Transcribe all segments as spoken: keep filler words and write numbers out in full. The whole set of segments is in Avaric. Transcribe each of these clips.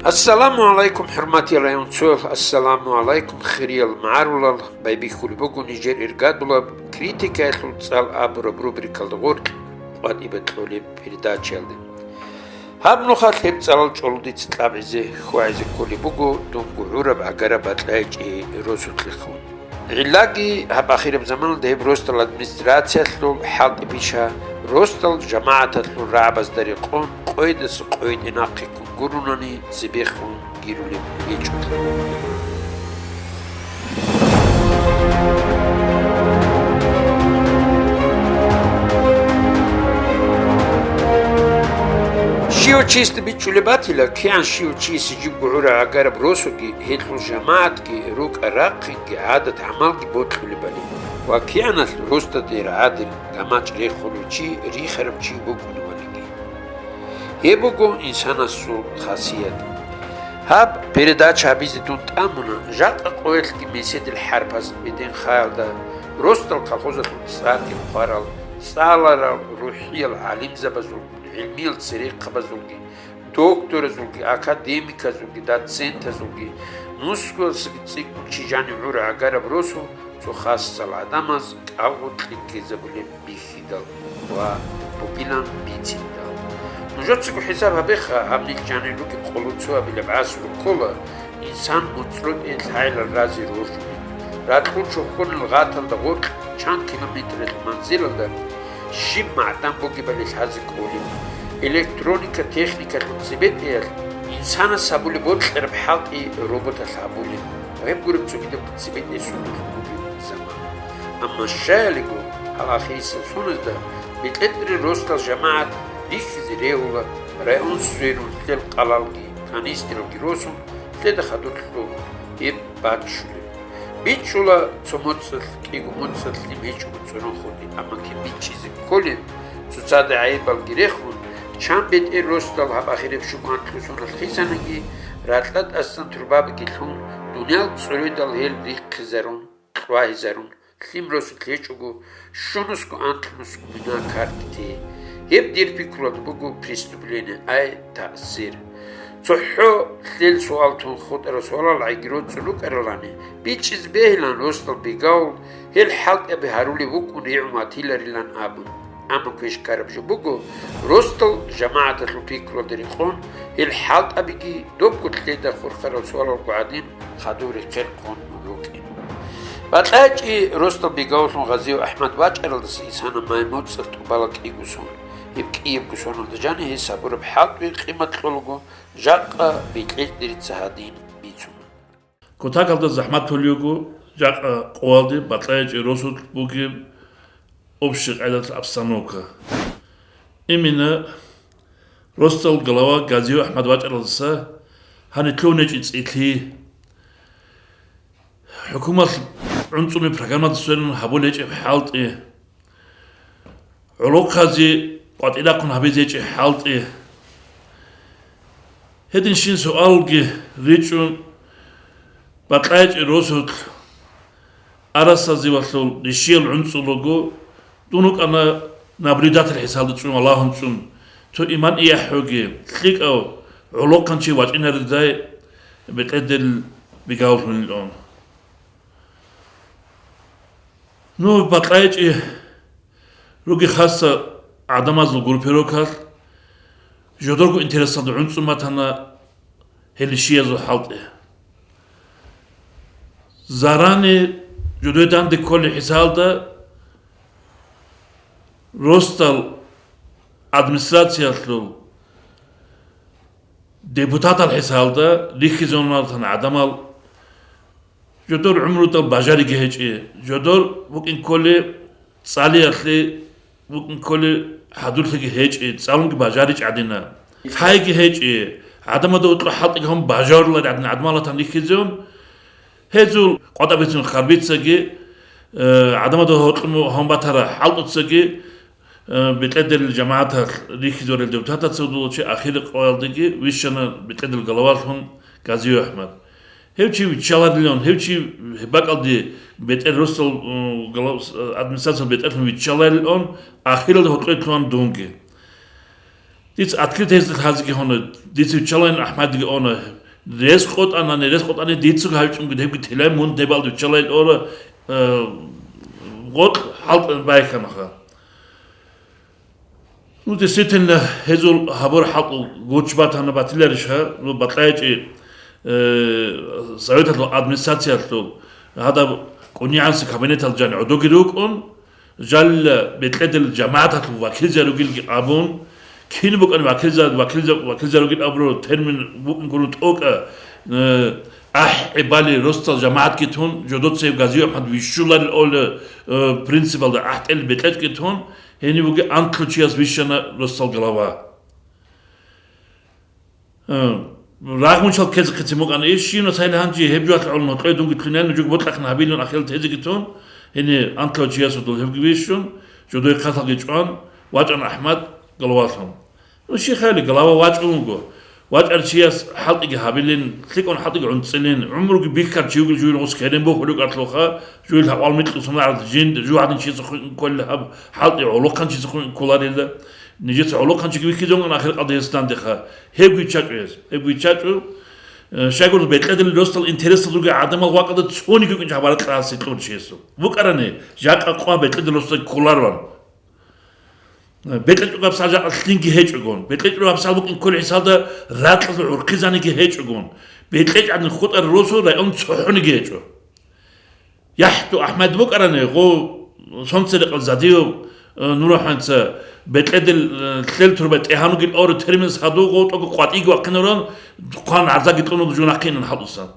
Ассаламу гӀалайкум, хӀурматиял районцоял, ассаламу гӀалайкум, хириял магӀарулал. Байбихьулеб буго нижер иргадулаб критикаялъул цӀал абураб рубрикалда гъоркь къватӀибе кьолеб передачаялде. Гьаб нухалъ гьеб цӀалал чӀоло дица кьабизе хьвагӀизе кколеб буго дунго гӀураб гӀагараб бакьайчӀи росулъехун. ГӀиллаги гьаб ахираб заманалда гьеб росдал администрациялъул хӀалтӀи биша, росдал жамагӀаталъул рагӀабазда рекъон къойдаса къойде нахъе ккун гурунани цебехун гирулеб гьечӀо. Щив чиясда бичӀчӀулеб батила, кигӀан щив чиясе жибго гӀура гӀагараб росуги, гьелъул жамагӀатги, рукӀа-рахъинги, гӀадат-гӀамалги бокьулебали ва кигӀаналъ росдаде рагӀадил гамачӀ рехулев чи рихарав чи вукӀуневалиги. Гьеб буго инсанасул хасият. Гьаб передача гьабизе дун тӀамуна, жакъа къоялъги меседил хӀарпаз гьедин хаялда, росдал колхозалъул цӀарги хъварал, цӀаларал, рухӀиял гӀалимзабазул, гӀилмиял церехъабазулги, докторазулги, академиказулги, доцентазулги, нусгоялсаги цӀикӀкӀун чи жанив гӀура гӀагараб росу цо хасал гӀадамаз кӀалгъукье ккезабулеб бихьидал ва бугилан бицидал. Нужецаго хӀисаб гьабеха, гьаб нилъ жанир ругеб къоло цо абилеб гӀасру ккола, инсан моцӀротӀе лъагӀелал разе роржуни. Ракьул чохьонил гъаталда гъоркь чан километралъ манзилалда щиб магӀдан бугебали лъазе кӀолеб. Электроника техникалъул цебетӀеялъ инсанас гьабулеб бокьараб хӀалтӀи роботалъ гьабулеб. Гьеб гуреб цогидаб цебетӀе сундулъ бугеб заман. Амма щаялиго, гьал ахирисеб соназда бетӀер росдал жамагӀат бихьизе регьула, район сверун лъел къалалги, канистралги росун, лъеда хадур лъугьун, гьеб баччулеб. БичӀчӀула цо моцӀалъ, кӀиго моцӀалъ лъим гьечӀого цӀунун хутӀи, амма кин бичӀчӀизе кколеб, цоцазда гӀайибалги рехун, чан бетӀер росдал гьаб ахиреб щуго анкьусуналъ хисаниги, ракьа тӀасан турбабиги лъун, дуниял цӀуредал гьел риххизарун, кьвагьизарун, лъим росулъ гьечӀого, щунусго анкьнусго мина карките. Гьеб дир пикруялда буго преступление, ай, таъсир. ЦохӀо лъел суал тун хутӀарал суалал гӀайги роцӀцӀун рукӀаралани, бичӀчӀизе бегьилан росдал бегавул, гьел хӀалтӀаби гьарулев вукӀун ригӀун ватиларилан абун. Амма квеш ккараб жо буго, росдал жамагӀаталъул пикруялда рекъон, гьел хӀалтӀабиги добго лъеда хурхарал суалалго гӀадин, хадур рехъерхъун рукӀин. БакьачӀи росдал бегавуллъун Гъазиев АхӀмад вачӀаралдаса исана май моцӀалъ тӀубала кӀиго сон. Гьеб кӀиябго соналда жанив гьес гьабураб хӀалтӀи къимат кьолаго, жакъа бекьечӀ дирица гьадин бицуна. Кутакалда захӀматулев вуго жакъа къоялде бакьачӀи росулъ бугеб общий къайдалъ обстановка. Именно росдал глава Гъазиев АхӀмад вачӀаралдаса гьанив лъугьун гьечӀеб цӀилъи, хӀукумат гӀунцӀуми программада сверун гьабулеб гьечӀеб хӀалтӀи, гӀолохъазе къватӀирахъун гьабизе гьечӀеб хӀалтӀи. Гьединщин суалги ричӀчӀун, бакьачӀи росулъ арасазивалъул ришиял гӀунцӀулаго, дун вукӀана наблюдатель хӀисалда чӀун, валагьун чӀун, цо иман-ияхӀ гьоги, лъикӀав гӀолохъанчи вачӀинаридай бетӀердел бегавуллъунилан. Ну, бакьачӀи руги хасса гӀадамазул группировкалъ жодорго интересалда гӀунцӀун батана гьел ришиязул хӀалтӀи. Зарани жодое данде кколеб хӀисалда росдал администрациялъул депутатал хӀисалда рихьизавунал гӀадамал жодор гӀумрудал бажариги гьечӀи, жодор букӀин кколеб цӀалиялъе букӀин кколеб хӀадурлъиги гьечӀи, цӀалунги бажаричӀ гӀадина. Лъайги гьечӀи, гӀадамазда гьоркьоб хӀалтӀиги гьабун бажарулари гӀадин гӀадамал ратан рихьизавун. Гьезул къватӀабицун харбицаги, э, гӀадамазда гьоркьоб гьабун батараб хӀалтӀуцаги, э, бетӀердерил жамагӀаталъ рихьизаварел депутатаца удулав чи ахирал къоялдеги вищана бетӀердерил главалъун Гъазиев АхӀмад. Гьев чи виччаларилан, гьев чи гьеб бакӀалде бетӀер росдал, м, глав-, администрациялъул бетӀерлъун виччаларилан, ахиралда гьоркьоб лъугьана дунги. Дица открытый гьезда лъазеги гьуна, дица виччалайин АхӀмадиги уна. Рес къотӀанани, рес къотӀани дицаго гьавичӀунги гьебги телай мун дебалда виччалайин ора, э, гъоркь хӀалтӀун байхьанаха. Ну, действительно, гьезул гьабур хӀалтӀу гуч батана батиларищ гьа, ну, бакьайчӀи, э, Советалъул администрациялъул гьадаб кӀунигӀанси кабинетал жани гӀодоги рукӀун, Жалла бекьедал жамагӀаталъул вакилзаругилги абун, кин букӀани вакилза-, вакилза-, вакилзаругил абураб термин букӀун гурун тӀокӀа, э, ахӀи бали росдал жамагӀатги тун, жодоцев Гази АхӀмад вищуларил ола, э, принципалда ахӀтӀел бекьечӀги тун, гьенив буги анкьлъучияс вищана росдал глава. Э, рагъмучал ккезехъицин букӀана иш, щивна цайли гьанже гьеб жоялъ гӀоло гьоркьое дунги лъугьинайилан жуг бокьахъин гьабилан ахирал тезеги тун, гьенир анкьлъучиясул дол гьебги вищун, жодое хъасалги чӀван, вачӀана АхӀмад головалъун. Ну, щихъали, голова вачӀун вуго. ВачӀар чияс хӀалтӀиги гьабилин, лъикӀун хӀалтӀиги гӀунцӀилин, гӀумруги бихьар чи вугил жугьил гъус керен бухӀулев кӀарлъуха, жугьил гьавал микьусунарал жинда, жугьадин чиясухъе кколел гьаб хӀалтӀи гӀолохъанчиясухъе кколарила. Нижеца гӀолохъанчиги вихьизавун ахир къадиясдандеха. Гьеб виччачӀо гьез, гьеб виччачӀо. Э, щайгурелъул бекьедал росдал интересалъулги гӀадамал вакъалда цониги вукӀинчӀо гьабаракь гьаси кьурчиясул. БукӀарани, жакъа къван бекьедал росдал кколароан. Э, бекьечӀого гьабсагӀат жакъа лъинги гьечӀогун. БекьечӀого гьабсагӀат букӀин кколел хӀисалда ракьазул гӀурхъизаниги гьечӀогун. БекьечӀадин хутӀарал росу район цохӀониги гьечӀо. ЯхӀду АхӀмад букӀарани, гъо, сонцерекъел Задиев, э, Нураханца бекьедал, э, лъел турбай тӀегьанугил авру терминас гьадув гъо тӀого къватӀиги вахъинаран, хъван гӀарзаги кьуна жунахъинан хӀалтӀусан.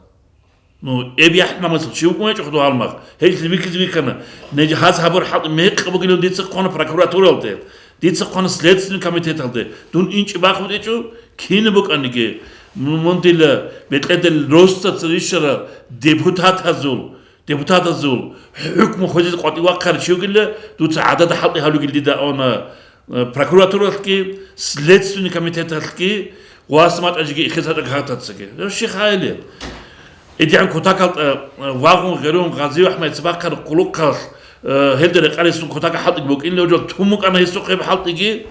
Ну, эб яхӀ намусал чи вукӀун гьечӀо худугьалмагъ. Гьелъ вихьизе вихьана. Ниж гьаз гьабур хӀалтӀи мекъи бугилан дица хъвана прокуратуралде, дица хъвана Следственный комитеталде. Дун инчӀеб бахъун гьечӀо, кин букӀаниги. Мун дила бекьедал росдал рищарал депутатазул, депутатазул хӀукму хвезизе къватӀив вахъарав чи вугила, дуца гӀадада хӀалтӀи гьавлугил дида авна, э, прокуратуралъги, Следственный комитеталъги, гъвас мачӀажиги ихъе цадахъ гьатацаги. Щихъ гьайли. ИдигӀан кутакалда, э, вагъун гъерун Гъазиев АхӀмадица бахъараб хъулухъалъ, э, гьелда рекъарисун кутакал хӀалтӀиги букӀинилан жо тун букӀана гьесухъ гьеб хӀалтӀиги.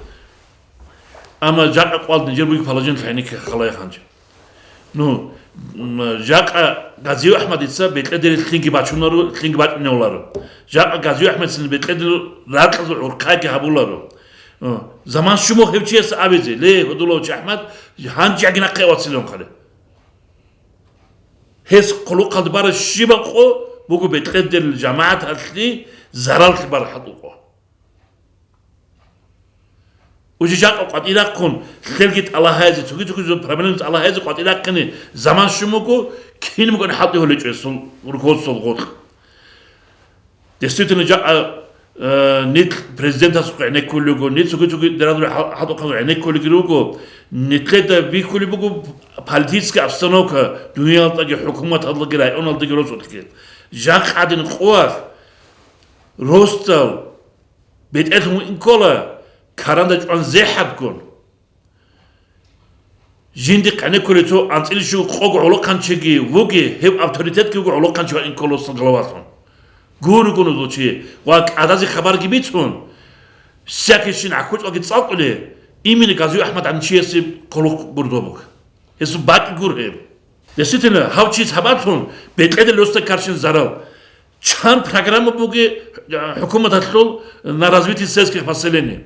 Амма жакъа къвалд нижер бугеб положениялъ гӀенекке халай ханчи. Ну, м, жакъа Гъазиев АхӀмадица бекьедерил лъинги бачунаро, лъинги бачӀуневларо. Жакъа Гъазиев АхӀмадицин бекьедерил ракьазул гӀурхъайги гьабуларо. Э, заман щумухъ гьев чияс абизе, ле, гьудулав чи АхӀмад, гьанжеги нахъе вацилан хъале. Гьес хъулухъалда бараб щибаб къо буго бекьедерил жамагӀаталъе зараллъи бараб хӀалтӀул къо. Уже жакъа къватӀи рахъун, лъелги тӀалаб гьайзе, цоги-цоги проблемаби тӀалаб гьайзе къватӀи рахъине заман щун буго, кин букӀана хӀалтӀи гьолечӀо гьесул руководствоялъул гъоркь. Действительно, жакъа, э, нилъ президентасухъ гӀенеккулел руго, нилъ цоги-цоги даражаяб хӀал-, хӀалтӀухъанзухъ гӀенеккулелги руго, нилъеда бихьулеб буго политическая обстановка, дуниялалдаги, хӀукуматалдаги, районалдаги, росулъги. Жакъа гӀадин къоялъ росдал бетӀерлъун вукӀин ккола, каранда чӀван зехӀабгун. Жинди къенеккулев цо анцӀила щуго къого гӀолохъанчиги вуги, гьев авторитетги вуго гӀолохъанчи вукӀин ккола росдал главалъун. Гуро-гуро чи ва кӀадазе хабарги бицун, всякийщин гӀахьучӀалги цӀалкӀулей, имени Гъазиев АхӀмад гӀанчиясе хъулухъ гур доб буго. Гьесул бакӀ гур гьеб. Действительно, гьав чияс гьабаблъун бекьедал росда каршин зарал. Чан программа буги, э, хӀукуматалъул на развитие сельских поселений?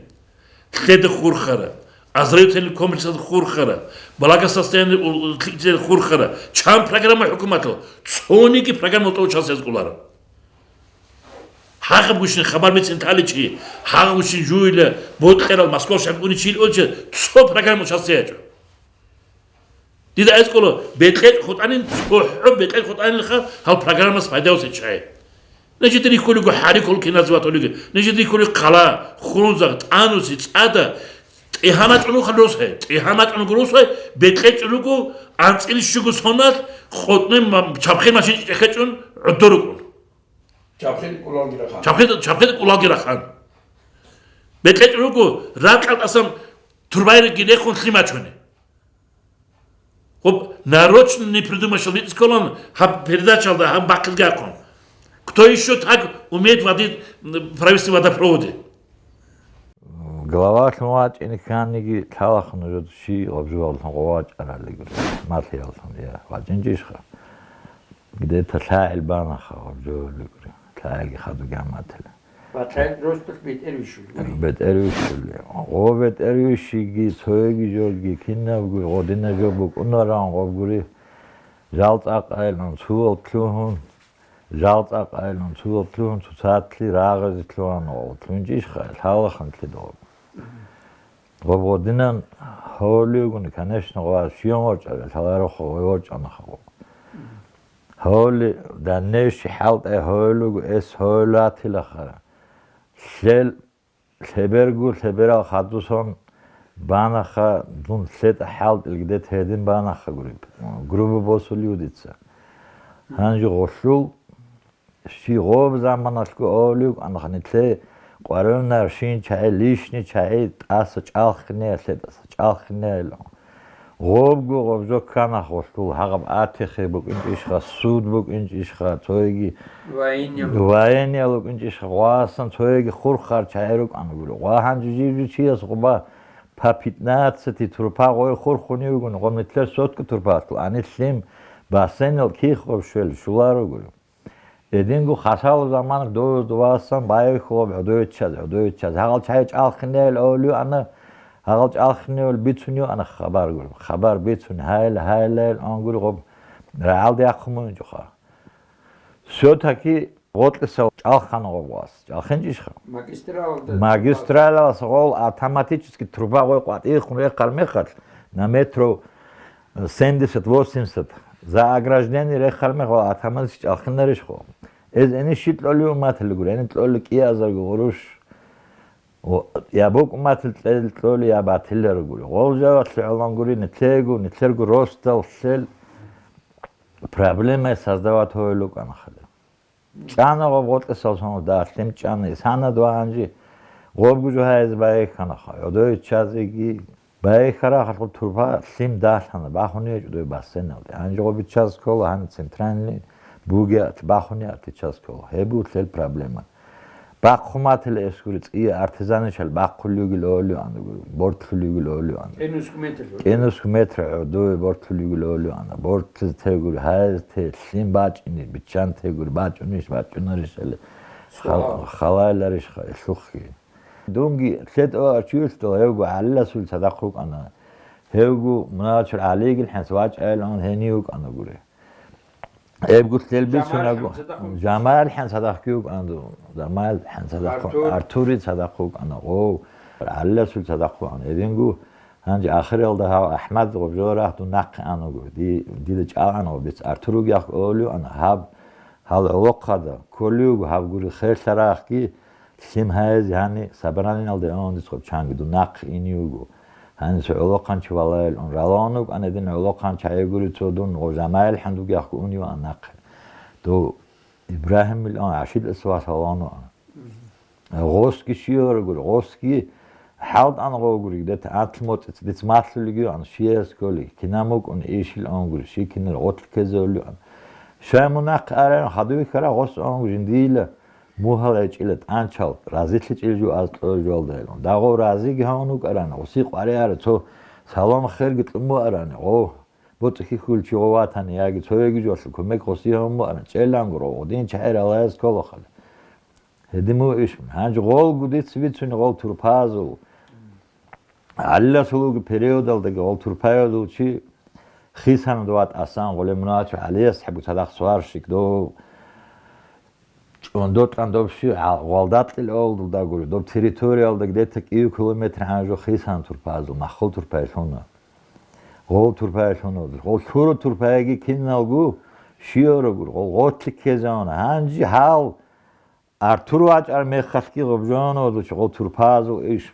Лъеда хурхара, оздоровительный комплексалда хурхара, благосостояние у-, у-, хурхара. Чан программа хӀукуматал? Цониги программа тӀочасез кӀоларо. Гьагъабгощин хабар бицин таличи, гьагъабгощин жуйла, бокьарал Москва шагьаралде уничил олча, цо программа тӀочасе ячӀо. Дида эскӀула, бекьечӀ хутӀанин, цохӀо бекьечӀ хутӀанилха гьал программас пайдавусе чай. Нижеда рихьулего хӀари кколел киназе ватулеги, нижеда рихьулел хъала, Хунза, ТӀануси, ЦӀада, тӀегьанчӀун вуха росай, тӀегьанчӀунго росай, бекьечӀ руго, анцӀила щуго соналъ, къотӀне ма-, чабхил машин чӀехӀечӀун гӀодор рукӀун. Чабхил кӀулалги рахан. Чабхил, чабхил кӀулалги рахан. БекьечӀ руго, ракьал тӀасан турбайги рехун лъим бачуни. Хъуб, нарочно не придумаешь, сколан гьаб передачалда гьаб бахъизги ахъун. Кто ещё так умеет водить, м, провести водопроводы? Главалъун вачӀине кканиги лъалаха нужеда щи гъабжуялъун гъов вачӀарали гури, малъиялъун, я, вачӀинчӀищха? Где-то лъагӀел банаха гъабжуялли гури, лъагӀелги хадуги гьаматила. Ва лъагӀел росталъ бетӀер вищулев. БетӀер вищулев. Гъов бетӀер вищиги, цояги жорги, кинабго гъодина жо букӀунаран гъоб гури, жал цӀакъайилан цуялъ лъугьун, жал цӀакъайилан цуялъ лъугьун, цоцалъи рагъазе лъугьана гъов, лъунчӀищха, лъалаханлъи дов. Гъоб гъодинан гьолигун, конечно, гъов щиян вачӀарал, лъаларухъа гъой вачӀанаха гъов. Гьоли, даннейщи хӀалтӀай гьойлугу эс гьойлатилаха. Лъел, лъеберго, лъеберал хадусон банаха, дун лъетӀа хӀалтӀил гидет гьедин банаха гуриб. Грубо босулев дица. Гьанже гъолъул, щи гъоб заманалъго олив, анха нитлъе къварилнар шин чагӀи, лишни чагӀи тӀаса чӀалхине, лъетӀаса чӀалхине. Гъобго гъоб жо ккана гъолъул, гьагъаб атихъе букӀинчӀищха, суд букӀинчӀищха, цоеги Воениял. Воениял букӀинчӀищха, гъвасан цоеги хурхар чагӀи рукӀана гури. Гъва гьанже жив-жив чияс гъуба по пятнадцать трупа гъой хурхунев вугони, гъоб нитлъер сотка турпалъул, гьанилъ лъим бассейнал кихъ гъоб щвел щуларо гури. Эдинго хасал заман дов-, довасан байбихьулаб гӀодовиччаз, гӀодовиччаз. Гьагъал чагӀи чӀалхинел авлуана, гьагъал чӀалхинел бицунев ана хабар гури. Хабар бицун, гьайла, гьайла, ангури гъоб рагӀалде яхъумунчӀуха. Все-таки гъоркьисал чӀалхана гъоб вас. ЧӀалхинчӀищха? Магистралалда. Магистралалас гъол автоматически труба гъой къватӀирхъун рехъал мехалъ, на метров семьдесят-восемьдесят. За ограждение рехарме гъо атаманси чӀалхинарищ хъо. Эз эни щит лъолев матали гури, эни лъолев кӀиазарго гъуруш. О, я букӀ матил кьел лъолев, я батилар гури. Гъол жавалъи гӀолан гури, нитлего, нитлерго ростал лъел проблема создавать гьойл рукӀана хали. ЧӀана гъоб гъоркьисал соналда, лъим чӀана, санад ва гьанжи гъобгу жо гьайзе байихьанаха, гӀодой чазеги. Байихьарахалъул турпа лъим далъана, бахуни гьечӀо дой бассейналде. Гьанжи гъоби час ккола, гьаниб центральный буги ат-, бахуни ат час ккола. Гьеб буго лъел проблема. Бахъу матила эскури цӀия артизаничал бахъулевги лолеван, бортлъулевги лолеван. КӀенуску метр. КӀенуску метр гӀодове бортлъулевги лолеван. Бортлъизе тегури, гьайзе те, лъим бачӀине, биччан тегури, бачӀунищ, бачӀунарищали. Хал-, халайларищ ха-, лъухъги. Дунги лъетӀа чуялъул гьевго гӀалиласул цадахъ рукӀана. Гьевго муначур гӀалигил хӀанс вачӀайилан гьенив вукӀана гури. Эбгу лъел бицунаго. Жамайл хӀан цадахъ вукӀана. Жамайл хӀан цадахъ вукӀана. Артур. Артури цадахъ вукӀана. Гъов. ГӀалиласул цадахъ вукӀана. Эдингу гьанже ахиралда гьав АхӀмад гъоб жо рагьдун нахъе анаго. Ди-, дида чӀалгӀана гъоб биц. Артур вугехъ олев ана. Гьаб, гьал гӀолохъада кколевго гьаб гури херлъарахъги, лъим гьайзе гьани собраниялда гьанив дица гъоб чанги дун нахъе ине вуго. Гьаниса гӀолохъанчи валаил ун ралан вукӀана, дин гӀолохъанчи гьайгури цо дун гъо Жамаил хӀандуги ахъго унев ан нахъе. Дов Ибрагьимил ан гӀашилъаса вас валан вукӀана. Гъосги щиора гури, гъосги хӀалтӀан гъо гури, дета антлъ моцӀица диц малъулиги ан, щияс кколи, кинан мукӀун ишил ан гури, щи кинал гъотлъ ккезеулев ан. Щай мун нахъе араян хадуй хьара гъос ан гури, жиндиила. Мугьал гьечӀила тӀанчал, разилъичӀел жо аз кьо жоялдайилан. Дагъо разиги гьавун вукӀарани, гъуси къваригӀара цо салам-хирги кьун буарани, гъо, боцӀи-хьихьулчи гъо ватани, яги цояги жоялъул кумек гъуси гьавун буарани, чӀелангуро, гъудин чагӀи ралаяс кколахъали. Гьедин мугьу иш мун. Гьанже гъолгу дица бицуни гъол турпазул. ГӀалиласулуги периодалдаги гъол турпаялъул чи хисана дова тӀасан гъоле муначу ГӀалияс хӀебу цадахъ сварщик дов ЧӀондокьан доб щи гьа-, гъвалдакьил авалдулда гури, доб территориялда где-то кӀиго километр гьанжо хисан турпазул, маххул турпайлъуна. Гъол турпайлъуна, гъол лъуро турпайги киналгу щиорогур, гъол гъотлъи ккезавуна. Гьанжи гьал Артур вачӀар мехалъги гъобжоновазул чи гъол турпазул иш.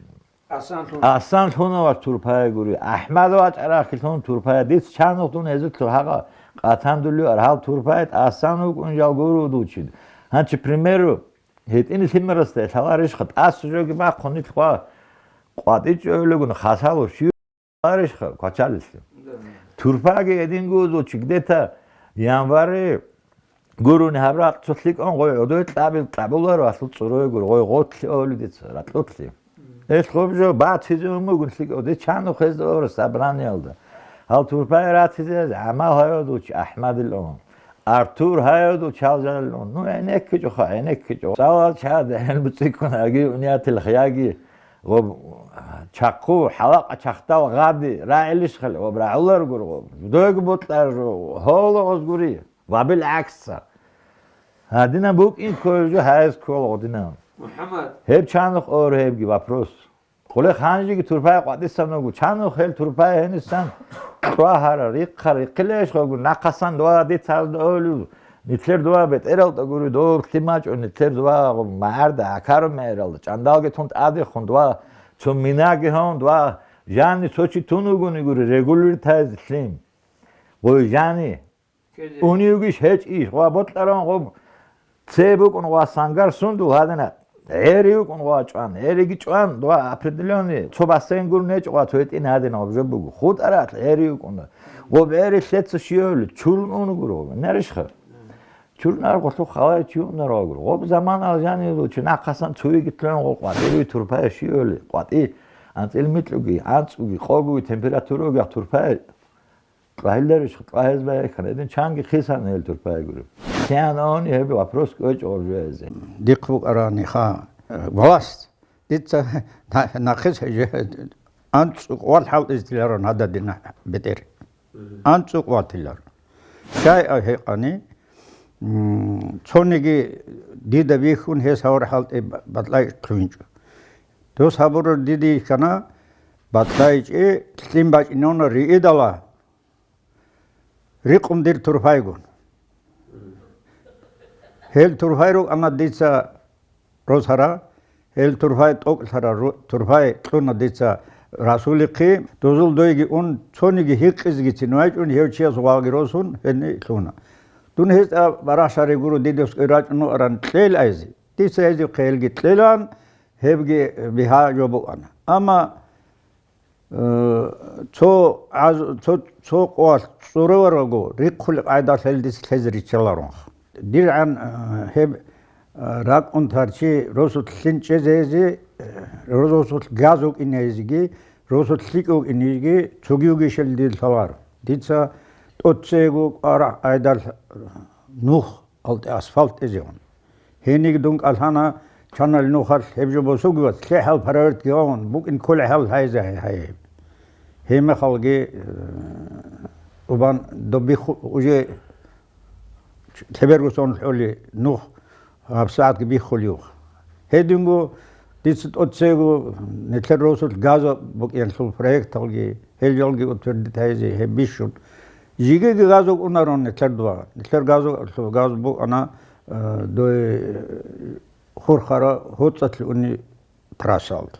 Асан лъуна. Асан лъуна ва турпая гури. АхӀмад вачӀарахъилъун турпая. Диц чанухъ дун гьезулъул гьагъа къатандулев аргьал турпая тӀасан вукӀун жал гуру дучид. Гьанчи, примеру, гьитӀини лъимерасда лъаларищха тӀас жоги бахъун нилъ хъва къватӀичӀо гьелегун хасало щияларищха квачалилъи. Да. Турпаги гьедин гуру дучи где-то январе Гуруни гьаб ракь цо лъикӀун гъой гӀодой кьабил кьабуларо, гьалъул цӀурой гуро, гъой гъотлъи оли дица, ракьулъи. Ил хъубжо батизе умугун лъикӀав, де чанухъ гьезда ора собраниялда. Гьал турпай ратизе гьамал гьайодул чи Ахмадил он. Артур гьайодул чалжалил он. Ну, гӀенеккичӀоха, гӀенеккичӀо. Цалал чад, гьел буцӀиккун аги, униятил хияги. Гъоб чахъу, хӀалакъа чахдал гъади, рагӀилищ хъали, гъоб рагӀулар гур гъоб. Дойгу бутӀар жо, гьола гъоз гури. Ва бил гӀаксса. Гьадинаб букӀин кколеб жо гьайз ккола гъодинаб. МухӀаммад. Гьеб чанухъ ор гьебги вопрос. Хъуле ханжиги турпай къватӀисан вуго. Чанухъ гьел турпай гьенисан кьвагьара, рихъа, рихъилещ гъогу, нахъасан дова дицазда олю. Нитлъер дова бетӀералда гури, дов лъимачӀо, нитлъер дова магӀарда, гӀакару мегӀералда, чӀандалги тун тӀадехун дова, цо минаги гьавун дова, жанни цо чи тун вугони гури, регулиртайзе лъим. Гъой жани, Унивгищ гьечӀищ, ва бокьаран гъоб це букӀун ва сангар сундул гьадина, гӀери вукӀун ва чӀван, гӀериги чӀван, ва определённый цо бассейн гурун гьечӀо, ва цо гьитӀин гьадина гъоб жо буго. ХутӀаралъ гӀери вукӀун. Гъоб гӀери лъеца щиёли, чурун уну гуро, неришха? Чурун ар гъолъу халай чи унар гъогуро. Гъоб заман алжани чи нахъасан цуиги лъугӀун гъо къватӀируй турпая щиёли, къватӀи, анцӀил микьуги, анцӀуги, къогуги, температураги турпая. Кьвагьиларищ, кьвагьез баяйхъан, гьедин чанги хисан гьел турпай гури. Киян они гьеб вопрос кӀвечӀо гъоржуязе. Дихъ букӀараниха, власть. Дица на-, нахъис анцӀукъвал хӀалтӀизтиларун гьададина бетӀер. АнцӀукъватилар. Щай гьекъани, м, цониги дида бихьун гьес гьавар хӀалтӀи ба-, батӀлай лъугьинчӀо. Дос гьабураб диде йихьана, батӀлайчӀи лъим бачӀинавна риидала, рикъун дир турфайгун. Гьел турфай рукӀана дица росара, гьел турфай тӀокӀлъара ру-, турфай кьуна дица Расулихъе, дозул дойги ун, цониги гьикъизегицин вачӀун, гьев чияс гъвалги росун, гьенни лъуна. Дун гьезда барагьшари гуро, дидес кӀвер рачӀун вуаран кьел айзе. Дица гьезухъе гьелги кьелан, гьебги бигьа жо букӀана. Амма Э, цо гӀаз-, цо, цо къоялъ цӀураваралго, рихъулеб къайдалъ гьел дица лъезе риччаларонха. ДиргӀан, э, гьеб, э, ракӀун тарчи росулъ лъин чӀезе гьезе, э, росулъ газ вукӀине гьезеги, росулъ лъикӀ вукӀине гьезеги цоги вугищали дир лъаларо. Дица тӀоцего кӀварахӀ къайдалъ нух алтӀе асфальт тӀезегӀан. Гьениг дун кӀалъана, чанал нухалъ гьеб жо босугивац, лъехӀал паравертги гъавун, букӀин кколехӀал гьайзе гьай-, гьай гьеб. Гьеб мехалги, э, убан доб биху-, уже лъеберго сон хӀоли нух гьабсагӀатги биххулев. Гьединго дица тӀоцего нилъер росулъ газа букӀиналъул проекталги, гьел жалги утвердить гьайзе гьеб бищун. Жигиги газа унарун нилъер дова. Нилъер газа, газа букӀана, э, дой хурхара гьоцӀалъ уни трассалда.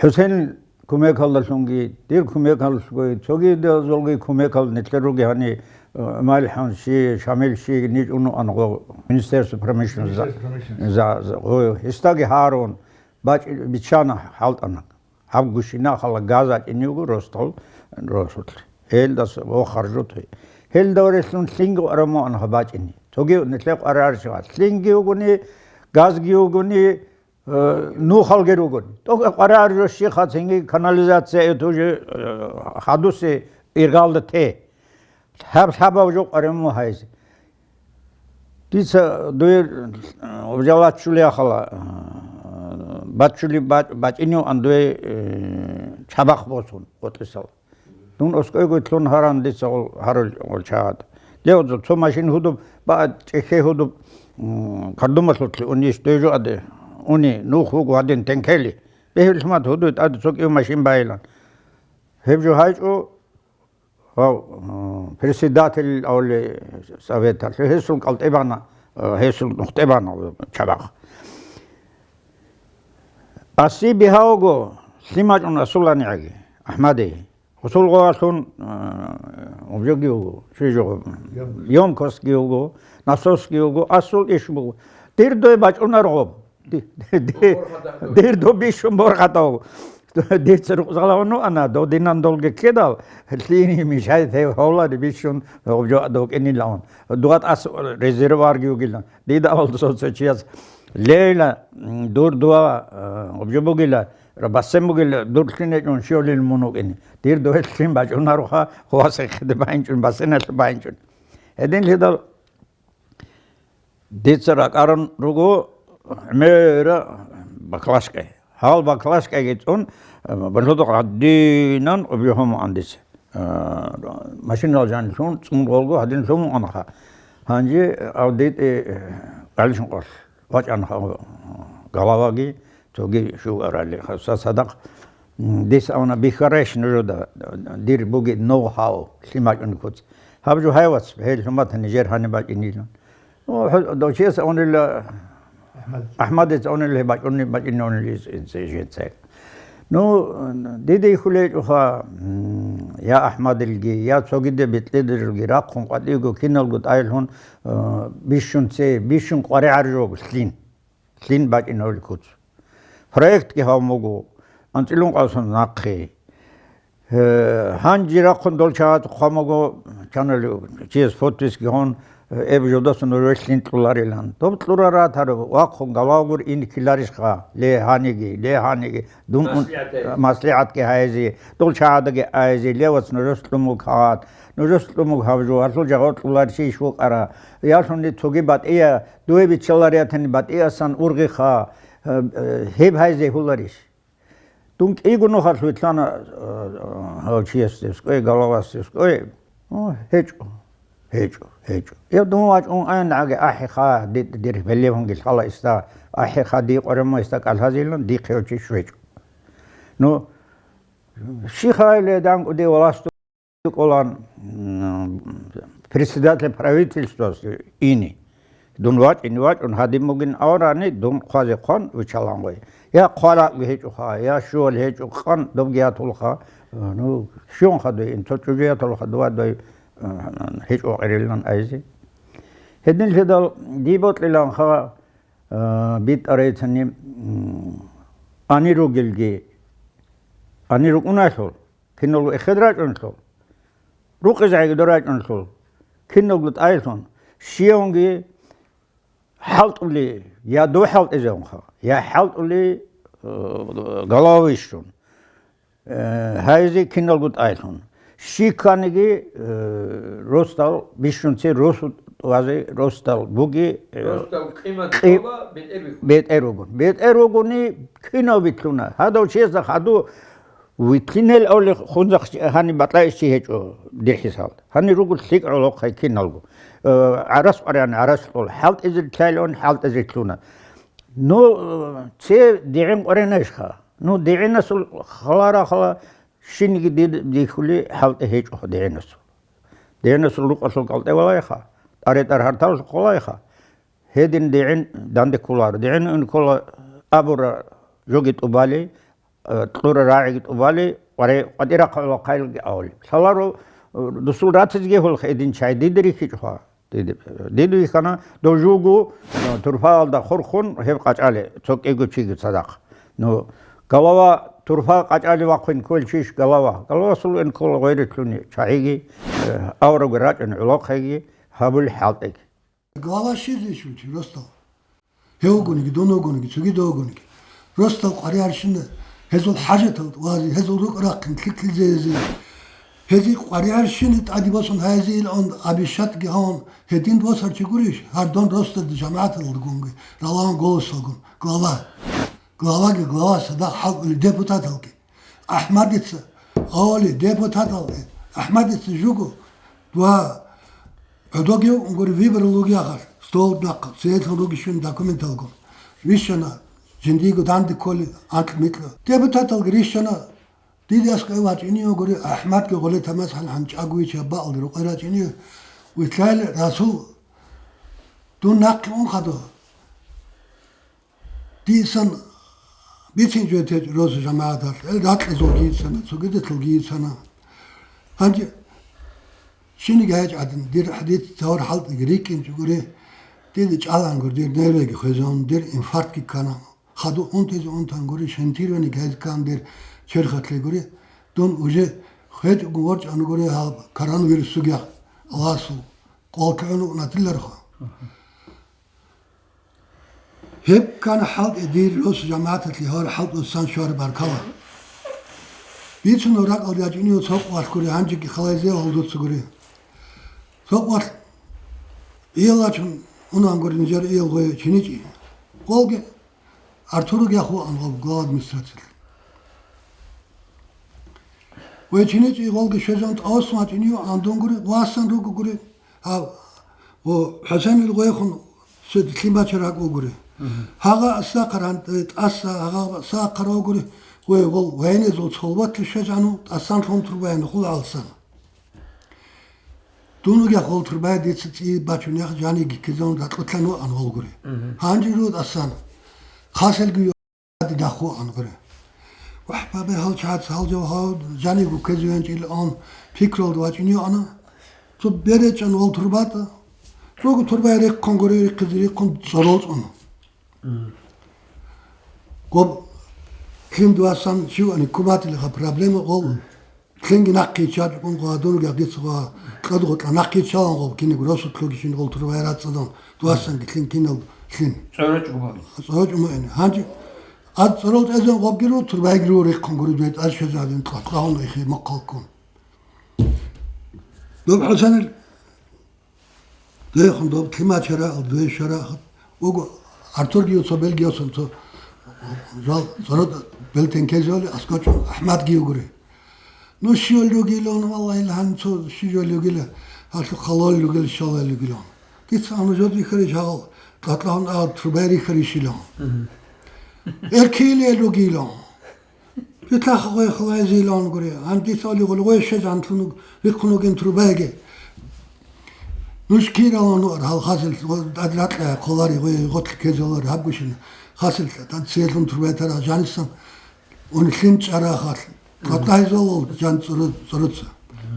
ХӀусен кумекалдалъунги, дир кумекалдалъунги, цогидазулги кумекал нилъер руги гьани, э, Малихьан щи, Шамил щи, ниж унуан гъо Министерство промышленности. Министерство промышленности. За, за, гъо, гьесдаги гьарун, бачӀи-, биччана хӀалтӀана. Гьаб гущина хала газ гьачӀиневго ростал, росулъ. Гьелдаса вохаржутуй. Гьелда варелъун лъинги арамуан гьабачӀини. Цоги нилъер къварарчагъа лъинги вугони, газги вугони, Э, нухалги ругони. ТӀокӀа къваригӀараб жо щихъа цинги канализация, это уже, э, хадусе иргалда те. Гьаб лъабав жо къваригӀун гьайзе. Дица дуе, э, обжалат чули ахала, э, баччули бач-, бачӀинев ан дуе, э, чабахъ босун, къотӀисал. Дун оскӀойго лъун гьаран дица гъол-, гьарул гъолчагьад. Леодзул цо машин гьудуб ба-, чӀехье гьудуб, м, кардумалъулъе унищ дой жо аде, уни, нух вуго гьадин тенкели. Бегьулъумад гьудуй тӀаде цо кӀив машин байилан. Гьеб жо гьайчӀо, гьав, м, председатель авли советалъе гьесул кӀалтӀе бана, э, гьесул нухтӀе бана чабахъ. Аси бигьа вуго, лъимачӀун асулани гӀаги, Ахмаде. Гъусул гъоялъун, э, обжоги вуго, чи жо, ёмкость. Ёмкостги вуго, насосги вуго, асул иш буго. Дир дой бачӀунар гъоб. Ди-, ди-, дир дой бищун борхатав. Дица рукъзалавну ана, додинан долги кедал, лъини мишай тев гьавлари бищун обжо докӀинилаун. Дугъат ас резервуарги вугилан. Дида авал соцо чияс Лейла, м, дур дова, э, гъубжа бугила, ра-, бассен бугила, дур лъин гьечӀун щолил мун вукӀине. Дир дове лъин бачӀунаруха, хвас эхиде баинчӀун, бассеналъ баинчӀун. Гьединлъидал дица ракӀарун руго гӀемера баклашкай. Гьал баклашкайги цӀун, э, берлъудухъ гӀадинан гъубжа гьамун дица. Э, машинал жанлъун цӀун гъолго гьадин лъумун анха. Гьанже авдетӀе, э, гӀалишин къвалъ вачӀанха, э, головаги, цоги шугарали. Ха-, са-, садакъ, м, дис авна бихьарайщ нужеда, дир буги ноу-хау, лъимачӀун куц. Гьаб жо гьай вац, гьел лъумата нижер гьаниб бачӀинилан. Ну, хӀу-, дов чияс унела, АхӀмад. АхӀмадец унела, бачӀунни бачӀинни унела жинцай. Ну, дида йихьулей чӀуха, м, я АхӀмадилги, я цогида бетӀледерилги рахъун къватӀиго киналго тӀайлъун, э, бищун це, бищун къваригӀар жо лъин. Лъин бачӀинавли куц. Проектги гьав муго, анцӀилун къасун нахъе. Э, гьанже рахъун дол чагӀаз хъвамаго, чанали чияс подписги гьун, э, эб жодасан уже лъин кьуларилан. Доб кьура ратар, вахъун галагур ин ккеларищха, ле гьаниги, ле гьаниги, дун ун-, МаслигӀат гьай. МаслигӀатги гьайзи, дол чагӀадаги айзи, левац нужес лъумуг гьат, нужес лъумуг гьаб жо, гьалъул жагьур кьуларищ иш вукӀара. Ялъуни цоги батӀия, дуе биччалариятани батӀиясан ургъиха, э, э, гьеб гьайзе гьуларищ? Дун кӀиго нухалъ вилълъана, э, гьав чиясде скӀой, головасде скӀой. О, гьечӀо, гьечӀо, гьечӀо. Я дун вачӀун аян гӀаги ахӀиха, ди-, дир белебгьунги лъала иста, ахӀиха ди къорема иста кӀалъазилан, дихъе гьав чи щвечӀо. Ну, щихъа гьайле данкӀуде валас кӀолан, м, председатель правительствоялъе ине. Дун вачӀине вачӀун гьадин бугин аварани, дун хъвазе хъван вичалан гъой. Я хъваракӀги гьечӀоха, я щуал гьечӀо къан добги ятулха, ну, щун хадуй ин, цо чӀужу ятулха, дова дой, э, гьечӀо къирилан айзи. Гьединлъидал ди бокьиланха, э, битӀарайцани, м, ани ругелги, ани рукӀуналъул, киналго эхед рачӀунлъул, рукъизегӀиги дор рачӀунлъул, киналго тӀайлъун, щиванги хӀалтӀули, я дов хӀалтӀизегӀунха, я хӀалтӀули, э, головавищун, э, гьайзе киналго тӀайлъун. Щиканиги, э, росдал бищунци росу-, вазе росдал буги, э, Росдал къимат къи-, ккола бетӀер бихьун. БетӀер ругун. БетӀер ругуни кинав битлъуна. Гьадав чиясда хаду Витлъинел авли хунзахъ гьаниб батӀайищи гьечӀо дир хӀисалда. Гьанир руго лъикӀ гӀолохъай киналго. Э, гӀарас къваригӀан гӀарас кьола, хӀалтӀизе лъайлаун хӀалтӀизе лъуна. Ну, э, це дигӀин къваригӀанайищха? Ну, дигӀинасул хала-рахала шиниги дид-, дихьули хӀалтӀи гьечӀо дигӀинасул. ДигӀинасул рукъалъул кӀалтӀе валайха, тӀаре-тӀар гьарталъухъ валайха. Гьедин дигӀин данде кколаро. ДигӀин ун ккола абура жоги тӀубали, э, кьура рагӀиги тӀубали, къваре-, къватӀира хъалухъайилги авли. Лъаларо, э, дусул ратизеги гьулха гьедин чай дида рихьичӀоха. Дида, дида вихьана, дов жуго, э, турпаялда хурхун гьеб къачӀали, цо кӀиго чиги цадахъ. Ну, голова, турпа къачӀали вахъин кколчищ голова. Головасул ун ккола гъойрилъуни чагӀиги, э, авраго рачӀун гӀолохъайги, гьабули хӀалтӀиги. Глава щизе ишунчи ростал. Гьев вугониги, дун вугониги, цоги дов вугониги. Ростал къваригӀарщина гьезул хӀажатал вази, гьезул рукӀ рахъин лъикӀлъизе гьезие. Гьезие къваригӀарщина тӀаде босун гьайзе илгӀун, обещатги гьавун, гьедин босарчи гурищ, гьардон росталда жамагӀаталда гунги, ралан голосалгун. Глава. Главаги глава, садахъ хӀалкӀули депутаталги. АхӀмадица, гьавали, депутатал, АхӀмадица жуго, ва гӀодоги унгури выборал руги ахъа, столд нахъа, цеялъун руги щун документалгун. Рищана, жиндиего данде кколи, анкь-микьа. Депутаталги рищана, диде аскӀов вачӀине вугури, АхӀмадги гъоле тамас хӀан гьанчӀаго вичи аббаалде рукъай рачӀине, вилълъайиле Расул, дун нахъе ун хадур. Дисан бицин жо течӀ росу жамагӀаталъ, эл ракьизулги йицана, цогидалъулги йицана. Гьанже шиниги гьечӀ гӀадин, дир хӀадис цавар хӀалтӀиги рикӀкӀинчӀо гури, дида чӀалангур, дир нервиги хвезун, дир инфарктги ккана. Хаду унтизе унтан гури, шентирваниги гьез ккан дир черхалъе гури, дун уже хвечӀого ворчӀана гури гьаб коронавирусуги Аллагьасул къолкьун вукӀунатиларха. Гьеб ккана хӀалтӀи дир росу жамагӀаталъе гьавар хӀалтӀусан щвараб баркала. Бицунеб ракӀалде ячӀунев цо къвалъ гури, гьанжеги халайзе гьалдуца гури. Цо къвалъ иялачун унан гури нижер иял гъой чиничӀи. Гъолги Артуруги аху ан гъоб глава администрациялъ. Гъой чиничӀи гъолги щвезан тӀавуссун вачӀинив андун гури, гъвасан руго гури. Гьав, гъо, ХӀусенил гъойхун лъимача ракӀ вугури. Гьагъа сахъаран, э, тӀаса, гьагъа сахъара вугури, гъой гъол вайнезул цолбатлъи щвезану, тӀасан лъун турбаяна хул гьалсан. Дун вугехъул турбая дица цӀи бачунех жаниги ккезун ракьулъан вуан гъол гури. Гьанже руго тӀасан. Хасилги Дидахъу ангъури. Вагь, бабе, гьал чагӀаца гьал жав гьав жанив гуккезе венчӀила ан пикралда вачӀине ана. Цо беречӀан вал турбата. Цого турбай рехъун гури, рихъизе рихъун цӀоролцӀун. Гоб лъим дуасан щивани куматилиха проблема гъол. Лъинги нахъе чачӀун гъадургах дица гъа кьадгъутӀа нахъе чалан гъоб киниг росулъуги шин гъол турбай рацӀцӀадан, дуасанги лъин кинал лъин. ЦӀорочӀ гъоб. ЦӀорочӀ умуэни. Гьанже ад цӀорол тӀезен гъобги ру, турбайги ру рехъун гури дуе тӀад щвезабин кьакьлагьун ихе махъалккун. Доб ХӀусанил Дехун доб лъимачара, дуе шара. Уго Артур гио цо белгиосан цо жал цорот белтен кезоли аскочун АхӀмад гиугури. Ну, щиол ругилон, валлагьи, гьан цо щижол ругила, гьалъу халал ругил, щалал ругилон. Дица ана жод рихариш гьагъал, кьакьлагьун а турбай рихаришилон. Эркилел ругилон. Питлахъа гъой халайзилан гури, гьанкӀи цӀали гъули гъой щвезан лъун вихъун вугин турбаги. Нуж киралан вар гьал хасил, дад ракьа хъолари гъой гъотлъи ккезалар гьабгушин. Хасил дан цеялъун турбай тара жанисан унлъин чӀарахал. Катайзолал жан цӀуру-, цӀуруца.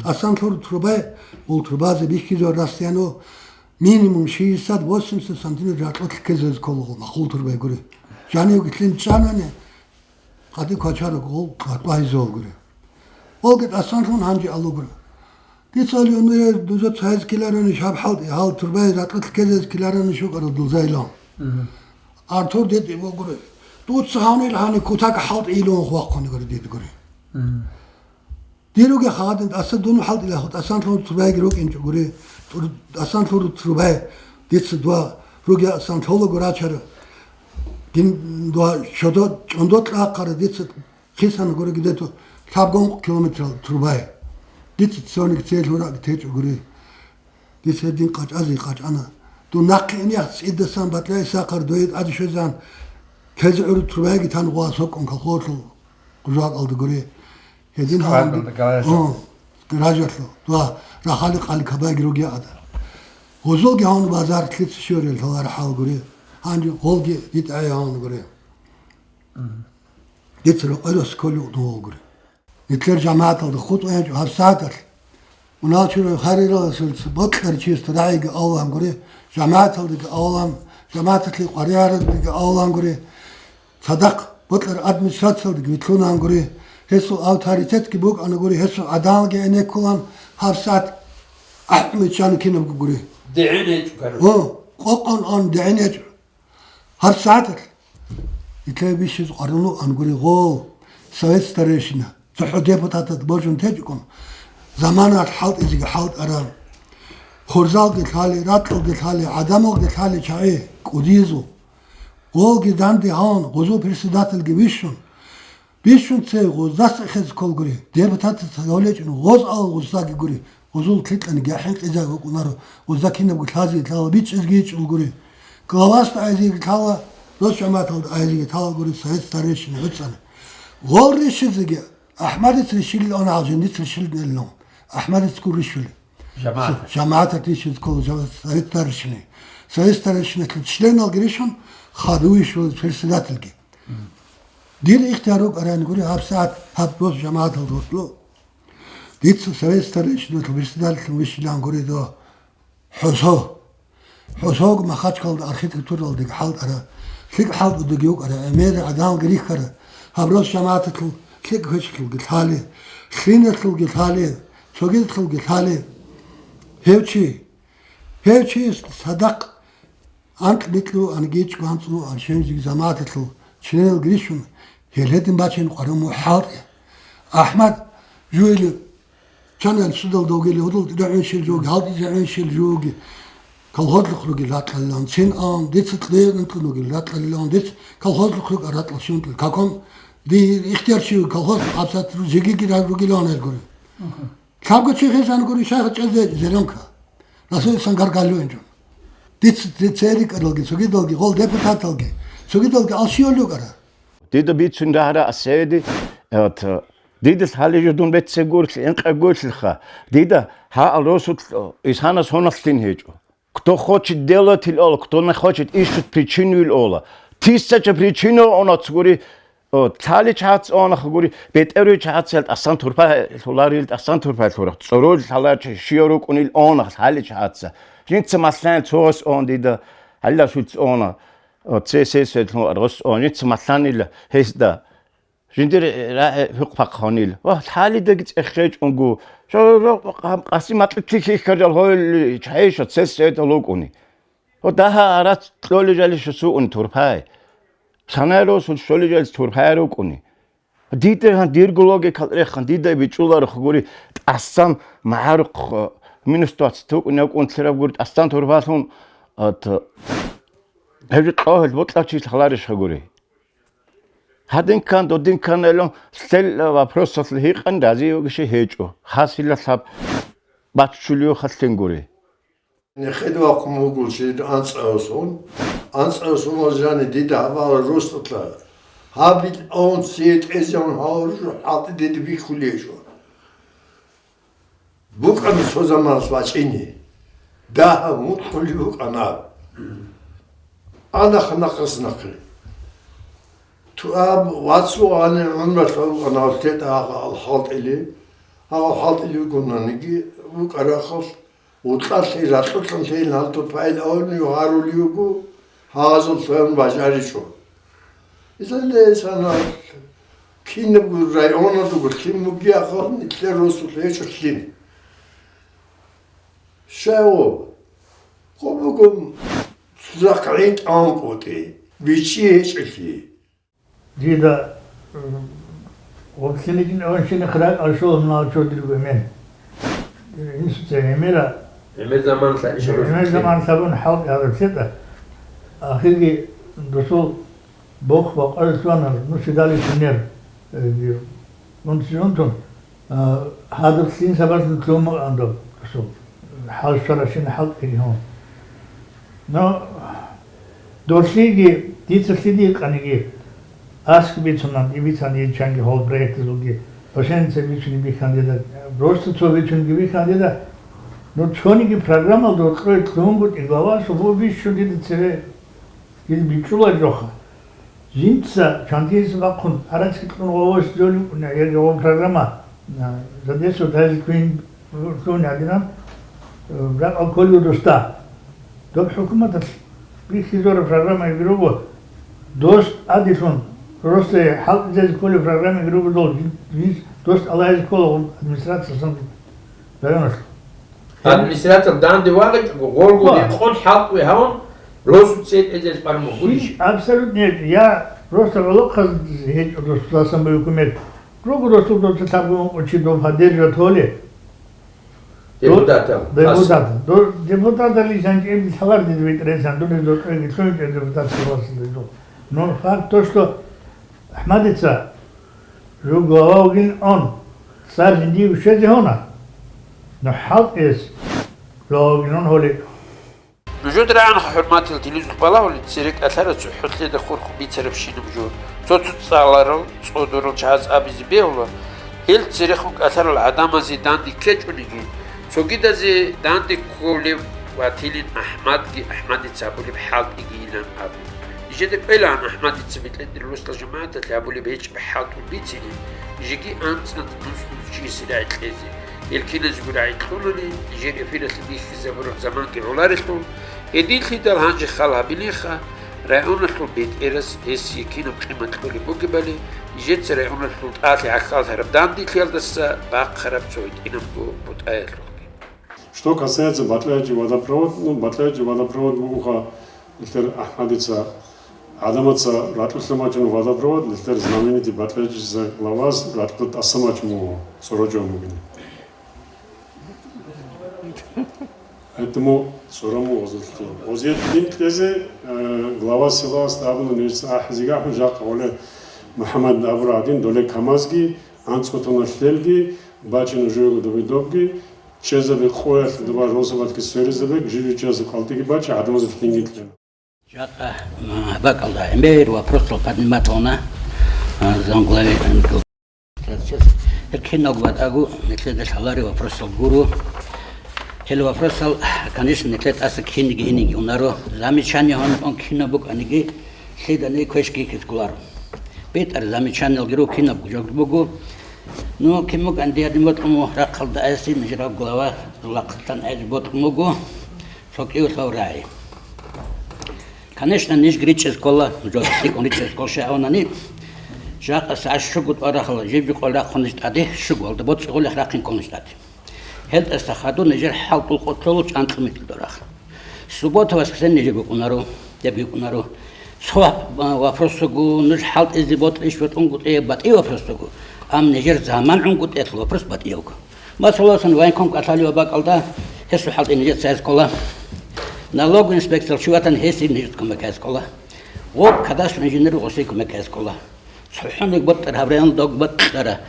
ТӀасан лъур турбай, гъул турбазе бихьизар расстояние минимум шестьдесят-восемьдесят сантиметр ракьулъ ккезез кколагъул махъул турбай гури. Жанивги лъин чӀанани, Къади квачараг гъол кьватӀвайзе валгури. Олги тӀасан лъун гьанже алугура. Дица лионуе дуза цайз киларани шаб хӀалтӀи, гьал турбай ракьулъ ккезез киларани щукӀарал дулзайло. Артур дедиб вугури. Дуца гьанил гьани кутак хӀалтӀи илун вахъунигури дидгури. Дируги хагъадин тӀаса дун хӀалтӀилаху тӀасан лъун турбайги рукӀинчӀогури. ТӀасан лъур турбай дица дуа руги асан лъолаго рачара. Дин дуа чодо, чӀондо кьахъара дица хисан гури гидету лъабгон километрал турбай. Дица цоник цел гьурак течӀогури. Дица дин къачӀази къачӀана. Дун нахъе инех цӀидасан батӀлай сахъар дойид адишезан. Кези гӀуру турбайги тан гъуа сокӀун колхозлъул гужуакъалда гури. Гьедин гьаванги, гаражалъ. О, гаражалъу. Дуа, рахали къали кабайги руги ада. Гъузулги гьавну базар лъица щурел гьалар хӀал гури. Гьанже гъолги дитӀай гьавну гури. Дица рокъой рос кколев гъолгури. Нилъер жамагӀаталда хутӀ ваянчӀо гьаб сагӀаталъ. Мунагьал чурай харираласулца бокьарчиясда рагӀиги авлан гури, жамагӀаталдаги авлан, жамагӀаталъе къваригӀаралдаги авлан гури. Цадахъ бокьар администрациялдаги вилълъунан гури. Гьесул авторитетги букӀана гури, гьесул гӀадамалги гӀенеккулан гьаб сагӀат ахӀмеччан кинабго гури. ДегӀен гьечӀо, короче. О, къокъон ан дегӀен гьечӀо. Гьаб сагӀаталъ. Итлай бищиз къарулу ангури гъол, совет старейшина, цохӀо депутатат божун течӀкӀун, заманалъ хӀалтӀизеги хӀалтӀарал. Хурзалги лъали, ракьалги лъали, гӀадамалги лъали чагӀи, кӀудизул. Гъолги данде гьавун, гъузул председательги вищун, Бищун цей гъоздаса хез кколгури, депутатаца гьавлечӀун гъоз ал гъоздаги гури, гъозул лъикьаниги ахӀен къизай вукӀунаро, гъозда кинабго лъазе лъала бичӀчӀизги гьечӀолгури. Главасда айзиги лъала, дос жамааталда айзиги лъалагури, совет старейшина гӀуцӀана. Гъол рищизеги АхӀмадиц рищилин ана гьал жиндиц рищилин эллун. АхӀмадицгу рищули. ЖамагӀат. ЖамагӀаталъ рищиз ккола жа-, совет старейшина. Совет старейшиналъул членалги рищун, хадув рищула председательги. Дир ихтияр рукӀарани гури гьаб сагӀат гьаб дос жамагӀаталда гьоркьо. Дица совет старейшиналъул председательлъун вищилан гури до ХӀусо. ХӀусог Махачкалда архитектуралдаги хӀалтӀара, лъикӀ хӀалтӀудаги вукӀара, гӀемер гӀадамалги рихьара, гьаб рос жамагӀаталъул лъикӀ квешлъулги лъали, лъиналъулги лъали, цогидалъулги лъали. Гьев чи, гьев чи цадахъ Анкь бикьу, ангичӀго анцӀу, анщинжиги замааталъул членал грищун, гьел гьедин бачин къваригӀун мухӀ хӀалтӀи. АхӀмад жугьилев чанал судалда вугели, гьудул регӀунщил жуги, гьалги регӀунщил жуги, колхозлъухъ ругел ракьалилан, цин ан, дица кье-, анкьун вугел ракьалилан, дица колхозлъухъ рукӀа ракьал щунтӀил какун, дир ихтияр чи вугел колхозлъухъ гьабсат ру-, жегиги ра-, ругилан гьел гури. Лъабго чи хисани гури шайха чӀезе зеленка. Расул Исангаргалиевичун. Дица, дица рикӀкӀаралги, цогидалги, гъол депутаталги, цогидалги алщиялъул рукӀара. Дида бицун рагьара аседи, вот, дида лъалеб жо дун беццегурлъи, инкъагурлъиха. Дида гьаал росулъ Исанас гьоналъин гьечӀо. Кто хочет делать ил ола, кто не хочет, ищет причину ил ола. Тысяча причина онац гури, о, лъалич гьац онах гури, бетӀервич гьацел тӀасан турпа лъуларил, тӀасан турпа лъурах. ЦӀорол лъаларчи щияв рукӀунил онах лъалич гьаца. Жинца малъан цогъас он дида, гьаллашуц она. О, цесесведлъун аргъус он, жинца малъанила гьесда. Жиндир рагӀи хӀукъ-пахъ гьанил. Ва лъалидаги цӀехечӀунго. Жо-, жо-, гьаб къаси макьилъи хьихьарал гьойл чайиша цес цӀедал вукӀуни. Ва дагьа арац кьолел жалиша суун турпай. Санай росул щолел жалица турпай рукӀуни. Дида гьан дирго логикал рехъан, дида бичӀчӀуларухъ гури, тӀасан магӀарухъ, э, минус двадцать вукӀун якӀун лъираб гури, тӀасан турпалъун, ат, гьев жо кьогьел бокьав чи лъаларищха гури. Гьадин ккан, додин ккан илан, лъел вопросалъе гьикъан разиявгищи гьечӀо. Хасилалъаб баччулевхалъин гури. Нехеда вахъун вугулчи анцӀаосун, анцӀаосун ва жани дида гьабала росулъа. Гьабил аун цие тӀезегӀун гьавуржу хӀалтӀи дида бихьулечӀо. БукӀана цо заманалъ вачӀине. Дагьаб мутӀхъулеб букӀана аб. Анахъ-нахъас нахъе. Ту аб вацлу ани гӀумралъ вукӀана гьав лъетӀа гьагъа ал хӀалтӀили. Гьагъа хӀалтӀили вугонаниги, вукӀарахъалъ, вукьалъи ракьулъан лъейин гьал тупайил авни гьарулев вуго, гьагъазул лъугӀун бажаричӀо. Изалесана кинабго районаздаго лъим бугеяхъал нилъер росулъ гьечӀо лъим. Щай гъоб? Гъоб буго цӀакъ гӀин тӀамун къотӀи, бичӀчӀи гьечӀелъи. Дида, м, гъоб лъиликин аванщинахъ ракӀалъ щола мунагьал чордирго эмен. Инсуца гӀемера. ГӀемер заман лъа-, иш гӀемер росулъ. Заман лъабун хӀалтӀи гьараб лъетӀа. Ахирги досул бохъ бакъварилъуна, ну, свидали шинер, э, дир. Унти-, унтун, а, гьадаб лъин сабаблъун лъугьун букӀана доб досул. ХӀал щварабщина хӀалтӀиги гьун. Но долъиги, дица лъиди гьикъаниги, аскӀ бицунан, и бицан, и чанги гьол проектазулги, башеница бицуни бихьан дида, просто цо бицунги бихьан дида, ну, цониги программалда гьоркьое лъугьунгутӀи главасул гьу бищун дида цеве, дида бичӀчӀула жоха. Жинца чандизе бахъун арацги кьун гъовос золикӀуна, яги гъов программа, а, задесо дайзе квин лъугьун гьадинан, э, ракӀал кколев досда. Доб хӀукуматалъ бихьизора программаги руго, дос адилъун росде хӀалтӀизазе кколев программаги руго дол, жин-, жинц дос алайзе ккола администрациясан районалъ. Администрациял данде вагъичӀого, гъоргун Ва. Рекъон хӀалтӀи гьавун, росу цӀе тӀезес къварму гьурищ? Абсолютно гьечӀо. Я просто гӀолохъаз гьечӀо досуласан буй хӀукумет. Руго досул доца тагъун чи дов гьадержа толи. Депутатал. Депутат. До-, депутатали жанчӀеб лъалар дид витӀресан, дуни докъоги лъугьинчӀеб депутат лъаларсилизул. Но факт то, что АхӀмадица жо глава вугин он, цӀар жиндие вищезе гьона, но хӀалтӀиялъ глава вугин он гьоли. Нужеда рагӀанха, хӀурматиял телевизор балагьулел, цере кӀалъарав цохӀо лъеда хурхун бицарабщинаб жо. Цо-цо цӀаларал, цӀодорал чагӀаз абизе бегьула, гьел церехун кӀалъарал гӀадамазе данде ккечӀониги, цогидазе данде кколев ватилин АхӀмадги АхӀмадица абулеб хӀалтӀигийилан абун. Нижеда кӀвелаан АхӀмадица бетӀер росла жамагӀаталъе абулеб гьечӀеб хӀалтӀун бицине, жеги анцӀ-анцӀ нус-нус чиясе рагӀи кьезе, гьел киназего рагӀи кьунани, нижер эфиралъе бихьизабураб заманги гӀоларелъул, гьединлъидал гьанже хал гьабилинха, районалъул бетӀерас гьесие кинаб къимат кьолеб бугебали, нижеца районалъул тӀалъи гӀахьаллъараб данделъиялдаса бахъараб цо гьитӀинабго бутӀаялъухъги. Что касается Батлаевича водопровод, ну, Батлаевича водопровод бугоха, Нилъер АхӀмадица гӀадамаца ракьулъа мачун водопровод, нилъер знаменитый батӀиячӀица главас ракьда тӀаса мачун цӀорожо мугин. Поэтому цӀораму гъозулъе. Гъозие дин кьезе, э, глава селоасда абуна, нижеца ахӀизигахӀун жакъа гъоле МухӀаммад абурагӀадин доле КамАЗги, анцӀго тонна лъелги, бачӀин уже його добидобги, чезабе къоялъ дуба росабалъги сверизабе, жижучазе къалтӀиги бачӀа, гӀадамазулъ динги кьела. Жакъа, м, бакӀалда гӀемер вопросал поднимать гьавна, а, замглаве, м, Гьел киналго батӀаго нилъеда лъаларев вопросал гуро. Гьел вопросал, конечно, нилъер тӀаса киниги иниги унаро. Замечание гьанкъун кинаб букӀаниги, лъидани квешги кицӀкӀуларо. БетӀер замечаниялги руго, кинаб жо буго. Ну, кин букӀан диадин бокьун рахъалда айси нижерав глава лахътан айз бокьун буго. Цо кӀиулъав рагӀи. Конечно, ниж ричӀчӀез ккола, жо лъикӀун ричӀчӀез ккол шагьунани. Жакъа сагӀат щуго тӀварахъала, жиб-жиб къол рахъунищ тӀаде, щуго алда боцӀи гъолех рахъин кколнищ тӀаде. ГьелтӀаса хадур нижер хӀалтӀул къотӀлъулел чӀанкьу микьи дорахъ. Суббота-воскресенье нижер букӀунаро, деб букӀунаро. Цо, а, вопросугу нуж хӀалтӀизе ботӀрищ ботӀунгутӀи батӀи вопросугу, ам нижер заман гӀунгутӀиялъул вопрос батӀиявго. Масаласан, военком кӀалъалев бакӀалда, гьесул хӀалтӀи нижеца гьез ккола. Налоговый инспекциял чи ватан, гьесие нижеца кумек гьез ккола. Гъоб кадастр инженер гъосие кумек гьез ккола. ЦохӀони ботӀар гьаб район дог ботӀара,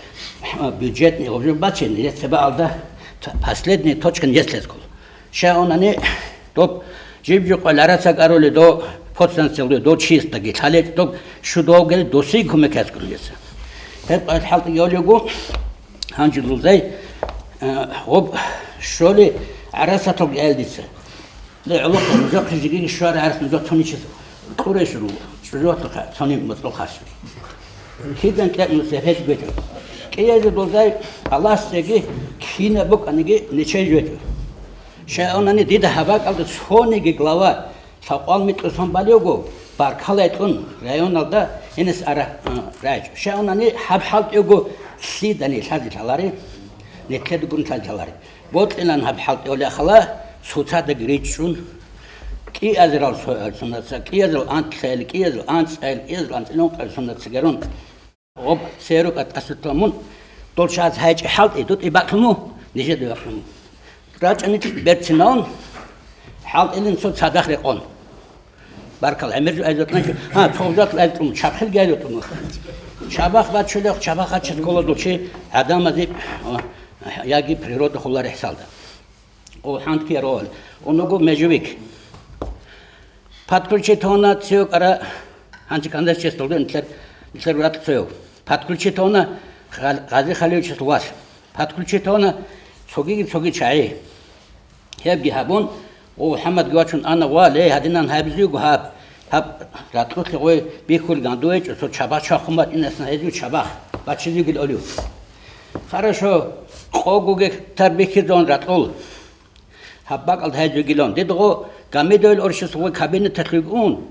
бюджетный гъоб жо бачен, нижеца бакӀалда т-, последний точка нижеца лъез ккола. Щай унани, доб жиб-жиб къваларацаг арули до подстанциялда, до чистаги лъалечӀ дог шудовгел досие кумек гьез ккола нижеца. Гьеб къайд хӀалтӀи йолего, Гьанже дулзай, э, гъоб щоли гӀарасаталги айлдица. Ле, гӀолохъа нужахъе жигиги щвара гӀарас нужа цоничес кьурещун, чӀужугьалъухъа цони мацӀалхъаш. Кидан кьекӀ нуса гьез гвечӀо. КӀиязул дулзай Аллагьасеги кинаб букӀаниги нечей жвечӀо. Щай унани дида гьаб бакӀалда цониги глава Лъакъвал микьусан балевго, баркалайкьун районалда гьенас ара, а, райчӀо. Щай унани гьаб хӀалтӀиго лъидани лъазе лъалари, нетлъеда гурун лъазе лъалари. Бокьилан гьаб хӀалтӀиялъухъала цоцадаги ричӀчӀун, кӀиазарал цоял сонаца, кӀиазарал анкьлъайил, кӀиазарал анцӀайил, кӀиазарал анцӀила ункъайил сонаца гарун. Гъоб, церу кӀатӀасулъа мун, дол чаз гьайчӀи хӀалтӀи, дутӀи бакълъуму, нижеда бакълъуму. РачӀани берцинаун, хӀалтӀилин цо цадахъ рекъон. Баркал, гӀемер жо айзатӀун, гьа, цо гъужатӀ айзатӀун, чабхилги айзатӀун. Чабахъ бачулехъ, чабахъ гьача скола дучи гӀадамазе, а, яги природа хула рехсалда. О, хӀантки яргъал. Оного межевик. Подключить гьавна цеве кӀара, гьанже кандачес долде нилъер, нилъер вратӀ цеве. Подключить гьавна Гъал-, Гъази Халиловичес вас. Подключить гьавна цогиги цоги чагӀи. Гьебги гьабун, о, МухӀаммадги вачун ана ва, ле, гьадинан гьабизего гьаб. Гьаб, ракьулъе гъой бихьулган дугьечӀо, цо чабахъ чвахун батӀинасан гьезул чабахъ бачизегил олив. Хорошо, къого гектар бихьизавун ракьул. Гьаб бакӀалда гьайзегилан. Дидго Гамидовил оршис гъой кабинеталъуг ун,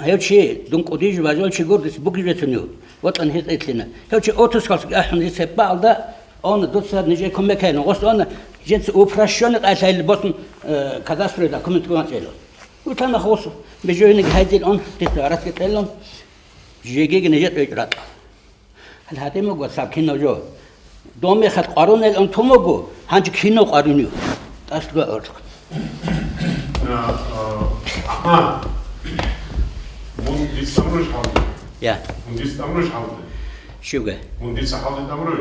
гьев чи дун кӀудиж важал чи гурдис бугижецунев, вокьан гьитӀитлъина. Гьев чи отпускалъги ахӀун, гьес гьеб бакӀалда он, дуца нижее кумекайна. Гъос он, жинца упрощённый къайлъайилла босун, э, кадастровый документ гугьанчӀейилан. Витана гъос, бижоиниг гьайзил он, дица гъараскӀи кьеллун, жегиги нижер тӀойчӀ ракьа. Гьал гьадин буго саб кинав жо. Дом мехалъ къварунел ун тун буго, гьанже кинав къварунев? ТӀасдуа орцӀ. А, а, Ахмад. Мун дица амруш хӀалде? Я. Мун дица амруш хӀалде? Щуга? Мун дица хӀалде амруш?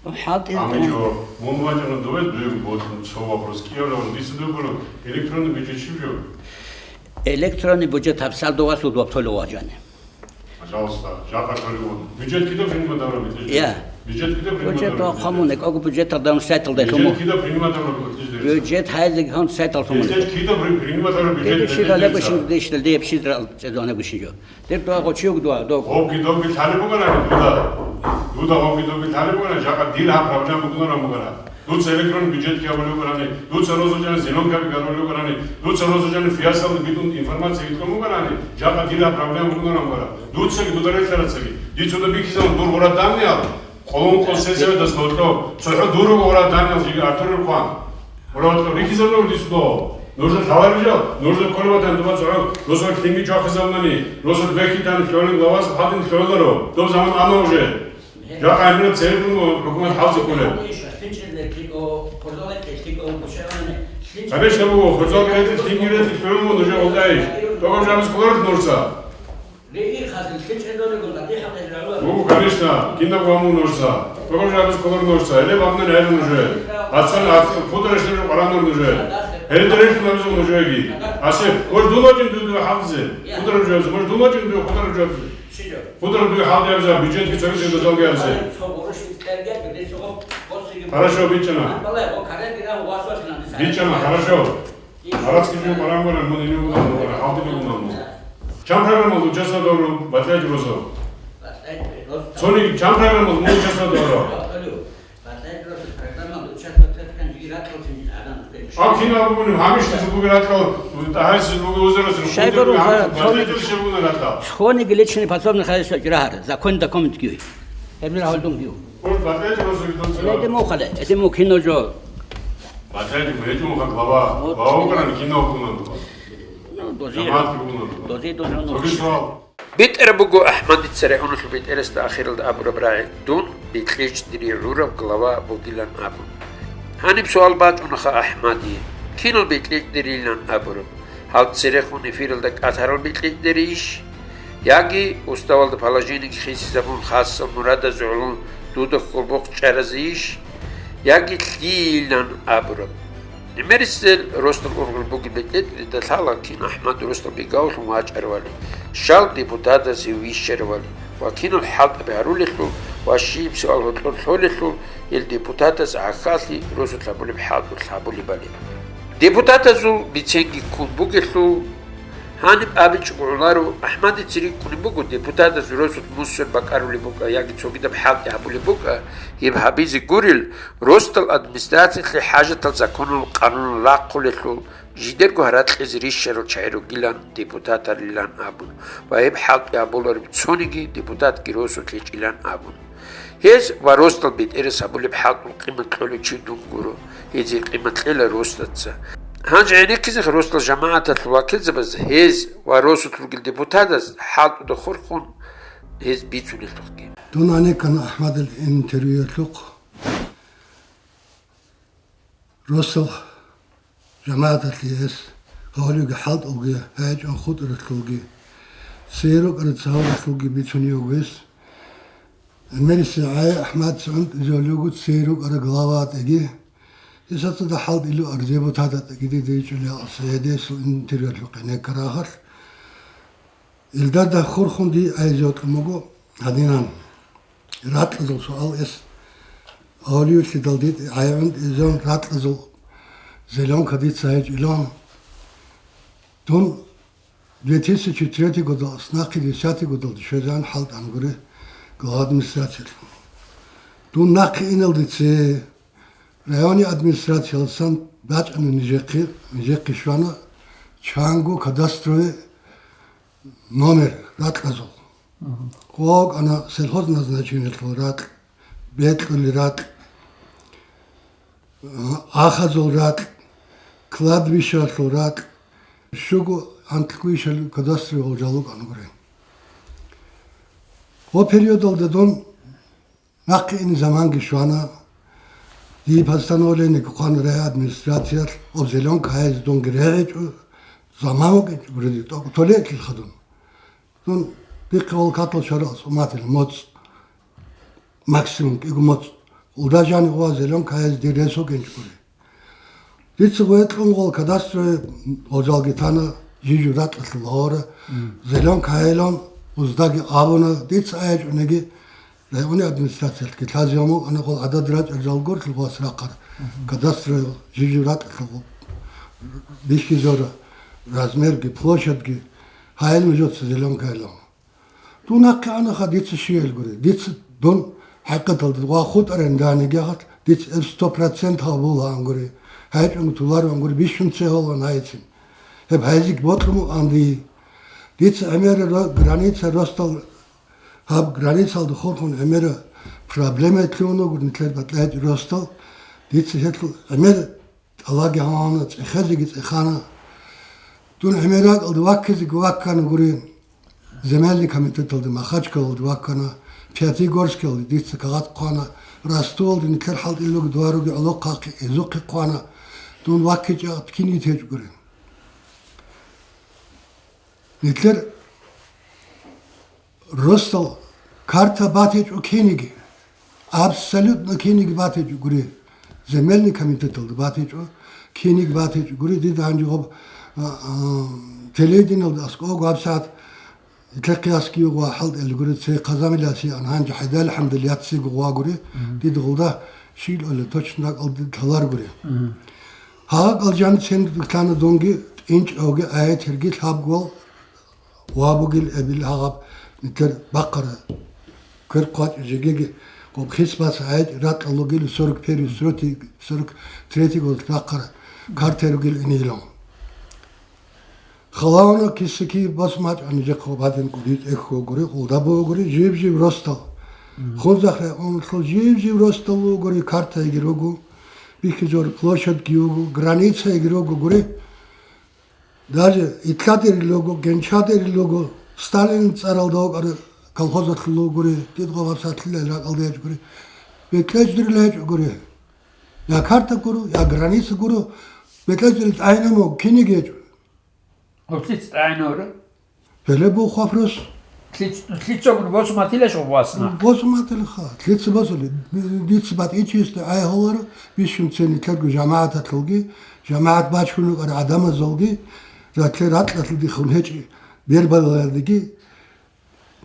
ХӀалтӀи Ами тун. Жо, мун вачӀана довез дуе вот цо вопрос. КӀиявлан дица дугуро электронный бюджет щиб жо? Электронный бюджет гьабсал довасул доптолев вачӀани. Пожалуйста, жакъа кколев. Бюджет кида принимать авра битӀежде? Я. Бюджет кида принимать Бюджет авра битӀежде? Хъамун, экӀого бюджеталда сайталда лъуму. Бюджет кида принимать авра битӀежде? Бюджет гьайзеги хон сайтал лъуму. Бюджет кида при-, принимать авра битӀежде? БитӀе ши гале бушин дишдал, деб ши драл цӀедоне бушин жо. Деб дуа гъочиуг дуа, дог. Гъобги добги лъалеб бугара дуда. Дуда гъобги добги лъалеб бугара, жакъа дир гьаб проблема бугунаран бугара. Дуца электрон бюджет киабулев вугони, дуца роза жана зеленкаби гарулев вугони, дуца роза жана фиасалда битӀун информация витӀун вугони, жакъа дила проблема бугунаран бара. Дуцаги, дуда релълъарацаги. Дицуда бихьизабун дур гъура даниял, къолон къосезавидас гьоркьоб, цохӀо дур гъура даниял жиги Артур Ирхъван. Гъура гьоркьоб рихьизабун дицудо. Нужда лъаларижал, нужда кколеб батани дуба цохӀо, росулъ лъимги чвахизабунани, росулъ вехьитани лъугӀунин главас хӀалтӀин лъугӀуларо. Доб заман ана уже. Жакъа гӀемераб церекъун хӀукумат хӀалцӀи кколеб. Конечно, буго, хурзал гьечӀел лъимги рецӀи лъугӀун нужер гъолдайищ. ТӀокӀаб жабиз кколарищ нужца? Ну, конечно, кинабго гьамун нужца. ТӀокӀаб жабиз кколар нужца. Гьеле бакънан гьарун нужее. Ацан, ацан, хутӀараш нужер къаранур нужее. Гьеле дерелъун абизул нужееги. Асе, мож дун вачӀин дуе хӀалтӀизе. ХутӀараб жабизе, мож дун вачӀин дуе хутӀараб жабизе. ХутӀараб дуе хӀалтӀи абиза, бюджетги цогидазда жалги абизе. Хорошо, бичӀчӀана. БичӀчӀана, хорошо. Арацкий жо баран баран, мун гьенив вугьун абула, хӀалтӀи бугун абула. Чан программалда участвовать гьабураб, батӀияб росу? Цони чан программалда мун участвовать гьабураб? Ав кинаб бугунеб, гьамишлъи бугеб ракьал, гьайсил бугеб узарасул Шайбарун хутӀараб ха-, батӀияб цони-, жо бугун ракьал. Цониги личный подсобный хозяйство чӀирагьар, законда комнат гьев. Гьебмир гьавлдун гьев. Гьур батӀияб росу гьедин цо. Эдем ухале, эдем ухино жо. Батаги гьечӀо муха глава. Вот. Глава вукӀарани кинав вукӀунан дуба? Ну, дозе. Жамаат вукӀунан дуба. Дозе, дозе, ну. Цоги суал. БетӀер буго АхӀмадица регӀуналъул бетӀерасда ахиралда абураб рагӀи: «Дун бекьечӀдири гӀураб глава бугилан», – абун. Гьаниб суал бачӀунаха АхӀмадие: «Кинал бекьечӀдирилан абураб? Гьал церехун эфиралда кӀалъарал бекьечӀдерийищ? Яги уставалда положениеги хисизабун, хасал мурадаз гӀоло дуда хьул бухъ чӀаразейищ? Яги лъийилан абураб?» ГӀемерисел росдал ургъел бугеб бекьечӀдерида лъала кин АхӀмад росдал бегавлъун вачӀаравали, щал депутатаз гьев вищаравали ва кинал хӀалтӀаби гьарулелъул ва щиб суал гьоркьор лъолелъул, гьел депутатаз гӀахьаллъи росулъ гьабулеб хӀалтӀулъ гьабулебали. Депутатазул биценги ккун бугелъул, гьаниб абичӀого гӀоларо, АхӀмадица рикӀкӀунеб буго, депутатаз росулъ мусор бакӀарулеб букӀа яги цогидаб хӀалтӀи гьабулеб букӀа, гьеб гьабизе гурел, росдал администрациялъе хӀажатал законал къанунал рахъулелъул, жидерго гьаракь кьезе рищарал чагӀи ругилан депутатарилан абун ва гьеб хӀалтӀи гьабулареб цониги депутатги росулъ гьечӀилан абун. Гьез ва росдал бетӀерас гьабулеб хӀалтӀул къимат кьолев чи дун гуро, гьезие къимат кьела росдаца. Гьанже гӀенеккизеха росдал жамагӀаталъул вакилзабаз гьез ва росулъ ругел депутатаз хӀалтӀуда хурхун гьез бицунелъухъги. Дун гьанеккана АхӀмадил интервьюялъухъ. Росдал жамагӀаталъе гьес гьавулевги хӀалтӀулги, гьечӀун хутӀаралъулги, цее рукӀарал цаваралъулги бицунев вуго гьес. ГӀемерисел гӀай АхӀмадица гӀунтӀизе гьавулев вуго цее рукӀарал главатӀаги, гьесда цӀадахъ хӀалтӀулев депутататӀаги дида гьечӀолъиялъ, гьединасул интервьюялъухъ гьенеккараб агьалъ. Илдарда хурхун дие гӀайзе вокьун буго гьадинан. Ракьазул суал эс гьавулевлъидал дида гӀайгӀун изан ракьазул зеленка дица гьечӀилан. Дун две тысячи третий годалъ, нахъе десятый годалда щвезегӀан хӀалтӀана гури глава администрациялъ. Дун нахъе иналде цее районный администрациялдасан бачӀана нижехъе, нижехъе щвана чанго кадастровый номер ракьазул. Мгм. ВукӀана сельхозназначениялъул ракь, бекьулел ракь, ахазул ракь, кладбищалъул ракь, щуго анкьго ишал кадастровый гьалжал вукӀана гури. Гьеб периодалда дун нахъе ине заманги щвана, дие постановлениеги хъвана райадминистрациялъ, гьеб зеленка гьайзе дунги регӀичӀо, заман вукӀинчӀо гури, тӀокӀ толеялъ хадуб. Дун дихъе волкатал шарал суматил моцӀ, максимум кӀиго моцӀ, улда жанив ва зеленка гьайзе дир рес вукӀинчӀо гури. Дица гъветӀ кьун гъол кадастровый гьалжалги тана, жив-жив ракьалъул гьавара, Мгм. зеленка гьайилан уздаги абуна, дица гьечӀониги районный администрациялъги лъазе гьамул ана гъол гӀадад рачӀарал жалгурлъи гъвас рахъар, Мгм. кадастровый жив-жив ракьалъул бихьизара размерги, площадьги, гьайил нужеца зеленка гьайилан. Дун нахъе анаха дица щиял гури. Дица дун хӀакъикъаталда ва хутӀаран данигехъ дица гьеб сто процент гьабулаан гури. ГьечӀун туларуан гури, бищун цегьолан гьайцин. Гьеб гьайзик бокьун букӀан дие. Дица гӀемера ро-, граница росдал, гьаб границалда хурхун гӀемера проблема лъугьун гури нилъер батӀа-, гьечӀ росдал. Дица гьелъул гӀемер Аллагьги гьавана, цӀехезеги цӀехана. Дун гӀемерал ракӀалде ваккизеги ваккана гури. Земельный комитеталде Махачкалалде ваккана, Пятигорскалде дица кагъат хъвана, Ростовалде нилъер хӀалтӀилалги дугьаруги гӀолохъахъе гьезухъе хъвана, дун ваккичӀеб кин йитечӀо гури. Нилъер росдал карта батичӀо киниги. Абсолютно киниги батичӀо гури. Земельный комитеталда батичӀо, киниги батичӀо гури. Дида гьанже гъоб, а, а, телевидениялда аскӀов гьабсагӀат итлъахъе аскиюгъ ва хӀалтӀел гури, цей хъазамиласи ан гьанже хӀедал хӀамдал яцци гугъва гури. Мгм. Дида гъулда щил ола, точно ракӀалде лъалар гури. Мгм. Гьагъал жаницин лъана дунги тӀинчӀавги, аятирги лъабгвал ва бугел эбел гьагъаб нилъер бахъара. Квер хъвачӀи жегеги гъоб хисбас гӀайчӀ ракьалугел сорок первый, сорок третий год рахъара картер ругел инилан. Халавана кисики басмачӀани жехъо бадин кӀудит эхьо гури, гъулда бугури, жив-жив ростал. Мгм. Хунзахъе онлъул жив-жив ростал вугури, картайги руго, бихьизор площадьги вуго, границайги руго гури. Даже итлъадерил руго, генчадерил руго, Сталин цӀаралда вукӀар колхозалъул вугури, кӀидго варсалъила ракӀалда гьечӀогури, бекьечӀдурила гьечӀогури. Я карта гуро, я граница гуро, бекьечӀдурил тӀагӀинаб киниги гьечӀо. Гьутлъица тӀагӀинавра? Гьеле бух вопрос. Лъиц-, лъицагур босун батилаш гъуб васна? Босун батилаха. Лъица босули? Дица батӀичиясда гӀайгьуларо, бищун цени ккарго жамагӀаталъулги, жамагӀат бачун рукӀарал гӀадамазулги, ратле ракьалъулги хун гьечӀи бербалаялдеги,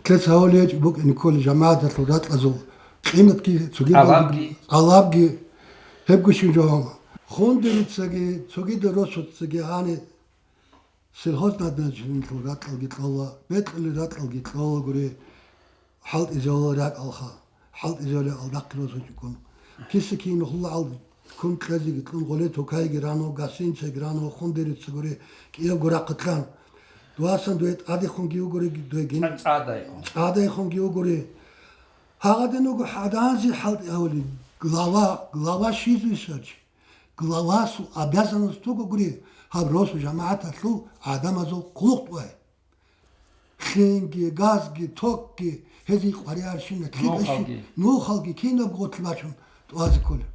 лъица гьавулей гьечӀи букӀине кколи жамагӀаталъул ракьазул къиматги, цогидалги, гӀалабги. ГӀалабги. Гьебго щин жо гьама. Хундерицаги, цогидал росуцаги гьани Сельхознадзначальниклъул ракьалги кьола, бекьулел ракьалги кьолагури, хӀалтӀизавулел ракьалха, хӀалтӀизавулел алдахъе росучӀукӀун. Киса-кин хулла гӀалд ккун кьезеги кьун гъоле токайги рано, гостиницайги рано, хундерицагури кӀиябго рахъалъан. Дуасан дуе тӀадехунги вугури, дуе гин-, ЦӀа-, цӀадайхун. ЦӀадайхунги вугури. Гьагъадин вуго гӀаданзи хӀалтӀи гьавули, глава, глава щизвищач? Главасул обязанность буго гури, гьаб росу жамагӀаталъул гӀадамазул хъулухъ тӀубай. Лъенги, газги, токги, гьезие къваригӀарщина лъикӀа щи-, нухалги. Нухалги кинаб гъотлъи бачун тӀубазе кколеб.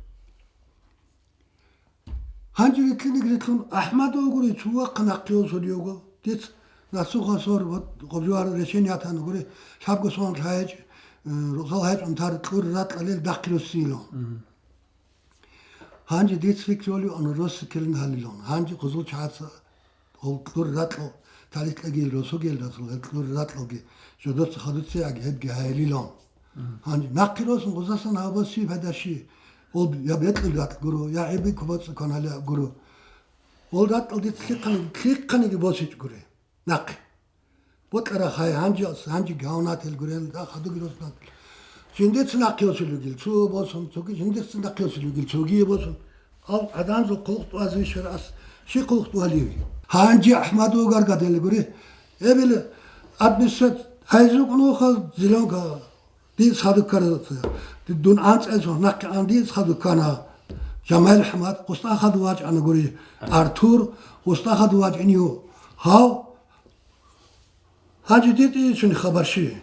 Гьанже рикьинеги рилълъун АхӀмад вугури, цо вахъа нахъе осулев вуго. Дица насухо сор, вот, гъоб жугьар решение гьатана гури, лъабго сон лъагьечӀ, э, рузал гьечӀун тар кьур ракьалил дахъируссилан. Мгм. Гьанже дица фикролеван, росу ккелин гьалилан. Гьанже хъузул чагӀаца гьел кьур ракьал талихӀ кьегил росугел расул, гьел кьур ракьалги жодоца хадуцеяги гьебги гьайилилан. Мгм. Гьанже нахъе росун гъузасан гьаб босизе пайда щи? Гьел я бекьул ракь гуро, я гӀеби кубацӀи кван гьале гуро. Гьел ракьал дица лъихъани-, лъихъаниги босичӀ гури. Нахъе. Бокьарахъай гьанже, гьанже гьавнател гурел, да, хадуги роснат. Жиндица нахъе осулев вугил, цо босун, цоги жиндица нахъе осулев вугил, цогие босун. Гьав гӀаданзул хъулухъ тӀубазе вищарас щи хъулухъ тӀубалев? Гьанже АхӀмад вугар гадел гури. Эбел администрат гьайзукъ нуха зеленка. Дица хадуб ккаралдаса, дун анцӀила нахъе ан дица хадуб ккана. Жамаил АхӀмад, гъустан хадув вачӀана гури, Артур, гъустан хадув вачӀинев. Гьав, гьанже дида ицуни хабар щи?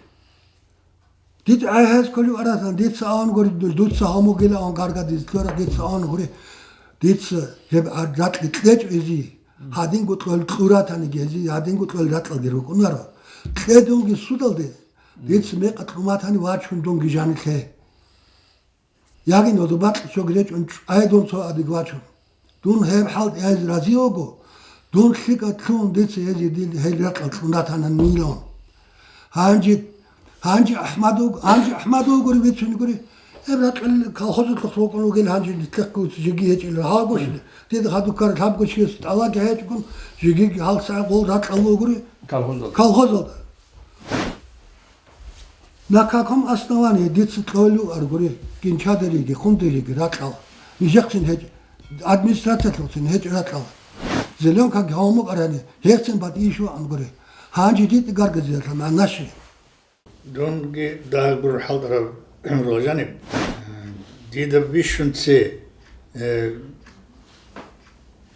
Дида гӀайгьаз кколев арасан, дица аван гури, дуца гьамугила аван гаргадизе ккола, дица аван гури, дица гьеб гӀад-, ракьги кьечӀо гьезие, гьадинго кьол кьуратаниги гьезие, гьадинго кьол ракьалги рукӀунаро. Кье дунги судалде, дица мекъа кьуматани вачун дунги жанилъе. Яги нодубакь цоги речӀун чӀвай дун цо адиг вачун. Дун гьеб хӀалтӀи гьайзе рази вуго, дун лъикӀа кьун дица гьезие дил гьел ракьал кьун ратананилан. Гьанже, гьанже АхӀмад вуг-, гьанже АхӀмад вугури бицунигури, гьеб ракьал колхозалъухъ рукӀун вугел гьанже нилъехъе жеги гьечӀелар гьавгощин. Дида хадуб ккарал лъабго чияс тӀалабги гьечӀогун, жеги гьалсагӀат гъол ракьал вугури колхозалда. Колхозалда. На каком основании дица кьолев аргури, гинчадериги, хундериги ракьал? Нижехъин гьечӀ, администрациялъухъцин гьечӀ ракьал. Зеленкаги гьавмукъарани, гьехцин батӀиишо ангури. Гьанже дида гаргадиялъа мягӀна щай? Дунги дагьаб гуро хӀалтӀараб гӀумрула жаниб. Дида бищунце, э,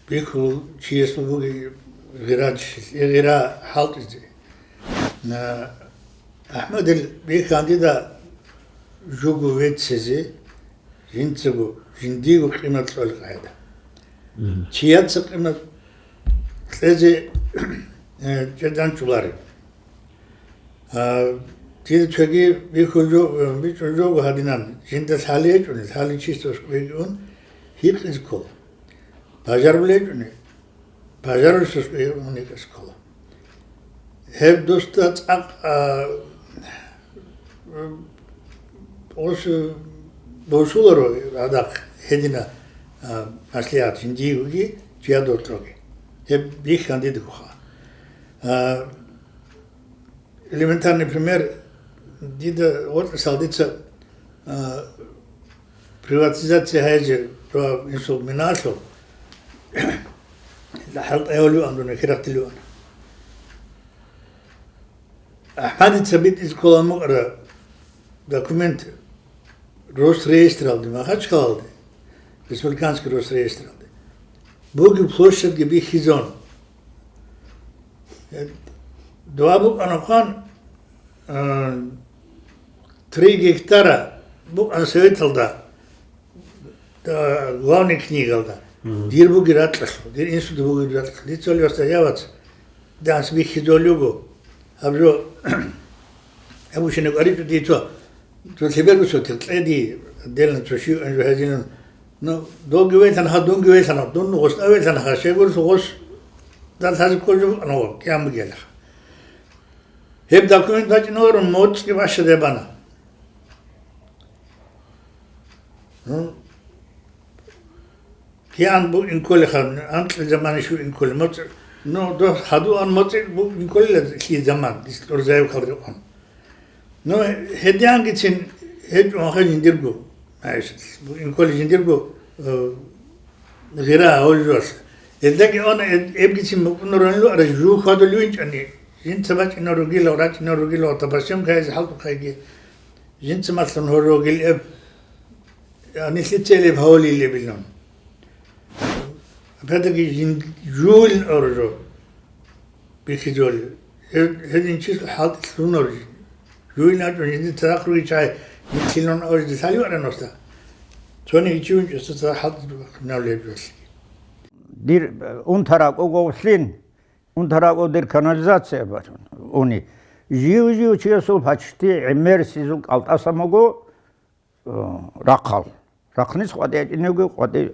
бихьул чиясул буги гъирач-, гъира хӀалтӀизе. На, АхӀмадил бихьандида жугу веццезе, жинцаго, жиндиего къимат кьолеб къагӀида. Мгм. Чияца къимат кьезе, э, чӀеданчӀулареб. А, дида цоги бихьун жо-, э, бичӀчӀун жого гьадинан, жинда лъалеб гьечӀони, лъалеб чиясда кӀвеги ун, гьикъизе ккола. Бажарулеб гьечӀони, бажарулъе кӀвеги ун гьикъизе ккола. Гьеб досда цӀакъ, а, ос босуларо гьадахъ гьедина, а, маслигӀат жиндиеги, чияда гьоркьоги. Гьеб бихьандидагоха. А, Элементарный пример, дида гъоркьисал дица, а, приватизация гьайзе дова инсул миналъул, хӀалтӀи гьавулеван дуна, хирахъдилеван. АхӀмадица битӀизе ккола мукӀара документ Росреестралде, Махачкалалде, республиканский Росреестралде, бугеб площадьги бихьизон. Дова букӀана хъван, а, три гектара букӀана советалда, а, главный книгалда. Мгм. Дир буги ракьалъ, дир инсуда буги ракьалъ. Дица гьолевасда явац, данс бихьизолего. Гьаб жо, гьаб ушинаб аричӀо дицо. Цо лъеберго цо тир кьеди, отдельно цо щив анжу гьазинан. Ну, долги велъан ха, дунги велъан ха, дун гъос а велъан ха, щегор гъос дал лъази кколжо букӀана ва кӀиямги гьелха. Гьеб документ бачӀиналаро моцӀги бащаде бана. Ну, кигӀан букӀин кколеха, анкьил замана щуин кколе, моцӀ-, ну, дос хадуан моцӀи букӀин кколела лъи заман, дис кьурзаев калдеун. Ну, гьедиангицин гьечӀо анха жиндирго, гьайс, букӀин кколе жиндирго, э, гъира гьавуллъуялъ. Гьелдаги она эб-, эбгицин букӀунаронилу ара жуг хьвадулев инчӀани, жинца бачӀинар ругила, рачӀинар ругила, тапасёнка гьайзе хӀалтӀухъайги, жинца малъун гьорогил эб, нилъи целеб гьавулилебилан. Опять-таки жин-, жугьилин оружо бихьизоли. Гье-, гьедин число хӀалтӀи лъунар жин. Жугьилин гьачӀун жиндир цадахъ ругичай, нилъилан оружо лъали вара носта. Цони ичи унчӀоса цадахъ хӀалтӀи навлеб жолъи. Дир, э, унтаракӀ уго лъин, унтаракӀ дир канализация бачун уни. Жив-жив чиясул почти гӀемерисезул кӀалтӀасан буго, э, рахъал. Рахънис къватӀи гьечӀинеги къватӀи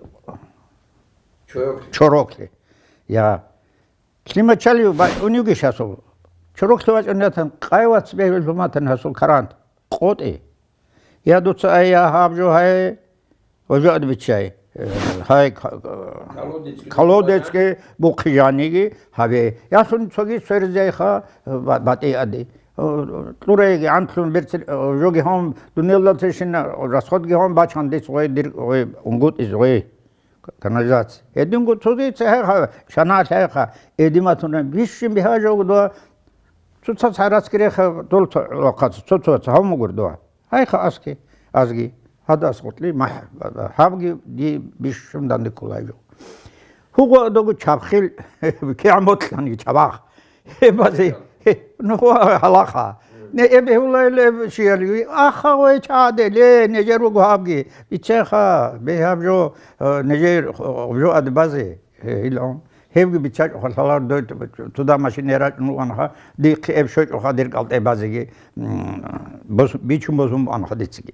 чороклъи. Чороклъи. Я. Лъимачалив бачӀуневги шасул. Чороклъи вачӀун ятан, къайвац бегьулъуматан гьасул карант. КъотӀи. Я дуца ай, я гьаб жо гьай, гьожо адбиччай. Э, гьай, ка-, Колодецкий колодецкий бухъи жаниги гьаве. Ялъун цоги сверзейха, ба-, батӀи ади. Э, кьурайги антлъун берцин, э, жоги гьон, дунелда тешин, расходги гьон бачан дис гъой, дир гъой, унгутӀиз гъой. Канализация. Гьединго цоги цехӀеха, шаналъ гьайха, эдиматуна, бищун бигьа жогдо, цоцаца гьараски реха, дол цо-, вахъаца, цо-, цоцаца гьавмугурдо. Гьайха аски, азги, гьадас гъутӀли махӀ, гьабги ди бищун данде кколай жо. Гьугъа дого чабхил, кигӀан ботлъани чабах. Гьеб базе, гье, ну, гьалаха. Не, эб гьевлайла эб чиял, аха гъой чаде, ле, нежер вуго гьабги. Бицеха, бегьаб жо, э, нежер, э, жо ад базе, э, илгьун. Гьебги бицачӀоха лъалар дой, туда машина рачӀун ванха, дихъе эб щочӀоха дир кӀалтӀе базеги, м, бос-, бичун бозун ванха дицеги.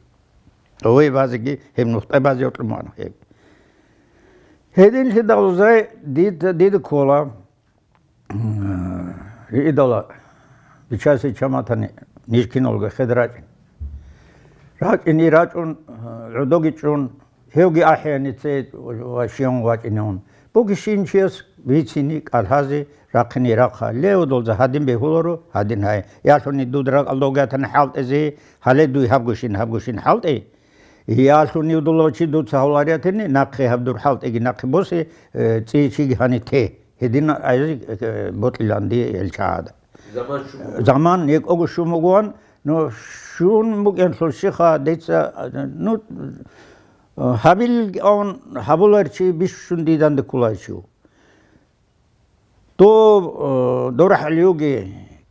Гъой базеги, гьеб нухтӀе базе йокьун ванха гьеб. Гьединлъидал зай дид-, дида ккола. М, идала Бичасил чаматани ниж киналго хед рачӀин. РачӀини рачӀун, гӀодоги чӀун, гьевги ахӀиянице ва щиван вачӀиневун. Буги щинчияс бицини, кӀалъазе, рахъини рахъа. Леодолза гьадин бегьуларо, гьадин гьай. Ялъуни дуд ракӀалда вугатани хӀалтӀизе, гьале дуй гьабгощин, гьабгощин хӀалтӀи. Ялъуни удулав чи дуца гьавлариятине, нахъе гьаб дур хӀалтӀиги нахъе босе, э, цӀи чиги гьани те. Гьедин айзи, э, бокьилан дие гьел чагӀада. Заман щун. Заман гьекӀого щун бугоан, но щун букӀанлъул щиха дица, ну, гьабилгун гьабулар чи бищун диданде кколай чи. Дов, э, дорхӀалиги,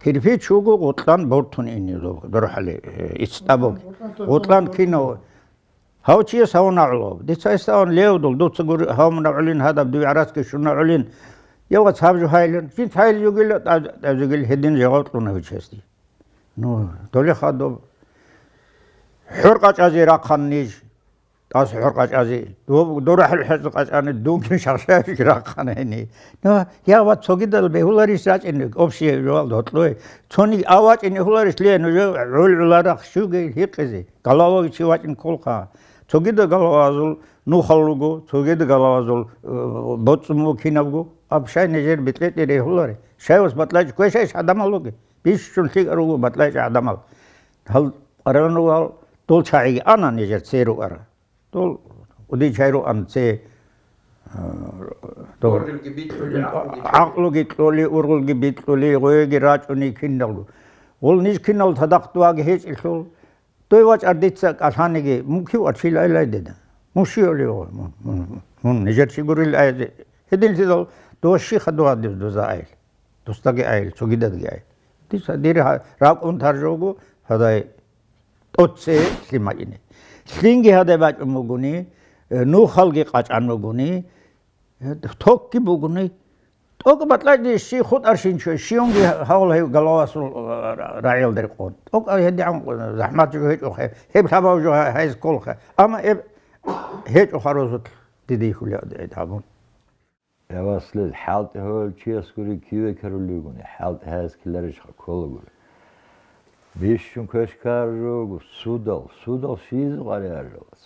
кирпич вуго гъутӀлъан бортун ине дов, дорхӀали, э, ицӀабуги. ГъутӀлъан кинав. Гьав чияс гьавун агӀлу. Дица гьесда аван левдул, дуца гур гьавун агӀулин, гьадаб дуй гӀарацги щун агӀулин. Явац гьаб жо гьайлин. Жинц гьайил жугила, тӀад-, тӀад жугил гьедин жагъал кьуна гьучасде. Ну, долеха доб. ХӀор къачӀазе рахъан ниж. ТӀас хӀор къачӀазе. Доб-, дора хӀел хӀеза къачӀани, дунги шагъшаябги рахъан гьени. Ну, я ва цогидал бегьуларищ рачӀине, общий жоал дотлой. Цони а вачӀине гьуларищ ле, ну, жо гӀул-гӀуларахъ щуги гьикъизе. Галаваги чи вачӀин кколха. Цогида галавазул нухал руго, цогида галавазул, э, боцӀун вукинабго. Аб щай нижер бетӀлетӀи регьулари. Щай вас батӀлайчӀ квешайищ гӀадамал руги? Бищун лъикӀа руго батӀлайчӀ гӀадамал. Гьал къарагӀун ругал дол чагӀиги ана нижер цере рукӀара. Дол кӀудинчай руан цере, а, дол Ургъелги битӀулел, гӀакълуги гӀакълуги кьоли, ургъулги битӀули, гъоеги рачӀуни киналго. Гъул ниж кинал цадахъ дуаги гьечӀелъул, дой вачӀар дица кӀалъаниги, мун кив арчил айлай деда? Мун щиолев? Мун, мун, мун нижер чи гурил айзе? Гьединлъидал дова щиха дугьадив дуза айл? Дусдаги айил, цогидадги айил. Дица дир гьа-, ракӀун таржавго, гьадай тӀоццеги лъимаине. Лъинги гьадай бачӀун бугони, э, нухалги къачӀан бугони, э, токги бугони, тӀокӀ батӀлайди щи хутӀарщинчо, щионги гьавал гьев галавасул, э, ра-, рагӀиялда рекъон. ТӀокӀ гьедигӀан захӀмат жо гьечӀо хе, гьеб лъабав жо гьа-, гьайз кколха. Амма гьеб гьечӀо харусулъ диде хьулеб гьабун. Я васлез, хӀалтӀи гьавал чияс гури киве ккарулевгуни, хӀалтӀи гьаяс ккеларищха кколагури. Бищун квешкарав жо вуго судал, судал щизе къваригӀаралас.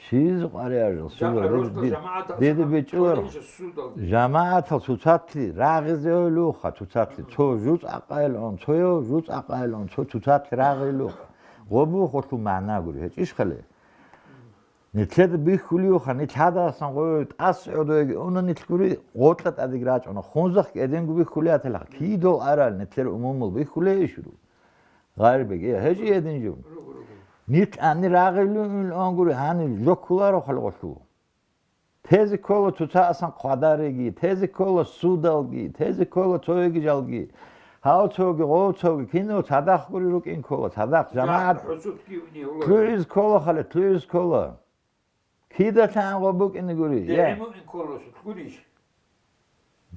Щизе къваригӀарал судал. ЖамагӀатал Дида, росла, дида, жамагӀатал дида сабаб бичӀчӀуларо. Кколища судал. ЖамагӀатал цоцалъи рагъизе гьавилуха, цоцалъи. Цо жуз акъайилан, цояв жуз акъайилан, цо цоцалъи рагъилуха. Гъобу холъул магӀна гури, гьечӀищ хъале? Нилъеда бихьулевха, нилъ гьадасан гъой тӀас гӀодойги уна нилъ гури, гъоркьа тӀадеги рачӀуна, хунзахъ кӀеденго бихьулей аталаха, кидал арал нилъер умумул бихьулей ишуру? Гъайрбеги, гьечӀи гьедин жо. Нилъ гьанир рагъилуй ун гури, гьанир жо кколаро халкъалъул. Тезе ккола цоцаасан хъвадариги, тезе ккола судалги, тезе ккола цояги жалги. Гьав цоги, гъов цоги, кинав цадахъ гури рукӀин ккола, цадахъ жамагӀат. ХӀусудги уни гьула. Лъугьиз ккола хъале, лъугьиз ккола. Кидалъан гъо букӀине гури, я. ДегӀи муъин ккола гурищ?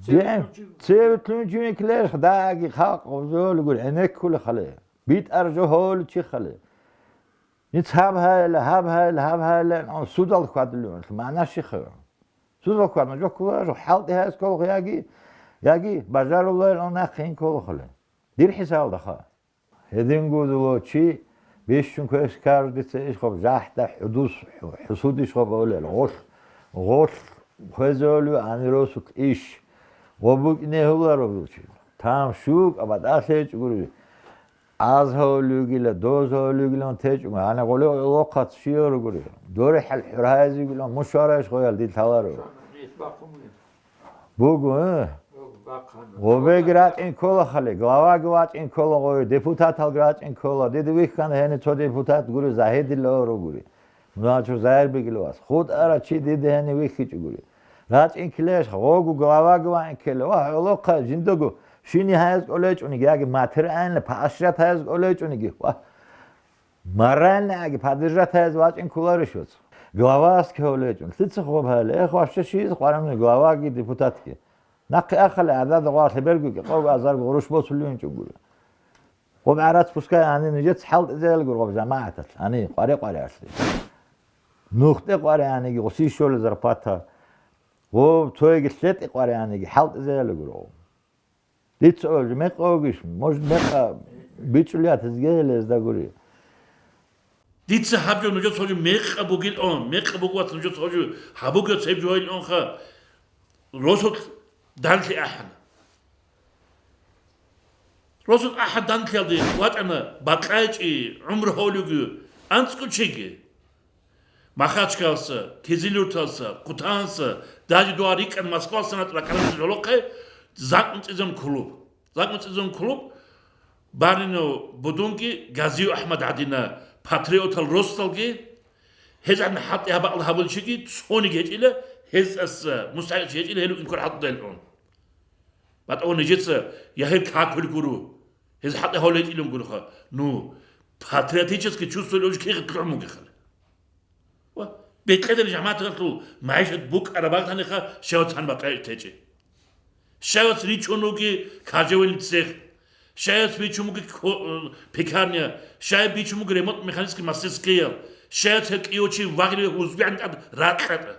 Цеве лъунчи-, цеве лъунчи виклер, дагьаги халкъ гъозолигури гӀенеккули хъале. БитӀар жо гьоличи хъале. Ниц гьаб гьайла, гьаб гьайла, гьаб гьайла, ан судал хьвадулев, магӀна щихъа. Судал хьвадна жо ккола, жо хӀалтӀи гьаяс кколха яги, яги бажарулел ан нахъин кколха хъале. Дир хӀисабалда ха. Гьединго дуло чи бищун квеш ккарав дица иш гъаб жахӀда хӀудус, хӀу-, хӀусудиш гъаб авлел, гъолъ, гъолъ хвезавулев гьаниросулъ иш. Гъо букӀине гьуларо чи. Там щукӀа батӀалъи гьечӀогури. Аз гьавулевгила, доз гьавулевгилан течӀого. Гьанир гъоле гӀолохъац щиyorогури. ДорихӀал хӀурхӀайзивгилан мушарайш гъоял дилъаларо. Буго, э? Гъобеги рачӀин ккола хъали, главаги вачӀин ккола гъой, депутаталги рачӀин ккола. Дида вихьана гьениб цо депутат гури, Загьидилла оро гури. Муначо Загьирбегила вас. ХутӀара чи дида гьениб вихьичӀо гури. РачӀин ккелеш, гъогу главаги ваин ккела. Ва гӀолохъа жиндаго шини гьаяз кӀолечӀониги, яги материально поощрять гьаяз кӀолечӀониги. Ва Моральный аги поддержать гьаяз вачӀин кколарищ вац? Главаски гьавлечӀун. Лъица хоб гьайла? Эх, вообще щиз къваригӀуна главаги депутатги. Нахъе ахали гӀадада гъвалъе бергуги, къого азарго гъурущ босулевинчӀо гури. Гъоб гӀарац пускай гьани нижеца хӀалтӀизаял гур гъоб жамагӀаталъ, гьани къваре-къвареалъе. Нухде къваре гьаниги гъуси щола зарплата. Гъоб цояги лъетӀе къваре гьаниги хӀалтӀизаял гур гъоб. Дица ой, мекъа вугищ, может, мекъа бичӀулият гьезге гьелезда гури. Дица гьаб жо нужеца гьожу мекъа бугил он, мекъа бугват нужеца гьожу гьабугев цеб жо гьайил онха, росулъ данлъи ахӀана. Росулъ ахӀа данлъиялде вачӀана бакьайчӀи, гӀумру гьолюги, анцӀго чиги. Махачкалса, Кизилюрталса, Кутанса, даже дугьа рикӀкӀад Москвалса начӀ ракӀараб жолохъе закъун цӀизун клуб. Закъун цӀизун клуб, баринав будунги Газиев АхӀмад гӀадина патриотал росдалги, гьезда хӀалтӀи гьаб бакӀалда гьабулчиги цониги гьечӀила, гьезда мустахӀикълъи гьечӀила гьел инкур хӀалтӀуда гьелъун. БатӀа нижеца я гьеб какулел гуро, гьез хӀалтӀи гьавлетӀилан гуроха. Ну, патриотический чувствоялъ кигъ кьун бугехъали. Ва бекьедал жамагӀаталъул магӀишат букӀараб багьаниха щаяц гьаниб бакъи течӀи. Щаяц ричун вуги кожевенный цех. Щаяц ричун вуги ко-, э, пекарня. Щаяц ричун вуги ремонт-механический мастерскиял. Щаяц гьел кӀиго чи вагъире гьузбигӀан тӀад ракьа-тӀа.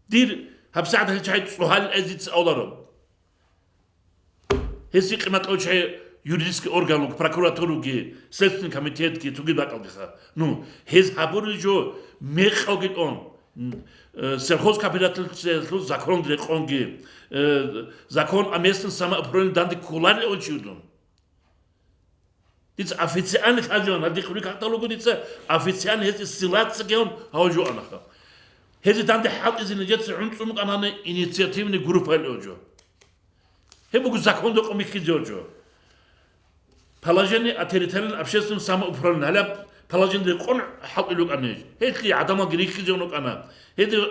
Дир гьабсагӀат гьел чагӀи цӀогьал эзица авларо. Гьесие къиматлъучӀей юридический орган вуго, прокуратура вуги, Следственный комитетги, цоги бакӀалдиха. Ну, гьез гьабурел жо мекъалги тӀон, м, э, сельхозкооперативлъул законалда рекъонги, э, закон о местном самоуправлении данде кколарел он чи вугев. Дица официально лъазеян, гьадихъ рури какдал руго дица официально гьезие ссылаться гьавун гьав жо анаха. Гьезие данде хӀалтӀизе нижеца гӀунцӀун вукӀана инициативный группа гьел жо. Гьеб буго законалда къо бихьизе гьав жо. Положение о территориальном общественном самоуправлении. Гьалаб положение рекъон хӀалтӀулел рукӀана гьез. Гьелъие гӀадамалги рихьизе вукӀана. Гьезие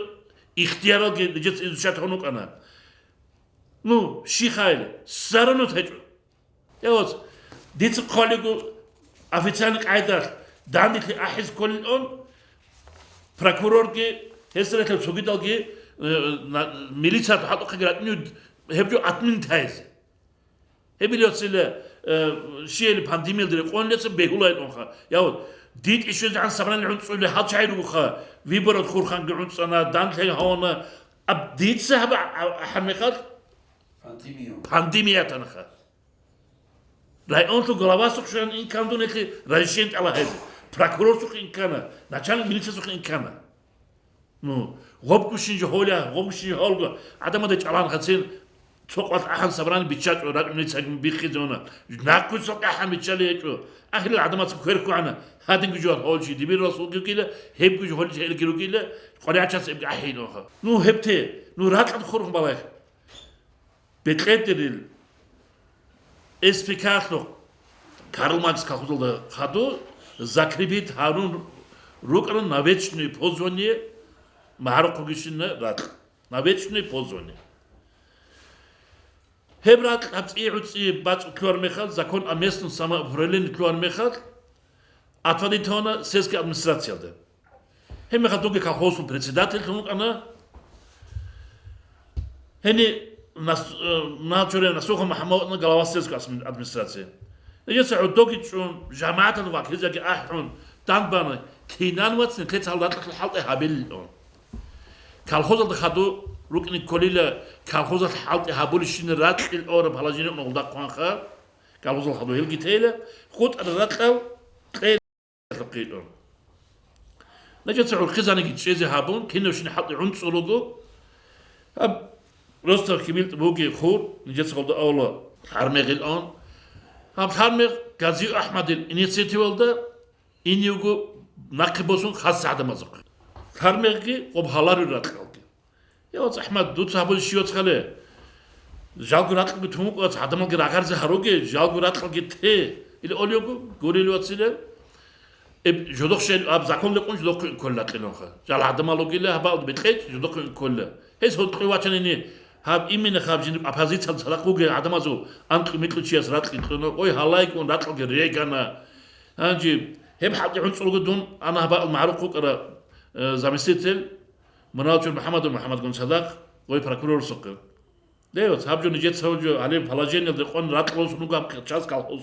ихтияралги нижеца изучать гьавун вукӀана. Ну, щихъайилан, всё равно гьечӀо. Я вот, дица хъвалиго официальный къайдалъ данделъи ахӀизе кколилан, прокурорги, гьесда релълъарал цогидалги, э, на-, милициялъул хӀалтӀухъеги ратӀунев гьеб жо отменить гьайзе. Гьеб ил яцила, э, щияли пандемиялда рекъон леца бегьулайиланха. Я вот, дитӀи щвезегӀан собрание гӀунцӀулел гьал чагӀи ругоха, выборалда хурханги гӀунцӀана, данлъи гьавана. Аб дица гьаб а-, а-, ахӀан мехалъ Пандемия. Пандемия атанаха. Районлъул главасухъ щван инкандун гьелъи разрешение тӀала гьезе. Прокурорсухъ инкана, начальник милициясухъ инкана. Ну, гъобгущин жо гьола, гъобгущин жо гьолго, гӀадамазда чӀалан гьацин, цо къвалъ ахӀан собрание биччачӀо, ракӀ милицияги биххизавуна. Нахъуй цо къахӀан биччалей гьечӀо. Ахирал гӀадамаца кверхугӀана, гьадинги жо гьолчи дибир расулги ругила, гьебги жо гьолчи гьелги ругила, къваригӀачаца эбги ахӀейиланха. Ну, гьеб те, ну, ракьад хурхун балагье. Бекьедерил СПК-лъухъ Карл Маркс колхозалда хадув закрепить гьарун рукӀана на вечное пользование магӀарухъ вугищинна ракь. На вечное пользование. Гьеб ракь гьаб цӀи гӀуцӀи бацӀцӀулъугьар мехалъ, закон о местном самоуправлении лъугьар мехалъ, отводить гьавуна сельская администрациялда. Гьеб мехалъ дуги колхозул председательлъун вукӀана. Гьени нас-, э, начуре Насухов МухӀаммад вукӀана глава сельской админ-, администрации. ГьечӀеца гӀодоги чӀун, жамагӀаталда вакилзаги ахӀун, данбана, кинан вацин, лъецал ракьалъул хӀалтӀи гьабилилан. Колхозалда хадув рукӀине кколила, колхозалъ хӀалтӀи гьабулищинал ракьил ораб положение уна гъулда хъванха, колхозалда хадув гьелги тейила, хутӀарал ракьал кье- ГьечӀеца гӀурхъизаниги чӀезе гьабун, кинавщин хӀалтӀи гӀунцӀулаго. Гьаб Ростов ХибилтӀ буги хур, нижеца гъолда авла Лъармегъилан. Гьаб Лъармегъ Гази АхӀмадил инициативалда иневго нахъе босун хас гӀадамазухъе. Лъармегъги гъоб гьаларил ракьалги. Я, вац АхӀмад, дуца гьабулеб щивац хъале? Жалго ракьалги тун вукӀац, гӀадамалги рагъарзе гьаруге, жалго ракьалги те, или олего, гурил вациле. Эб жодох шел аб закон лекъун жодохъе кколла кьилунха. Жал гӀадамал вугила гьабал бекьечӀ жодохъе кколла. Гьес гьоркье вачанани гьаб имина хаб жин оппозициялда цадахъ вугел гӀадамазул анкьу-микьу чияс ракьи кьуна, ой, гьалайгун ракьалги регана. Гьанже гьеб хӀалтӀи гӀунцӀулго дун ана гьабал магӀарухъ вукӀара, э, заместитель Муналчур МухӀаммадул МухӀаммадгун цадахъ, ой, прокурорсухъе. Дей, вот, гьаб жо нижеца гьаб жо гьалеб положениялда къон ракьалъун руго гьаб час колхоз.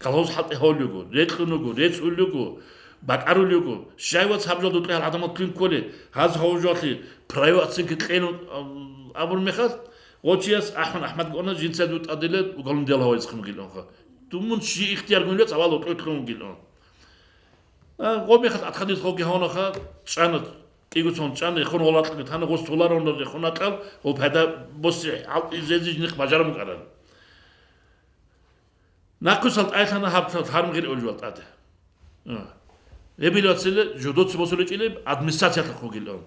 Колхоз хӀалтӀи гьолего, рекьун руго, рецӀулего, бакӀарулего. Щай, вац, гьаб жо дутӀигӀал гӀадамал кколе, гьаз гьав жоалъе правовой оценка кьелун, ам, абун мехалъ, гъочияс ахӀун АхӀмад гона жинца дутӀадила уголовный дело гьавайзе хъумгиланха. Думун щи ихтияр гунилец авал утӀутлъун гилан. А, гъо мехалъ атхадиз гъоги гьавунаха, чӀана, кӀигоцун чӀана, рехун гъол акьалги тана, гъос толарун рехун акьал, гъол пайда босси гьал изезе жинихъ бажарун кӀаран. Нахъусал тӀайлъана гьаб Лъармегъил олжвал тӀаде. А. Гьебил вациле жодоци босулечӀилеб администрациялъухъ вугилан.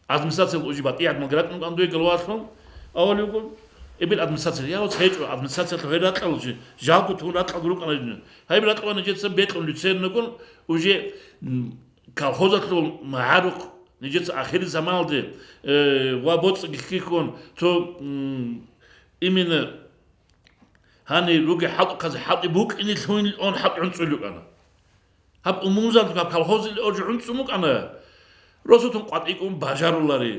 Администрациялъ уже батӀи гӀадмал гратӀун кӀан дуе головалъун, авалиугун, эбел администрация, я, вот гьечӀо, администрациялъ гьел ракьалъ чи, жалго тун ракьалго рукӀана жиндир. Гьеб ракьалъ нижеца бекьун люцернагун, уже, м, колхозалъул магӀарухъ нижеца ахирзаманалде, э, ва боцӀги хьихьун, цо, м, именно гьанир руги хӀалтӀухъазе хӀалтӀи букӀине лъугьин он хӀалтӀи гӀунцӀулев вукӀана. Гьаб умумузаб гьаб колхозил оржи гӀунцӀун букӀана. Росутун къватӀикӀун бажарулари.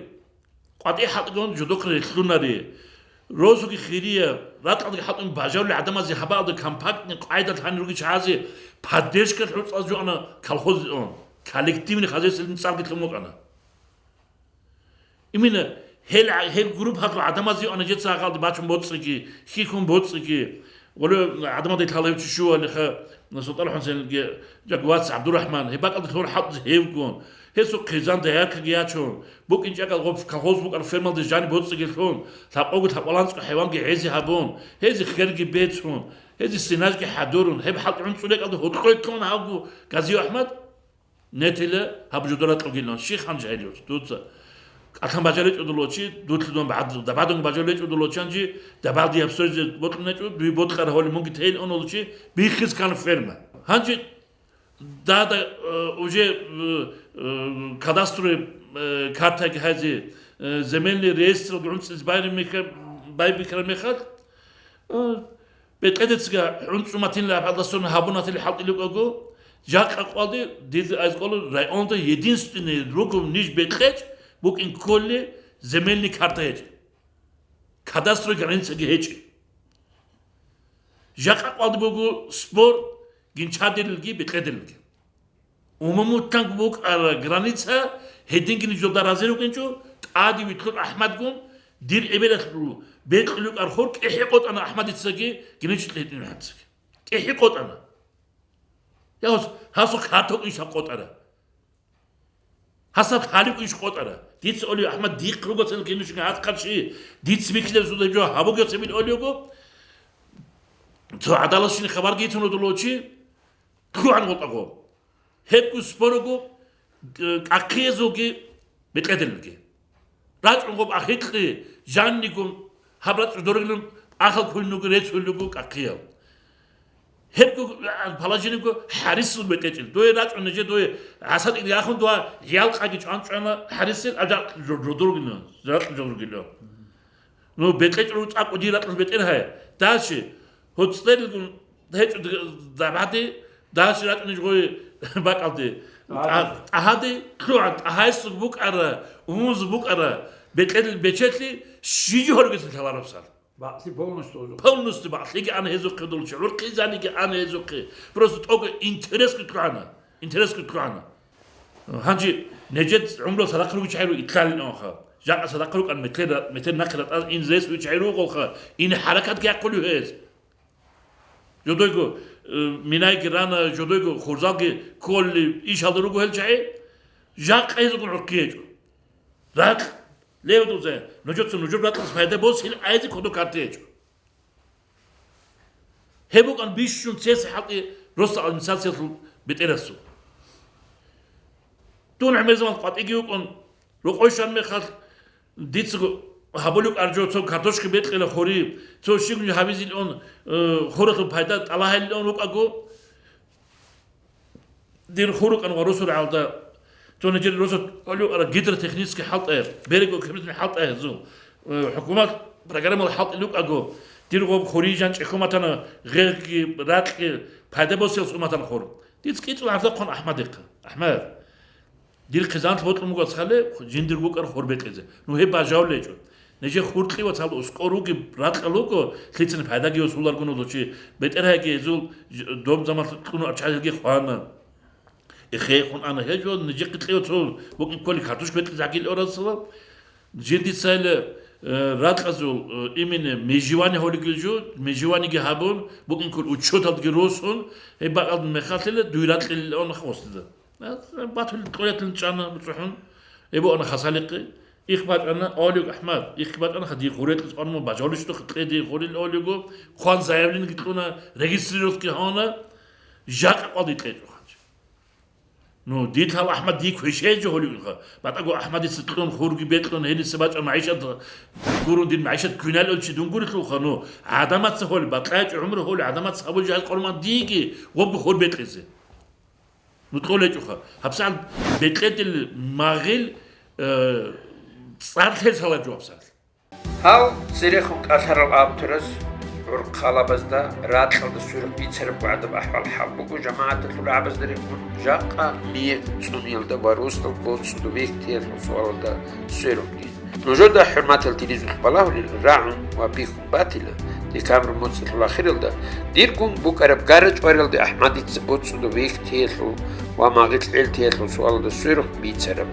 КъватӀи хӀалтӀигун жодохъ релълъунари. Росуги хирияб, ракьалги хӀалтӀун бажарулел гӀадамазе гьабаалда компактный къайдал гьанир руги чагӀазе поддержка гӀуцӀаз жуана колхозил он. Коллективный хозяйстволин цӀарги лъун букӀана. Именно гьел, гьел группаялъул гӀадамазе ана жеца гьалде бачун боцӀиги, хьихьун боцӀиги. Вале гӀадамаде лъала гьев чи щувалиха, СултӀан ХӀусейнги, жаг вац ГӀабдурахӀман, гьеб бакӀалда лъугьун хӀалтӀизе гьевгун. Гьесул хъизан даяккаги ячун, букӀин чӀакӀал гъоб колхоз букӀар фермалде жани боцӀиги лъун, лъакъовги лъакъваланцӀго хӀайванги гӀезе гьабун, гьезе херги бецун, гьезе сенажги хӀадурун, гьеб хӀалтӀи гӀунцӀулеб кӀалда гьоркьой лъун гьавгу Гази АхӀмад. Нетила гьаб жодора кьогилан, щихъ гьанже гьелиус, дуца. КӀалъан бажаричӀодуло чи, дутлъидун бадун бажаричӀодуло чанжи, дабалди гьабсоризе бокьуначӀо, дуй бокьара гьоли мунги тейил онулчи, биххис кан ферма. Гьанже дада, э, уже, э, э, кадастровый, э, картаги гьази, э, земельный реестр гӀунцӀиз байрин меха-, байбихьараб мехалъ, э, Бекьедецга гӀунцӀуматилла гьабалдасун гьабунатили хӀалтӀилукӀаго, жакъа къвалде дизе айзкъоло районда единственный ругов ниж бекьечӀ букӀин кколли земельный карта гьечӀ. Кадастровый границаги гьечӀ. Жакъа къвалде буго спор гинчадилилги бекьедилилги. Умумутан букӀара граница, гьединги нижелда разе ругинчӀо, тӀаде витлъун АхӀмадгун, дир эбелалъул бекьулукӀар хор кӀихӀи къотӀана АхӀмадицаги гиничӀ гьединлъанцаги. КӀихӀи къотӀана. Я гьас, гьасухъ гьатӀукӀ иш гьаб къотӀара. Гьасаб хӀаликӀу иш къотӀара. Дица олев АхӀмад дихъ ругоцин кинушин гьатӀ хъарщи, дица бихьидаб суда жо гьабуге цебил олего, цо гӀадаласшин хабарги итун рудулочи, лъугӀан гъотӀаго. Гьеб спорого, э, кӀахъиязулги бекьедилги. РачӀун гъоб ахикьи, жанниго гьаб рацӀцӀу доргилан ахал кколин руго, рецц гьулин руго кӀахъиял. Гьебго, а, положениего хӀарисул бекьечӀел. Дое рачӀун нижер дое гӀасатӀил яхун дуа ялкъаги чӀван-чӀвана хӀарисел, а жакъ жо-, жодоргилан, жакъ жодоргилан. Ну, бекьечӀо цӀакъ дир ракьалъ бетӀергьай. Дальше, гьоцӀерилгун гьечӀо д-, дагьаде, дальше рачӀунищ гъой бакӀалде. ТӀагьаде. ТӀа-, тӀагьаде, лъугӀан, тӀагьайсул букӀара, умумузул букӀара, бекьерил бечелъи щиги гьоргицин лъалараб сал. Бакълъи полностью гьозухъе. Полностью бакълъиги ана гьезухъе долчи, гӀурхъизаниги ана гьезухъе. Просто тӀокӀа интересги лъугӀана. Интересги лъугӀана. Гьанже нижер гӀумру садахъ ругичӀайру итлъалин онха. Жакъа садахъ рукӀан метер, метер нахъе ратӀа ин рес вичӀайру гъолха, ин хӀаракатги яхъулев гьез. Жодойго, э, минайги рана, жодойго хурзалги кколли ишалда руго гьел чагӀи, жакъа гьезулгун гӀурхъи гьечӀо. Ракь, лев дузе, нужеца нужер ракьалъ пайда босил айзи кодо карте гьечӀо. Гьеб букӀан бищун цеса хӀалтӀи росдал администрациялъул бетӀерасул. Дун гӀемерзаман къватӀиги вукӀун, рокъой щван мехалъ, дица гьабулев аржо цо картошка бекьила хури, цо щиб гьабизилан, э, хуралъул пайда тӀалаб гьабилан рукӀаго, дир хур рукӀан ва росу рагӀалда, цо нижер росу гьолев ара гидротехнический хӀалтӀай, берегоукрепительный хӀалтӀай гьезул, э, хӀукумат программала хӀалтӀи рукӀаго, дир гъоб хури жан чӀехьуматана, гъегги, ракьги, пайда босиялс уматан хур. Дица кӀицӀул гӀарзахъун АхӀмадихъа. АхӀмад, дир хъизаналъ бокьун буго цале, жиндир букӀар хур бекьизе. Ну гьеб бажавулечӀо. Нижер хуркьи вацал ускӀор ругеб ракьал руго, лъицани пайдаги осуларгун улучи, бетӀергьайги гьезул ж-, доб заман кьуну арчагӀалги хвана. Эхейхун ана гьечӀо, нижехъе кьев цо букӀин кколи картошка бекьизе гьагил орасала. Жиндицайла, э, ракьазул, э, именно межевание гьолигил жо, межеваниеги гьабун, букӀин кколи учеталдги росун, гьеб бакӀалда мехалъила дуй ракьилила ана хвостида. Батулин кьурятилин чӀана буцӀухӀун. Эбу ана хасалихъе. Их бачӀана, Олег АхӀмад, их бачӀана ха дир гъурекьис къвармун бажавлищ духъе кье дир гъурил Олего, хъван заявлениеги кьуна, регистрировки гьавна, жакъа къвалди кьечӀо хъанчи. Ну, дитал АхӀмад дик хвешезе гьолигиха. БатӀаго АхӀмадица кьун, хурги бекьун, гьениса бачӀа магӀишат гурун, дир магӀишат квиналев чи дунгурелъулха, ну, гӀадамаца гьоли, бакьачӀо гӀумру гьоли, гӀадамаца гьабулчи гьал къурман диги, вобго хур бекьизе. НутӀлъул гьечӀоха. ГьабсагӀат бекьедил магъил, э, цӀар лъезала жо гьабсагӀат. Гьал церехун кӀалъарал автораз гӀурхъ гьалабазда ракьалда сверухъ бицараб гӀадаб ахӀвал-хӀал буго жамагӀаталъул рагӀабазда рекъон, жакъа мигь цӀуниялда ва росдал боцӀуда вехьтиялъул суалалда сверухъги. Нужеда, хӀурматал телезухъ балагьулел, рагӀун ва бихьун батила, декабрь моцӀалъул ахиралда диргун букӀараб Гарачуаралде АхӀмадица боцӀуда вехьтиялъул ва магъил гӀелтиялъул суалалда сверухъ бицараб.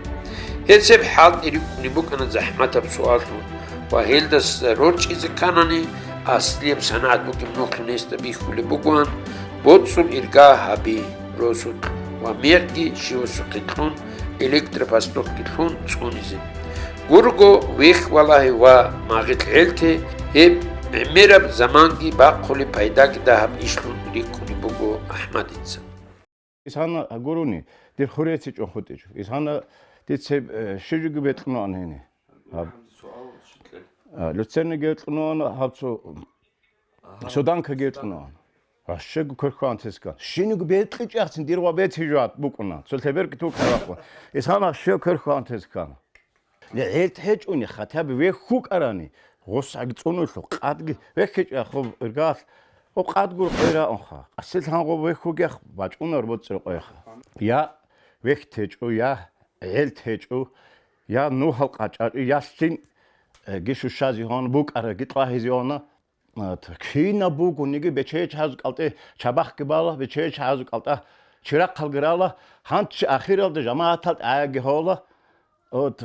Гьесеб хӀалтӀи рикӀкӀунеб букӀана захӀматаб суаллъун ва гьелдаса рорчӀизе кканани, аслияб санагӀат бугеб нухлъун гьесда бихьулеб бугоан, боцӀул ирга гьаби, росулъ ва мегъги щивасухъе кьун, электропастухъги лъун цӀунизе. Гурго вехь валагьи ва магъил гӀелте гьеб гӀемераб заманги бахъулеб пайдаги дагьаб ишлъун рикӀкӀунеб буго АхӀмадица. Исана гурони, дир хуреци чӀун хутӀичӀо. Исана дица, э, щиб жоги бекьунаан гьени. Гьаб. А, Люцернаги бекьунаан, гьаб цо Суданкаги бекьунаан. Ва щего кверхъан тескан. Щинего бекьичӀахцин дир ва беци жоат букӀуна. Цо лъеберги тукӀа рахъун. Исана щего кверхъан тескан. ГӀелт гьечӀони, хатаб вехь хукӀарани, гъусаги цӀунулъу, къадги вехьичӀахъуб иргалъ, гъо къадгур къой раунха, къасилъан гъо вехь хугех бачӀунар боцӀи къойха. Я вехь течӀо, я гӀелт гьечӀо, я нугьал къачӀачӀо, я лъин, э, ги шушазе гьона, букӀараги тӀвагьизе гьона. Ат, кинаб бугониги бечейчагьазул кӀалтӀе чабахъги бала, бечейчагьазул кӀалтӀа чирахъалги рала, гьанчи ахиралда жамагӀатал тӀагӀаги гьола. От,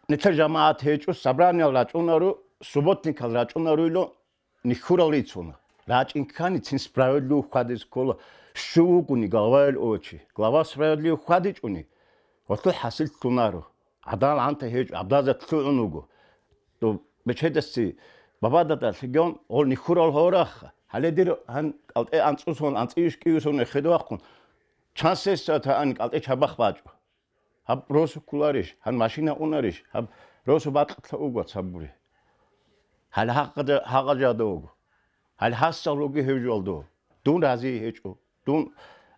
нилъер жамагӀат гьечӀо, собраниел рачӀунаро, субботникал рачӀунаро ило, нихьурал рицуна. РачӀин ккани цин справедливо хьвадизе ккола, щив вугони главаялъул очи. Глава справедливо хьвадичӀони, гъолъул хӀасил лъунаро. ГӀадал гӀанта гьечӀо, гӀабдазат лъугӀун вуго. Дов бечедасци бабадада лъигион, гъол нихьурал гьорахъа. Гьале дир гьан кӀалтӀе анцӀусон, анцӀийищ кӀиюсон эхеде вахъун, чан сесса таан кӀалтӀе чабахъ бачӀо. Гьаб росу кколарищ, гьан машина унарищ, гьаб росу бакьулъа уго цабури. Гьале гьагъа-, гьагъа жада вуго. Гьале гьасал руги гьев жуалдо. Дун разие гьечӀо. Дун,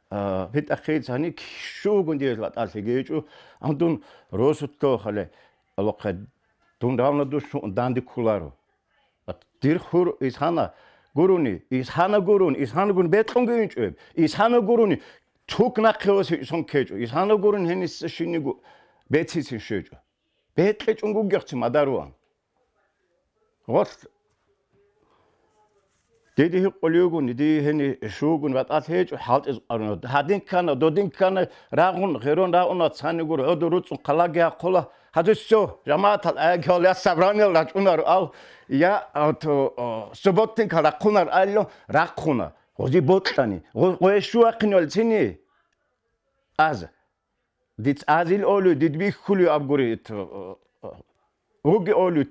а, битӀахъе цани щугун дие ватӀалъиги гьечӀо. Ам дун росулъ хъале, алохъе, дун равна душ данде кколаро. Дир хур Исана гурони, Исана гурун, Исана гурун бекьунги инчӀеб, Исана гурони цук нахъе ва сон ккечӀо, Исана гурун гьениса щинигу бецицин щвечӀо. БекьичӀун гугехъцин мадаруан. Гъолъ диде гьикъулев вугони, дие гьени щугун ватӀалъ гьечӀо, хӀалтӀиз къарунав. Гьадин ккана, додин ккана, рагъун, гъерон рагъуна, цанигур гӀодор руцӀцӀун хъалаги гьахъула. Гьадуссо, жамагӀатал гӀайги гьавлия, собраниел рачӀунар ал, я, а, то, о, субботникал рахъунар алло, рахъуна. Гъози бокьани. Гъо-, гъое щу вахъиневал цини? Аз. Диц азил олю, дид биххулю абгури, ит, о, о, вуги олю,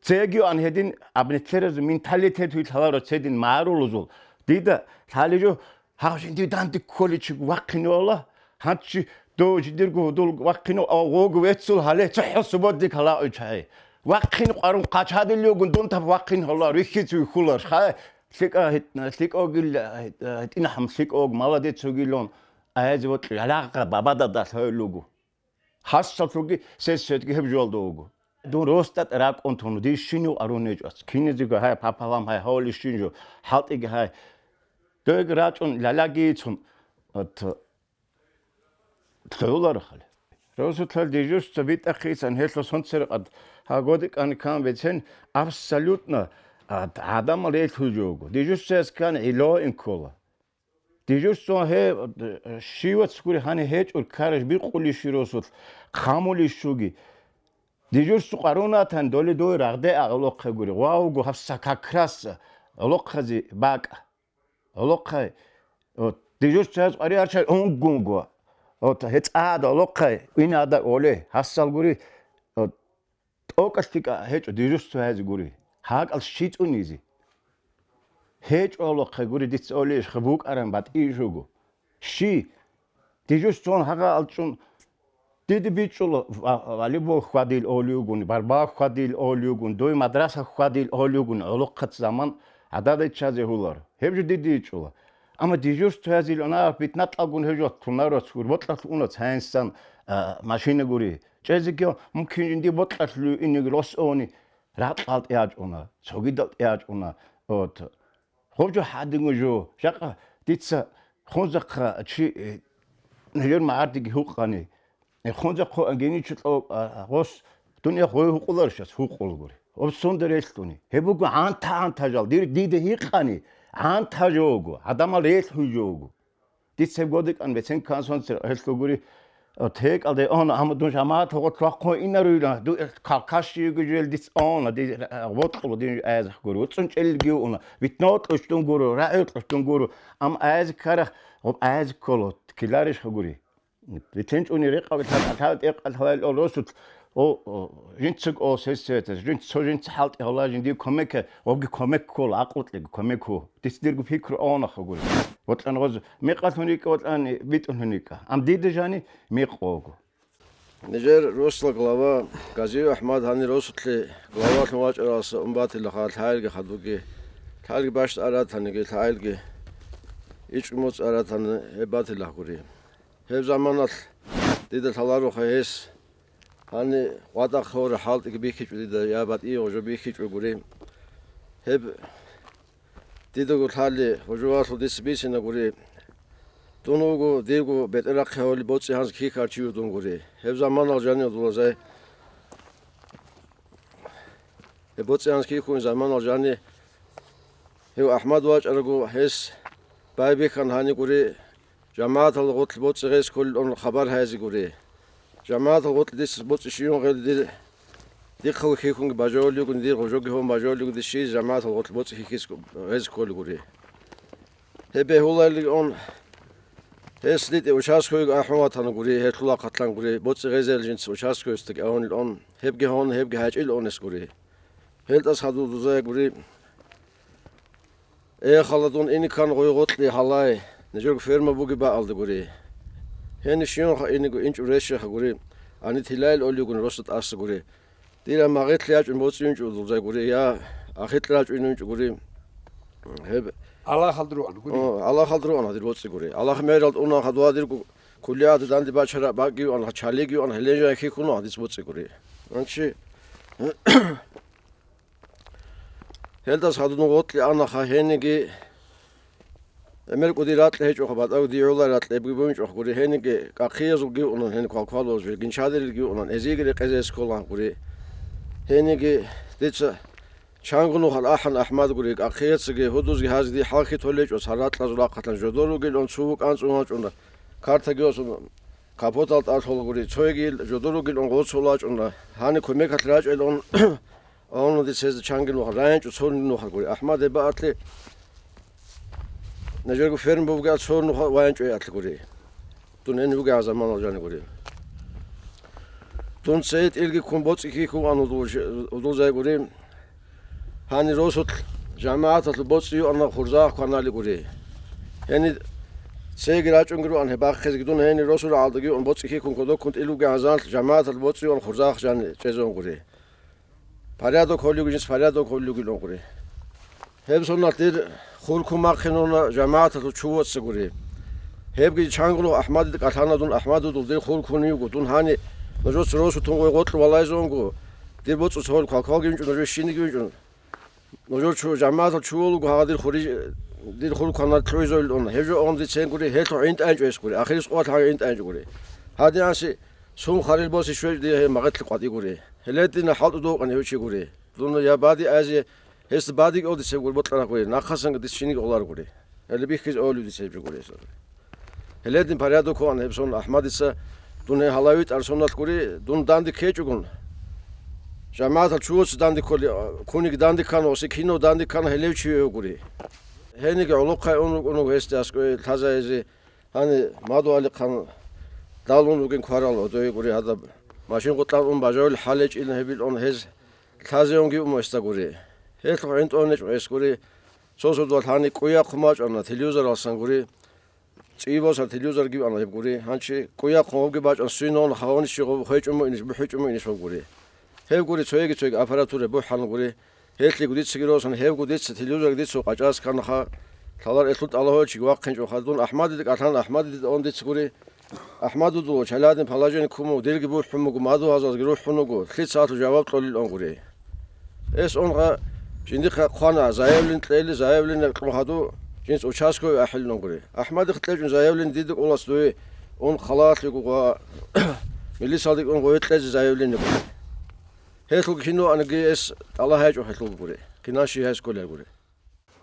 цеги ан гьедин абнетлъеразул менталитет вилъаларо цедин марулузул. Дида лъалижу, гьав жинди данди кколичи вахъиневала, гьанчи дов жидерго гьудул вахъинев, а вогу веццул гьале цохӀо субодник гьалаучай. Вахъин къарун хъачадил югун дун тап вахъин гьола, рихьиц вихьулар, хай, лъикӀа гьит-, лъикӀогил, гьит-, гьитӀинахӀам лъикӀог, молодец вугилон. Айзе вокьи, гьалагъа бабада далъой лугу. Хасалъуги сес-светги гьеб жуалда вуго. Дун ростӀа ракӀун тун, дир щинив арун гьечӀо. Киназего гьай, папалам гьай, гьавали щин жо, хӀалтӀиги гьай. Дойги рачӀун, лалаги цун, от, лъугӀуларухъали. Росулъал дежурство битӀахъисан гьелъул сонцерекъад гьагоди кӀаниккан бецен абсолютно, а, гӀадамал релъул жо вуго. Дежурствояс ккан гӀило инккола. Дежурство гье, э, щивац гури гьаниб гьечӀо, караш бикъулищ росулъ, хъамулищуги. Дежурство къарунатан доле дой рагъде а гӀолохъе гури. Вавго гьабса как раз гӀолохъазе бакӀ. ГӀолохъай, вот, дежурство гьаз къвари арчай унгунго. Вот, гьецӀада гӀолохъай, инада оле, гьасал гури, вот, ТӀокӀалъ тӀикӀа гьечӀо дежурство гьазе гури. ГьакӀал щицӀунизе. ГьечӀо алохъе гури, дица олейищха букӀаран батӀиюш вуго. Щи? Дежурствоян гьагъа алчӀун диде бичӀчӀула, ва-, волейбол хьвадил олиюгун, барбал хьвадил олиюгун, дой мадраса хьвадил олиюгун, гӀолохъац заман гӀадада иччазе гьулар. Гьеб жо диде ичӀула. Амма дежурство гьазил ана битнатӀалгун гьев жо тунарас гури, бокьалъ уна цайинсан, а, машина гури. ЧӀезеги мумкин жинди бокьалъ инеги рос они. ракьалда тӀе ячӀуна, цогидал тӀе ячӀуна. Вот. Гъоб жо гьадинго жо. Жакъа дица хунзахъа чи, э, нижер магӀардеги гьукъани. Э, хунзахъо ангиничи кьо, а, гъос дунъя гъой гьукъуларищас гьукъулагури. Гъоб сонда релълъуни. Гьеб буго гӀанта-гӀанта жал. Дир дида гьикъани, гӀанта жо вуго, гӀадамал релълъуй жо вуго. Дица гьеб годекӀан бецин ккан сонци гьелъул гури, э, текӀалде он, амма дун жамагӀатал гъорлъ вахъун инаруйилан, ду, э, калкаш йигужел диц он, ди, э, вокьула дин аязах гури. УцӀцӀун чӀелги уна, витнокьущ дун гуро, рагӀикьущ дун гуро, ам аяз ккарах, гъоб аяз кколо, киларищха гури. Витен чӀуни рекъав лъа-, лъа-, тӀекъал гьавайл росулъ, о, о, жинцаг о сельсоветас, жинц-, цо жинца хӀалтӀи гьавла жиндие кумек, гъобги кумек ккола, акълукьеги кумек гьу. Диц дирго пикру авунаха гури. Вокьан гъоз мекъалъун рикӀа, вокьан битӀулъун рикӀа. Ам дида жани мекъ вого. Нижер росла глава Газиев АхӀмад гьанир росулъе главалъун вачӀаралса ун батилаха лъагӀелги хадуги, лъагӀелги бащ аратаниги, лъагӀелги ичӀумуц аратани гьеб батилахгури. Гьеб заманалъ дида лъалароха гьес, гьани гъвадахъ гьора хӀалтӀиги бихьичӀо дида, я батӀие гъожо бихьичӀо гури. Гьеб дидаго лъали гъожо валъу дица бисина гури. Дун вуго, дирго бетӀерахъе гьоли боцӀи гьанз кихьар чи вугун гури. Гьеб заманал жанив дулазай Гьеб боцӀи анс кихьун заманал жани, гьев АхӀмад вачӀарго, гьес байбихьан гьани гури, жамагӀатал гъорлъ боцӀи гъез кколилан хабар гьайзе гури. ЖамагӀатал гъорлъ дица боцӀи щиюн гъел дир, дихъав хихьунги бажавулигун, дир гъожоги гьон бажавулигун дир щиз жамагӀатал гъорлъ боцӀи хихьиз гъез кколел гури. Гьеб бегьуларилан, гьес дитӀе участковыйго ахӀун ватана гури, гьелъул ахъатлъан гури, боцӀи гъезел жинца участковецдаги авунилан, гьебги гьон, гьебги гьачӀил онес гури. Гьелдас хадув дузая гури, э, хала дун иникан гъой гъоркье гьалай, нижерго ферма буги баалда гури. Гьениб щиванха иниго инчӀо рещеха гури, ани тилайил олигун росда тӀаса гури. Дир магъитлъи ячӀун боцӀи винчӀо дузай гури, я ахитлъи рачӀун винчӀо гури. Гьеб Аллагьалда руан гури. О, Аллагьалда руан гьадир боцӀи гури. Аллагь мерал уна хадуа дирго куллият данде бачара багги ван, чалиги ван, гьелен жай хихьуна гьадис боцӀи гури. Анчи гьелдас хадув гъоркье анаха гьениги, гӀемер кӀуди ракьа гьечӀоха, батӀав дигӀула ракьа эбги бугьинчӀоха гури, гьениги кӀахъиязулги унан, гьени квалквалуз, гинчадерилги унан, эзиги рекъезес кколан гури. Гьениги дица чанго нухал ахӀан АхӀмад гури, кӀахъияцаги гьудузги гьазги хӀалхьи толечӀо, царакьазул ахъалъан жодор ругилан цо вукӀанцӀун вачӀуна, картаги осун капотал тӀалъула гури, цойги жодор ругилан гъоцул вачӀуна, гьани кумекалъ рачӀелан Авнуди цезда чанги нухал райинчӀо цони нухал гури. АхӀмад гьебаалъе нажерго ферм бугеал цо нухал ваянчӀо яалъе гури. Дун гьенив вугегӀан заманал жани гури. Дун цей тӀилги ккун боцӀи хихьун ан удулзай гури. Гьани росулъ жамагӀаталъул боцӀи юанав хурзагъ кванали гури. Гьени цейги рачӀунги руан гьеб бахъизги дун гьени росул гӀалдаги юан боцӀи хихьун кодоккун тӀил вугегӀан заманалъ жамагӀаталъул боцӀи юан хурзагъ жани чӀезегӀун гури. Порядок гьолиго жинц порядок гьолиго лъугӀури. Гьеб соналъ дир хуркун махъинуна жамагӀаталъул чувацагури. Гьебги чангулух АхӀмадида кӀалъана дун АхӀмадудул дир хуркун йиго. Дун гьани нужеца росу тунгъой гъоркье валайзе унго, дир боцӀуца гьол квалквалги винчӀун, нужер щиниги винчӀун. Нужер чу-, жамагӀатал чувал руго гьагъа дир хури-, дир хуркванал лъугӀизавил уна. Гьеб жо онди ценгури, гьелъул гӀинтӀайчӀо эсгури, ахирис къоялъ гьагъа гӀинтӀайчӀогури. Гьадинанси сун харил босишвей дие гьеб магъитлъи къватӀигури. Гьеледина хӀалтӀу довкъани гьев чигури. Дун я бади азе, гьесда бадиги олдицеб гури бокьарахъури, нахъасан дис шиниги оларгури. Гьеле бихьизе олев дицеб жо гури гьесул. Гьеледин порядок ккоан гьеб сон АхӀмадица, дун гьев гьалавитӀар соналъ гури, дун данде ккечӀогун. ЖамагӀатал чувуца данде кколи, куниги данде ккан, оси кинав данде ккан гьелев чи вегьугури. Гьениги гӀолохъай ун рукӀун вуго гьесде аскӀове лъазайизе, гьани мадугьалихъан далун ругин кварал гьодове гури гьадаб. Машин гъутӀан ун бажавил хӀалечӀилан гьебил он гьез лъазеунги умугьесда гури. Гьелъухъ гӀинтӀонечӀо гьес гури, цо судвал гьани кӀуяхъун бачӀана телевизоралсан гури, цӀи босар телевизорги вана гьеб гури, гьанчи кӀуяхъун гьобги бачӀан свинон хаванищи гъоб хвечӀун муинищ, бухӀичӀун муинищ гьоб гури. Гьеб гури цоеги-цоеги аппаратура бухӀана гури. Гьелъиго дицаги росун, гьебго дица телевизорги дица къачӀаз кканаха, лъалар элъул тӀалаб гьечиги вахъинчӀо хадун АхӀмадида кӀалъан АхӀмадида он дица гури. АхӀмадудул чаладин положение ккун буго, дирги бухӀун буго, мадугьазалги рухӀун вуго, лъица гьалъул жаваб кьолил он гури. Эс ун гъа жиндихъа хъвана, заявлен кьели, заявлен кьун гьаду, жинц участковый ахӀилнун гури. АхӀмадихъ кьечӀун заявлен дида кӀолас дуе ун халалъего ва милицалде кӀун гъове кьезе заявлен гури. Гьелъул кино анаги эс тӀала гьайчӀо гьелъул гури. Кинан щи гьайс кколел гури.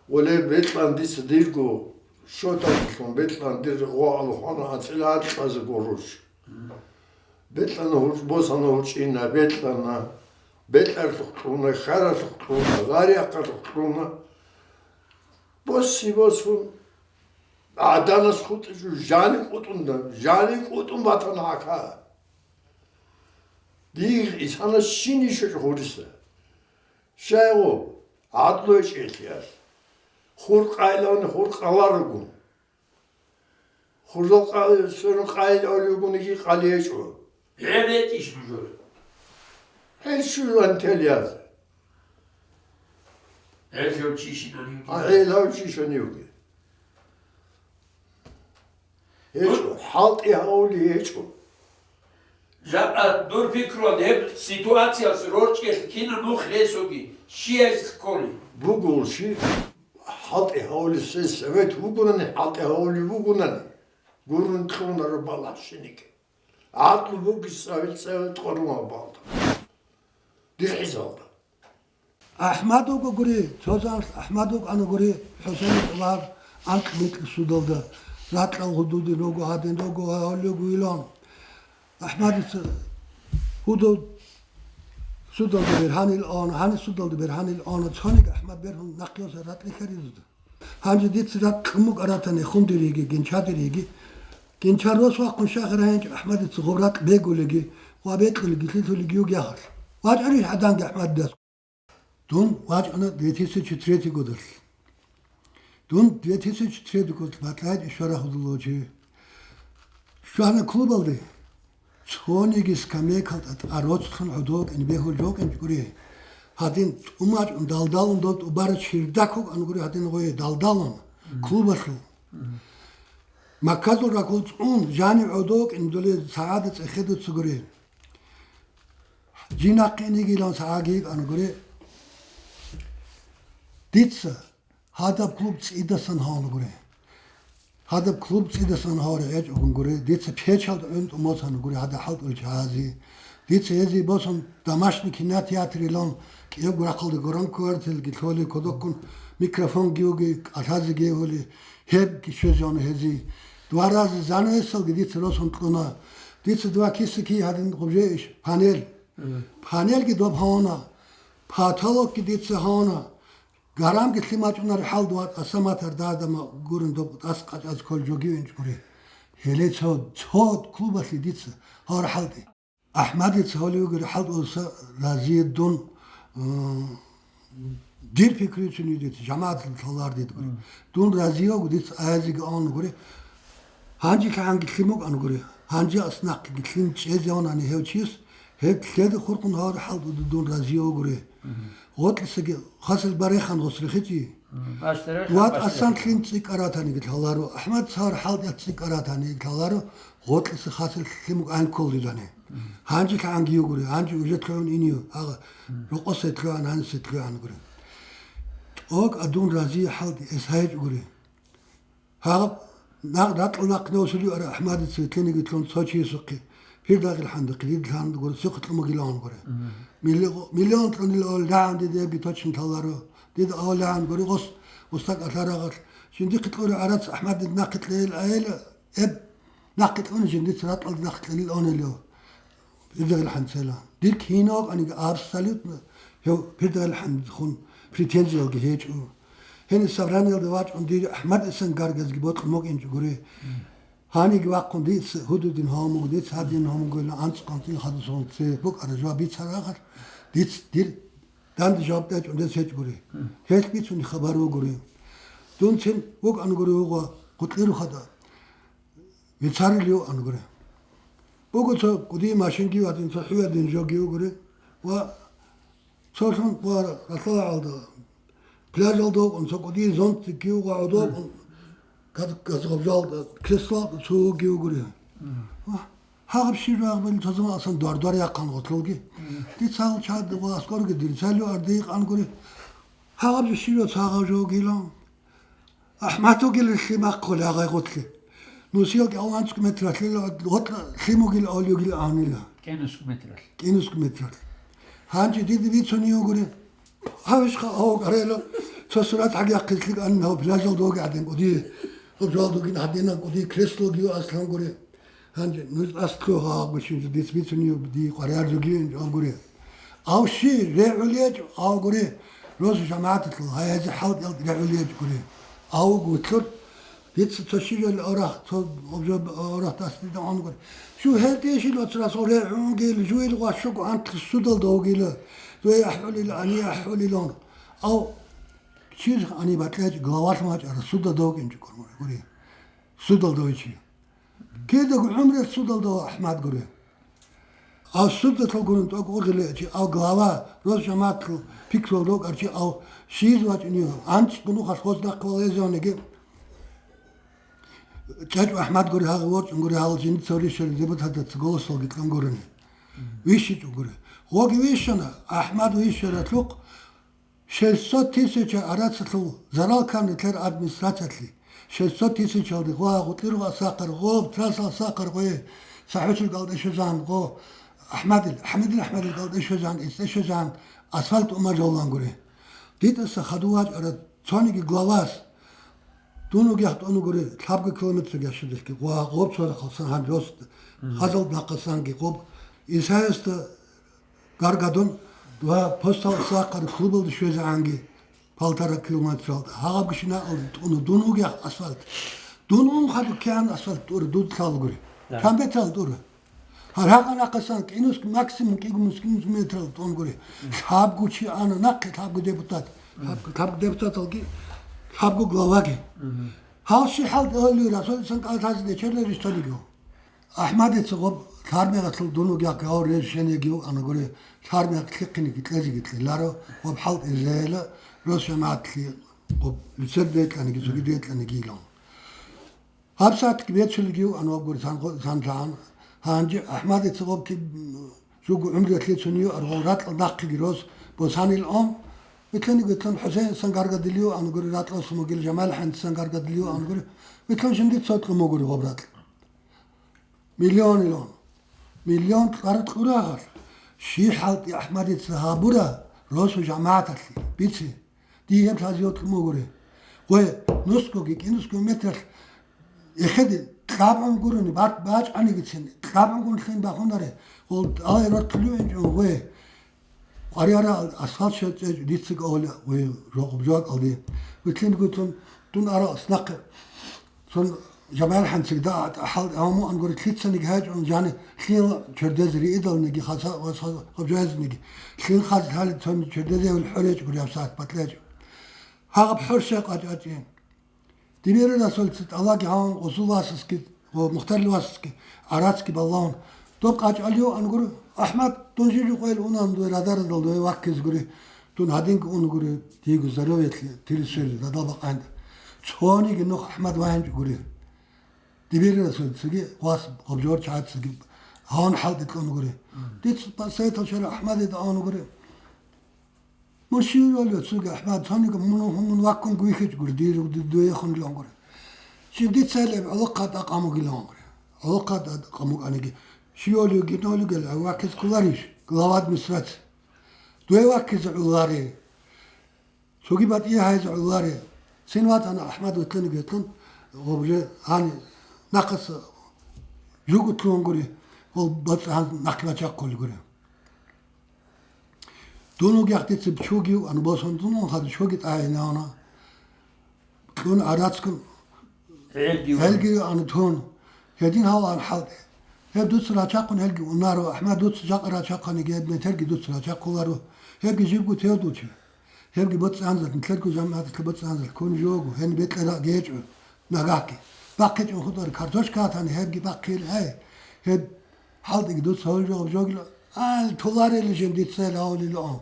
Гъоле бекьан дица дирго, щоталлъун бекьан дир гъо алхуна анцӀила гьаркьазе гуруш. Бекьана гьурчӀ, босана гьурчӀина, бекьана, бекьарлъухъ кьуна, хьаралъухъ кьуна, гъариахъалъухъ кьуна. Боси босун, гӀаданас хутӀичӀо, жани кӀутӀунда, жани кӀутӀун батана гӀака. Дигь исана щинищ гьуриса. Щайгу, гӀадлу гьечӀелъиялъ. Хур къайилавни хур къаларугун. Хурзал къа-, сверун къайилавлигуниги къали гьечӀо. ГӀе ретӀищ бужур? ГӀе щуан тел яз. ГӀелав чи щинани А гӀелав чи щванивги. ГьечӀо, хӀалтӀи гьавли гьечӀо. Жакъа дур пикруялда гьеб ситуациялъ рорчӀелъ кина нух ресуги, щияс кколи? Бугулщи, хӀалтӀи гьавли се совет вугунани, хӀалтӀи гьавли вугунани, гурун кьунаро балагьщиниги. ГӀакълу буги цӀавил-цӀавил тӀорумал балда. ДихӀизалда. АхӀмад вуго гури, цо заман АхӀмад вукӀана гури, ХӀусейн тӀалаб анкь-микь судалда, ракьал гьудудин руго, гьадин руго, гьавлугу илан. АхӀмадица гьудул судалда бергьанил ана, гьаниб судалда бергьанил ана, цониги АхӀмад бергьун нахъе йоса ракьлъи хьаризуда. Гьанже дица ракь кумук аратани хундириги, гинчадириги, гинчар рос вахъун шагьар гьанчӀ АхӀмадица гъоб ракь бегулеги, ва бекьулеги, лъилъулеги юг яхалъ. ВачӀарищ гӀаданги АхӀмадидас? Дун вачӀана две тысячи третий годалъ. Дун две тысячи третий год батӀлайд ишвара худулочи. Щвана клубалде. Цониги скамейкалда тӀароцлъун гӀодов кӀин бегьул жокӀинчӀ гури. Гьадин тӀумачӀун далдалун доб тӀубараб чирдак вукӀан гури гьадин гъое далдалун, клубалъул. Макказул ракул цӀун, жанив гӀодов кӀин доле сагӀада цӀехедуца гури. Жинахъе инигилан сагӀаги йикӀан гури. Дица Гьадаб клуб цӀидасан гьавун гури. Гьадаб клуб цӀидасан гьавари гьечӀогун гури, дица печалда гӀунтӀу моцана гури гьадаб хӀалтӀулел чагӀази. Дица гьезие босун домашний кинотеатрилан кӀиябго рахъалда гранквартирги лъолеб кодоккун микрофонги вуги кӀалъазе гьевули, гьебги щвезавуна гьезие. Два раза занавесалги дица росун кьуна. Дица два киса кий гьадин гъубжеиш, панель. Панельги доб гьавуна, потолокги дица гьавуна. Гарамги лъимачӀунар хӀалдуа тӀаса матар дадама гурин доб тӀас къачӀаз ккол жогивинчӀ гури. Гьеле цо, цо клубалъе дица гьавар хӀалтӀи. АхӀмадица гьавли вугер хӀалтӀулса разие дун, м, дир пикруцуни дица, жамагӀатлъи лъалар дид гури. Дун разиявго дица аязиги аван гури. Гьанже лъагӀанги лъим вукӀан гури. Гьанже аснахъги лъим чӀезавунани гьев чияс, гьеб лъеда хурхун гьавар хӀалтӀуда дун разиявгури. Гъоркьисаги хасил барехан гъос рехичӀи. Ва тӀасан лъим цӀикӀкӀаратаниги лъаларо, АхӀмад цар хӀалтӀиялъ цӀикӀкӀаратаниги лъаларо, гъоркьиса хасил лъим вукӀан кколдилани. Гьанже лъагӀанги югури, гьанже уже лъугӀун инив, гьагъа рокъосе лъугӀан, гьанисе лъугӀан гури. ТӀокӀ адун разие хӀалтӀи эс гьайчӀ гури. Гьаб, на-, ракьул нахъ носулев ара АхӀмадица витиниги лъун цо чиясухъе, пирдагъил хӀандухъе, дид лъан гури, сихъ кьумагилан гури. Мгм. Миллион, миллион кьунил ол рагӀан диде би точно лъаларо. Дид авлаан гури гъос, устак алъарагъал. Жиндихъе кьури арац АхӀмадид нахъе кьейил айила, эб, нахъе кьуни жиндица ракьалда нахъе кьелил онелев. Пирдагъил хӀанцела. Дир киналкъаниги абсолютно гьев пирдагъил хӀанхун претензиялги гьечӀо. Гьениб собраниялда вачӀун дир АхӀмадисан гаргазги бокьун букӀинчӀо гури. Гьаниги вахъун дица гьудудин гьавмуг, дица гьадин гьавмугойилан анцӀ-къанцӀил хадусун цебе букӀараб жаваб бицарахъалъ, дица дир данде жаваб тӀачӀун дес гьечӀ гури. Гьелъ бицунеб хабар вугури. Дун цин вукӀан гури вугъа гъутӀлирухъада. Вицарилев ангуре. Буго цо кӀудияб машинги ватин, цо хӀуядин жоги вугуре. Ва цолъун ва ралъала гӀалда, пляжалда вукӀун, цо кӀудияб зонтикги вуго гӀодо вукӀун, газ-, газгъабжалда, креслалда цо вуги вугуре. Ва Гьагъаб щиб жо гьабилеб цо заман асан дугьар-дугьар яхъан гъотлъулги. Дица гьал чагӀи ва аскӀорги дир цалиу ардейи къан гури. Гьагъаб жо щиб жо цагъав жо гилан. АхӀмад вугилан лъимахъ гъоле гьагъай гъотлъи. Нусиялги авланцӀ метралъила гъотӀ лъим вугила авлугила авнила. КӀинусго метралъ. КӀинусго метралъ. Гьанже дида бицунев гури. Гьавищха гьав гӀарайила цо сурат гьагъахъе лъикӀ анин гьав пляжалда вугев гӀадин кӀудие. Гьав жалдугин гьадинаб кӀудие креслоги аслан гури. Гьанже нуж аслу гьагъ гучинчӀо диц бицунев дие къваригӀарзуги инчӀо гури. Ав щи регӀулечӀо гьав гури. Росу жамагӀаталъул гьаязе хӀалтӀи-хӀалтӀи регӀулечӀо гури. Ав гутлъур. Дица цо щиб жо орахъ, цо обжо орахъ дасдида гьангур. Жу гьертӀешил вацрас орегӀунгил, жуил гъвашуг антлъи судалда вугила. Дуе ахӀулил, ани ахӀулилан. Ав чир ани батӀлечӀ главалъ мачӀара судалда вукӀинчӀо гури. Судалда вичи. Кидаго гӀумру судалда ва АхӀмад гури. Ав судалъул гурун тӀокӀ ургъиличи, ав глава, рос жаматлъу пикрал рокӀарчи, ав шиз вачӀунев, анцӀ гунухалъ гъоз нахъе валезаваниги, чӀачӀ АхӀмад гури гьагъи ворчӀун гури гьал жиндица вирищараб депутатаца голосалги кьун гурони. ВищичӀо гури. Гъоги вищана, АхӀмад вищаралъухъ, Шестьсот тысяча арацалъул зарал ккана нилъер администрациялъе. Шестьсот тысячалде гъва, гъутӀиргъа сахъар, гъоб, трасал сахъар гъве, СахӀучил галде щвезан гъо, АхӀмадил, АхӀмадил, АхӀмадил галде щвезан, эцӀе щвезан, асфальт умажаллан гури. Дитаса хаду вачӀара цониги главас, дун угехъ тӀун гури, лъабго километр ящадалъги гъва, гъоб цо рахъалсан гьанжост, Мгм. Хазал нахъасанги гъоб, Исаевста Гаргадун ва Постал сахъар клубалда щвезегӀанги полтора километралда. Гьагъаб гишина тӀуна дун вугехъ асфальт. Дун ун хадуб кигӀан асфальт тӀура, дуд лъалгури. Да. Камбетал тӀура. Гьар гьакъа нахъасан кӀинус, максимум кӀигумус, кӀинус метрал тӀунгури. Лъабгу чи ана нахъе, лъабгу депутат. Лъаб-, лъабгу депутаталги, лъабгу главаги. Мгм. Гьал щи хӀалтӀи гьолли Расул сан кӀалъазе дечерла ришталиго. АхӀмадица гъоб лъармегъалъул дун вугехъ гьав решениеги вукӀана гури, лъармегъ лъихъинеги кьезеги кьеларо, гъоб хӀалтӀи зейила, рос жамагӀатлъи гъоб лицер декьаниги, цоги декьаниги илан. Гьаб сагӀатги бецулеги вукӀана гъоб гури сан, сан лъагӀан. Гьанже АхӀмадица гъоб киб-, жуго гӀумруялъе цунив аргъун ракьал нахъеги рос босанил ун, вилълъаниги вилълъун ХӀусейнасан гаргадилив вукӀана гури, ракьалъун вугил ЖамалхӀандасан гаргадилив вукӀана гури, вилълъун жиндир цо кьун бугури гъоб ракь. Миллионилан. Миллион кьара кьурагъал. Щи хӀалтӀи АхӀмадица гьабура, росу жамагӀаталъе, бици. Дие гьеб лъазе йокьун бугури. Гъой, нусгоги, кӀинусго метралъ эхеде кьабгӀун гурони, бат-, бачӀанигицин, кьабгӀун гун лъин бахунаре, гъол тӀалай рортлъулев инчӀо гъой. КъваригӀара асфальт щвечӀев дица кӀола, гъой, жо-, жо-, кӀалди. Вилълъин гутун, дун ара аснахъе. Цон ЖамалхӀанцигда хӀал гьаму ангури лъицаниги гьачӀун жани лъил чердезе риидалниги хаса-, ва са-, хабжаязниги. Лъил хаз лъали цон чердезе гьел хӀоречӀ гури гьабсагӀат батлечӀ. Гьагъаб хӀоршай къачӀачӀи. Дибирил расулца тӀалаги гьавун Гъусул васасги ва Мухтарил васасги гӀарацги балагьун. Доб къачӀалев ангури, АхӀмад, дун жив жукъойил унан дуе радарадал дуе ваккиз гури. Дун гьадинги ун гури, диего здоровьялъе тирисел радал бакъанда. Цониги нух АхӀмад вагьинчӀо гури. Дибирасул цоги вас гъабжор чагӀацаги гьаван хӀалтӀи кьун гури. Дица советал шара АхӀмадида авун гури. Мун щивали цоги АхӀмад, цониги мун, мун ваккун гуйхьич гури, дир дуе хун лун гури. Чи дица гьелеб гӀолохъа тӀакъамуги лун гури. ГӀолохъа тӀакъамуг аниги. Щивали гинали гел ваккиз куларищ, глава администрации. Дуе ваккизе гӀолари. Цоги батӀие гьайзе гӀоларе. Цин ватана АхӀмад ватаниги гьетлъун, гъобже гьани нахъаса жугутлъун гури, гъол бацӀцӀан нахъе бачахъулел гури. Дун вугехъ дица чуги, ан босун дун хадур чуги тӀагӀинавна. Кьун гӀарацгун ГӀелги гӀелги ан тун. Гьедин гьаван хӀалтӀе. Гьеб дуца рачахъун гьелги унаро, АхӀмад, дуца жакъа рачахъаниги гьеб метерги дуца рачахъуларо. Гьебги жибго тевдучи. Гьебги боцӀцӀанзал, нилъерго жамагӀаталъе боцӀцӀанзал ккун жого, гьениб бекьарал гьечӀо нагагьги. БахъичӀун хутӀар картошка гьатани, гьебги бахъил гьай. Гьеб хӀалтӀиги дуца гьавул жо-, жогила, ал, толарелищин дица гьавулилаан.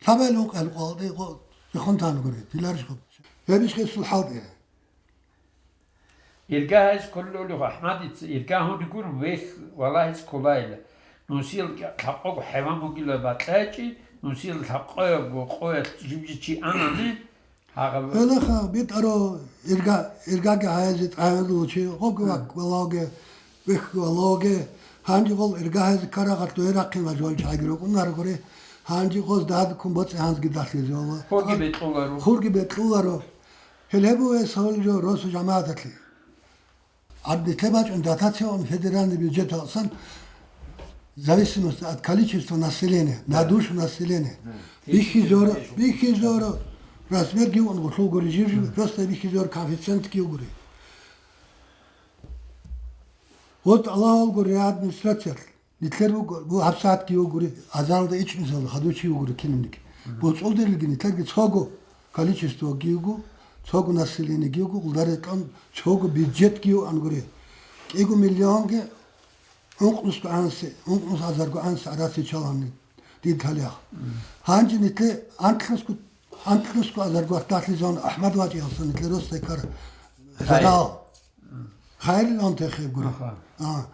Лъабел ункъел къвалде къо-, рехун тан гури, диларищ хъуб. Гьебищ гьесул хӀалтӀи. Ирга гьез кколелъул АхӀмадица, ирга гьуни гуро, вехь, валагьица кколайила. Нусил лъабкъого хӀайван бугила бакьачӀи, нусил лъабкъоябго къоялъ жиб-жиб чи анани, гьагъаб- Гьелеха битӀаро ирга, иргаги гьаязе тӀагӀирлъичи, гъоги вак валагьуге, вехьги валагьуге, гьанже гъол ирга гьаязе ккарагъат дугье рахъин важвал чагӀиги рукӀунаргури, гьанже гъоз дагьадккун боцӀи гьанзги далъизе вала. Хурги бекьуларо. Хурги бекьуларо. Гьел гьеб бугес гьавулел жо росу жамагӀаталъе. Гьаб нилъер бачӀун дотация ун федеральный бюджет гьалсан, в зависимости от количества населения, на душу населения. Бихьизоро, бихьизоро, размер гиван гъулъул гури, жив-жив просто бихьизоро, коэффициент гив гури. Вот Аллагьул гури администрациялъ. Нилъер буго, бу гьабсагӀатги вугури, азаралда ичӀнусалда хадув чи вугури кинабниги. Мгм. БоцӀулдерилги нилъерги цого количествоги вуго, цого населениеги вуго, гъулдаретлъун цого бюджетги вугоан гури. КӀиго миллионги ункънусго гӀанси, ункънус азарго гӀанси гӀарац ичалани дид гьалиях. Мгм. Гьанже нилъе анлънусго, анлънусго азарго ваталъизавун АхӀмад вачӀиялса нилъер росдаккар Хайр. Зарал. Хайрилан техеб гури. Аха. А.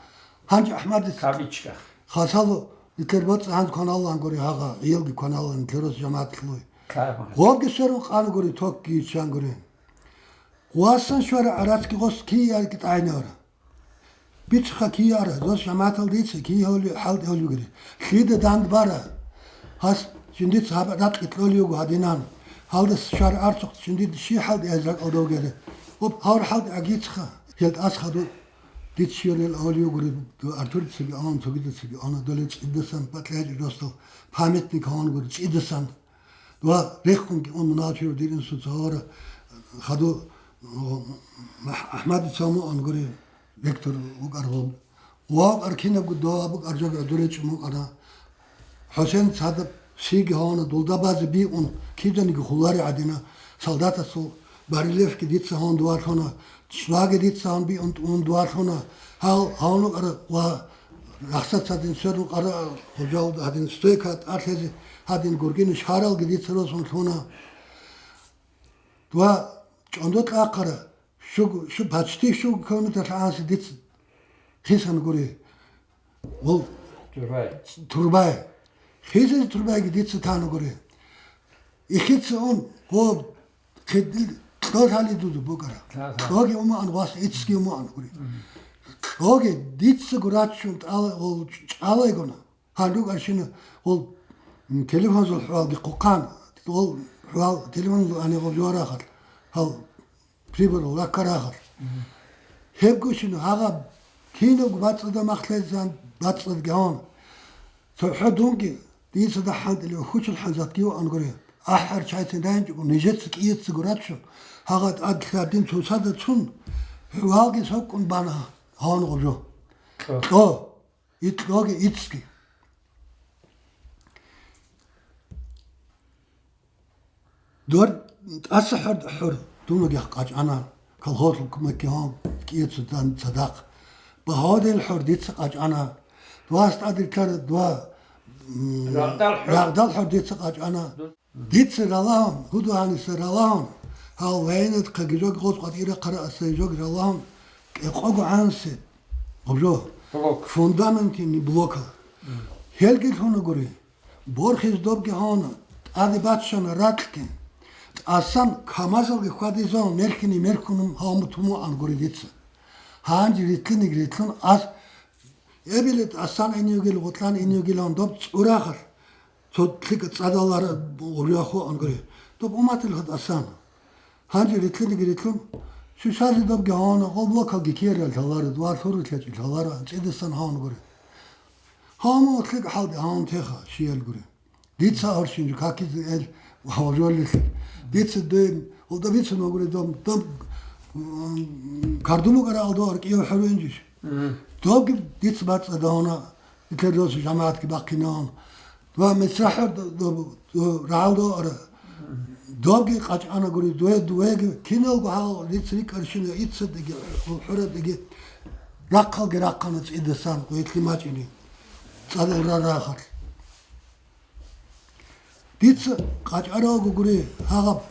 Гьанже АхӀмадица кавычках. Хасало нилъер боцӀи гьанз кваналлан гури гьагъа, гӀиялги кваналлан нилъер рос жамагӀатлъуй. Кайма. Гъобги сверун къан гури, токги иччан гури. Гъвасан щвара гӀарацги гъос киярги тӀагӀинавара. Бицха кияра, рос жамагӀатал дица кий гьоли, хӀалтӀи гьолюгири. Лъида дандбара. Гьас жиндица гьаб ракьги кьолиюго гьадинан. Гьалдас щвар арцухъ жиндид щи хӀалтӀи гьез ракӀалда вугери. Уб гьавр хӀалтӀи агицха. Гьел тӀасха ду. Диц щиялъул авлиюгури, ду Артурицаги ана, цогидацаги ана, доле цӀидасан, батӀлячӀи росдал памятник гьавангури цӀидасан. Ва рехунги ун муначир дирин суцавара, хаду, о, Мах-, Ахмадица муангури. Виктор вукӀаргъун. Вав аркинабго дова бук аржаби гӀодоречӀун вукӀана. ХӀусен цадаб щиги гьавана, дулда базе бигьун, киданиги хулари гӀадина, солдатасул барельефги дица гьавун дугьалъуна, цӀваги дица гьавун бигьун тӀун дугьалъуна, гьал гьавун вукӀара ва рахсат цадин сверун къара гьужал гьадин стойка тӀалъезе гьадин гургин шаралги дица росун лъуна. Ва чӀондо кьахъара, щуг-, щу-, почти щуго километр лъагӀанси дица хисан гури. Вол Турбай. Турбай. Хисиз Турбайги дица тана гури. Ихица ун, гъоб, хидил, кьо лъали дуду букара. Ага. Кьоги умаан вас, ицги умаан гури. Мгм. Кьоги дица гурачун тӀала, вол чӀалайгуна. Гьанруг арщина гъол, м, телефонзул хӀвалги хъухъан, гъол хӀвал телефонзул ани гъол жуарахъал, гьал приборал раккарахъал. Гьебгощин гьагъаб кинабго бацӀцӀадаб махлъезан бацӀцӀадги гьавун. ЦохӀо дунги дица дагьхӀантӀили хучул хӀанзатги ваан гури. АхӀар чайцин райинчӀого нижеца кӀиецаго рачун, гьагъа тӀад лъадин цоцазда цун, хӀвалги сокӀун бана гьавун гъоб жо. Кьо. Кьо. Икьоги ицги. Дор тӀаса хӀор, хӀор, дунагихъ къачӀана, колхозул кумекигьун кӀиецу дан цадахъ. Багьавдил хӀор дица къачӀана. Дугьас тӀадилъар дугьа, м, Рагъдал хӀор. Рагъдал хӀор дица къачӀана. Дица ралагьун, гьудугьаниса ралагьун, гьав вайнат хъагижог гъоз къватӀира хъарааса жог ралагьун, кӀекъого гӀанси, гъоб жо, Блок. Фундаментини блокал. Мгм. Гьелги лъуна гури, борхиз добги гьавна, тӀаде баччана ракьги, тӀасан камазалги хьвадизавун мерхьини мерхьунум гьавмутумуан гури дица. Гьанже ритлъиниги ритлъун ас, эбили тӀасан иневгил, гъутӀлан иневгилан доб цӀурахъалъ, Цо лъикӀа цӀадалара гъуряхъо ангри. Доб уматил гьад асан. Гьанже ритлъиниги ритлъун, шишази добги гьавана, гъоб локалги киярал лъалара, дугьал хӀурулъячӀи лъалара, анцӀидасан гьаван гури. Гьаван лъикӀ хӀалби гьаван теха, щиял гури. Дица гьорщинчи какизе эл ва гьавжоллилъи. Дица дуе, гъолда бицун вагури дом, дом, м, кардумукъара алдо аркӀияв хӀуринчиш. Мгм. Добги дица бацӀцӀадавна, итлер досу жамагӀатги бахъинавун. Ва мицрахӀ д-, д-, д-, рагӀалда ара. Добги къачӀана гури, дуе, дуеги, киналго гьал дица рикӀарщина, иццадеги, хӀурадеги, рахъалги рахъана цӀидасан, гъветлъи мачӀини, цӀадал рарахалъ. Дица къачӀаралго гури, гьагъаб,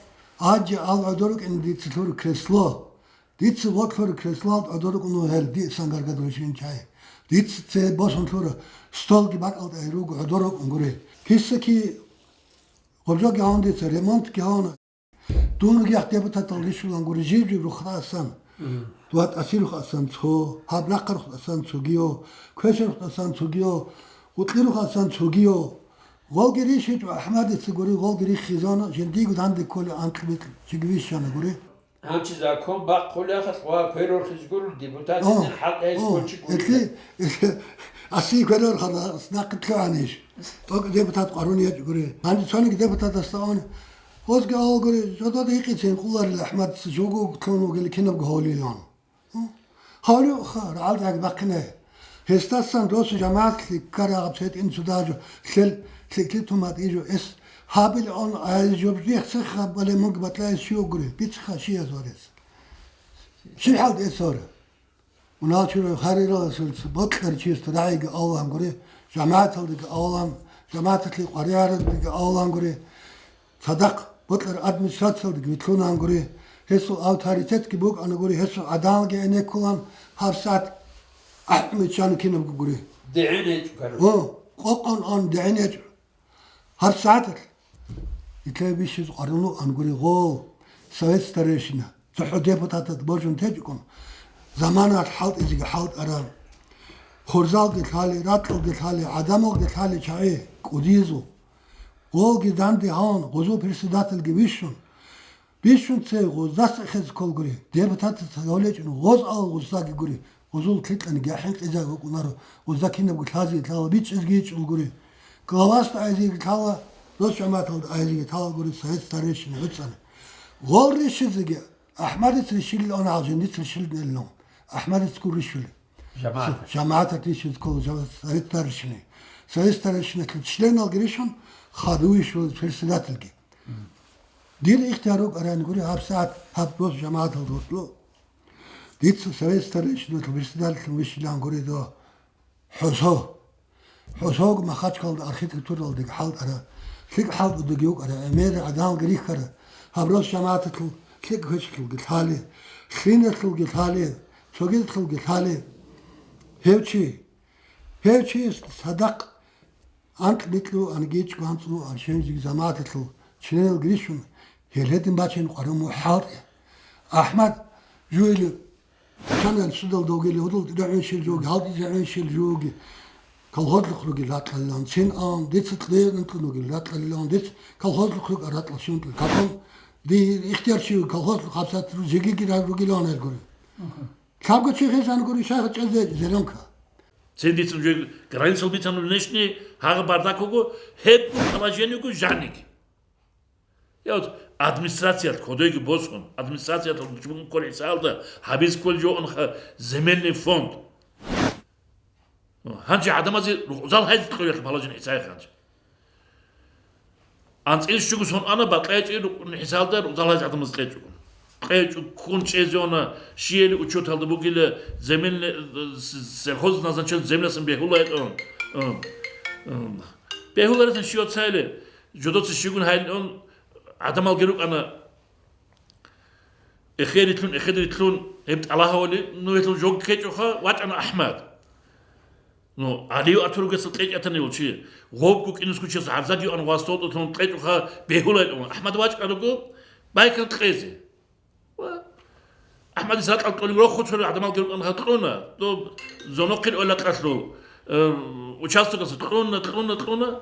гьанже ал гӀодорукӀин дица лъур кресло. Дица вокьур креслалда гӀодор рукӀун вугел, дисан гаргадулъин чай. Дица цебе босун лъура, столги бакӀалда руго гӀодор рукӀун гури. Кисаки гъобжоги гьавун дица, ремонтги гьавуна. Дун ругехъ депутатал рищулан гури, жив-жив рухъасан. Мгм. Дугьа тӀасирухъасан цо, гьаб нахъарухъасан цогио, квешарухъасан цогио, гъутӀлирухъасан цогио. Гъолги рищичӀо АхӀмадица гури, гъолги риххизана, жиндиго данде кколи анкьбитӀ чиги вищана гури. Гьанчи закон бахъулехъалъ ва кверорхиз гурун депутатидин хӀалтӀайс кочи гури. Эти, эти, аси кверорхана, снахъитлъугьанищ. ТӀокӀ депутат къарун гьечӀ гури. Гьанчи цониги депутатасда ан, гъозги авал гури, жодода гьикъицин къуларил АхӀмадица жугу лъун вугели кинабго гьавлилан. Гьавлиуха, рагӀалдиги бахъине. Гьесдасан досу жамагӀатлъи ккарагъаб сетӀин цо дажу, лъел лъикӀлъи тумат ижу эс гьабил он айз жуб рехсеха бале мунг батлаэс щугури, бицха щияз варес. ЩибхӀалд эс вара? Унал чурай харираласулца бокьар чиясда рагӀиги авлан гури, жамагӀаталдаги авлан, жамагӀаталъе къваригӀаралдаги авлан гури. Цадахъ бокьар администрациялдаги вилълъунан гури, гьесул авторитетги букӀана гури, гьесул гӀадамалги гӀенеккулан гьабсагӀат ахӀмечӀан кинабго гури. ДигӀен гьечӀо, короче. О, къокъон ан дигӀен гьечӀо. ГьабсагӀаталъ. Итлай бищиз къварилан гури гъол, совет старейшина, цохӀо депутатат божун течӀун, заманалъ хӀалтӀизеги хӀалтӀарал. Хурзалги лъали, ракьалги лъали, гӀадамалги лъали чагӀи, кӀудизул. Гъолги данде гьавун, гъозул председательги вищун. Бищун цей гъоздаса хез кколгури, депутатаца гьавлечӀун гъоз авал гъоздаги гури, гъозул лъикьаниги ахӀен кьезаги вукӀунаро, гъозда кинабго лъазе лъала бичӀчӀизги гьечӀолгури. Главасда айзеги лъала, рос жамааталда айзеги лъалагури, совет старейшина гӀуцӀана. Гъол рищизеги АхӀмадица рищилин ана гьал жиндица рищилин эллун. АхӀмадицаго рищули. ЖамагӀатат. ЖамагӀатат рищиз ккола жамагӀат, совет старейшинаги. Совет старейшиналъул членалги рищун, хадув вищула председательги. Дир ихтияр рукӀарани гури гьабсагӀат гьаб дос жамагӀаталда гьоркьо. Дица совет старейшиналъул председательлъун вищилан гури до ХӀусо. ХӀусог Махачкалда архитектуралдаги хӀалтӀара, лъикӀ хӀалтӀудаги вукӀара, гӀемер гӀадамалги рихьара, гьаб рос жамагӀаталъул лъикӀ квешлъулги лъали, лъиналъулги лъали, цогидалъулги лъали. Гьев чи, гьев чи цадахъ анкь-бикьу, ангичӀго анцӀу, аршинзеги жамагӀаталъул чинелги рищун, гьел гьедин бачин къваригӀун мухӀ хӀалтӀе. АхӀмад жугьили Чанал судалда вугели, гьудул регӀунщил жуги, гьалдизе регӀунщил жуги, колхозлъухъ ругел ракьалилан, цин ан, дица кье-, анкьун вугел ракьалилан, дица колхозлъухъ рукӀа ракьал щунтӀил капун, ди ихтияр чи вугел колхозлъухъ гьабсагӀат жегиги ругилан гьел гури. Лъабго чи хезан гури шайха чӀезе зеленка. Цин дица жег границал бицан внешний гьагъа бардак вуго, гьеб положениего жаниги. Я вот администрациялъ кодойги босун, администрациялъ чӀугун кколел гӀисалда гьабиз кколел жо унха земельный фонд. Гьанже гӀадамазе рукъзал гьайзе кьурелъ балажин гӀисай хъанчӀ. АнцӀил щугу сон ана бакъечӀи рукъун гӀисалда рукъзал гьайзе гӀадамаз кьечӀого. КьечӀо ккун чӀезе уна, щияли учеталда бугила земельный, э, с-, сельхозназначение землясан бегьула гьетӀун. М, м. Бегьуларасан щив цайли, жодоца щигун гьайилан гӀадамалги рукӀана, эхеритлъун, эхеритлъун гьеб тӀалаб гьавали, ну, гьелъул жо ккечӀоха, вачӀана АхӀмад. Ну, Алиев Артургаса кьечӀ атана гьев чи, гъобго кинусго чияс гӀарзаги ан вастолтӀулъун кьечӀоха бегьулайилан. АхӀмад вачӀарабго, байкан кьезе. Ва АхӀмадис ракьал кьолев рохуцарев гӀадамалги рукӀана кьуна, доб зонохъин ойла кьалъул, э, участокалъ кьуна, кьуна, кьуна.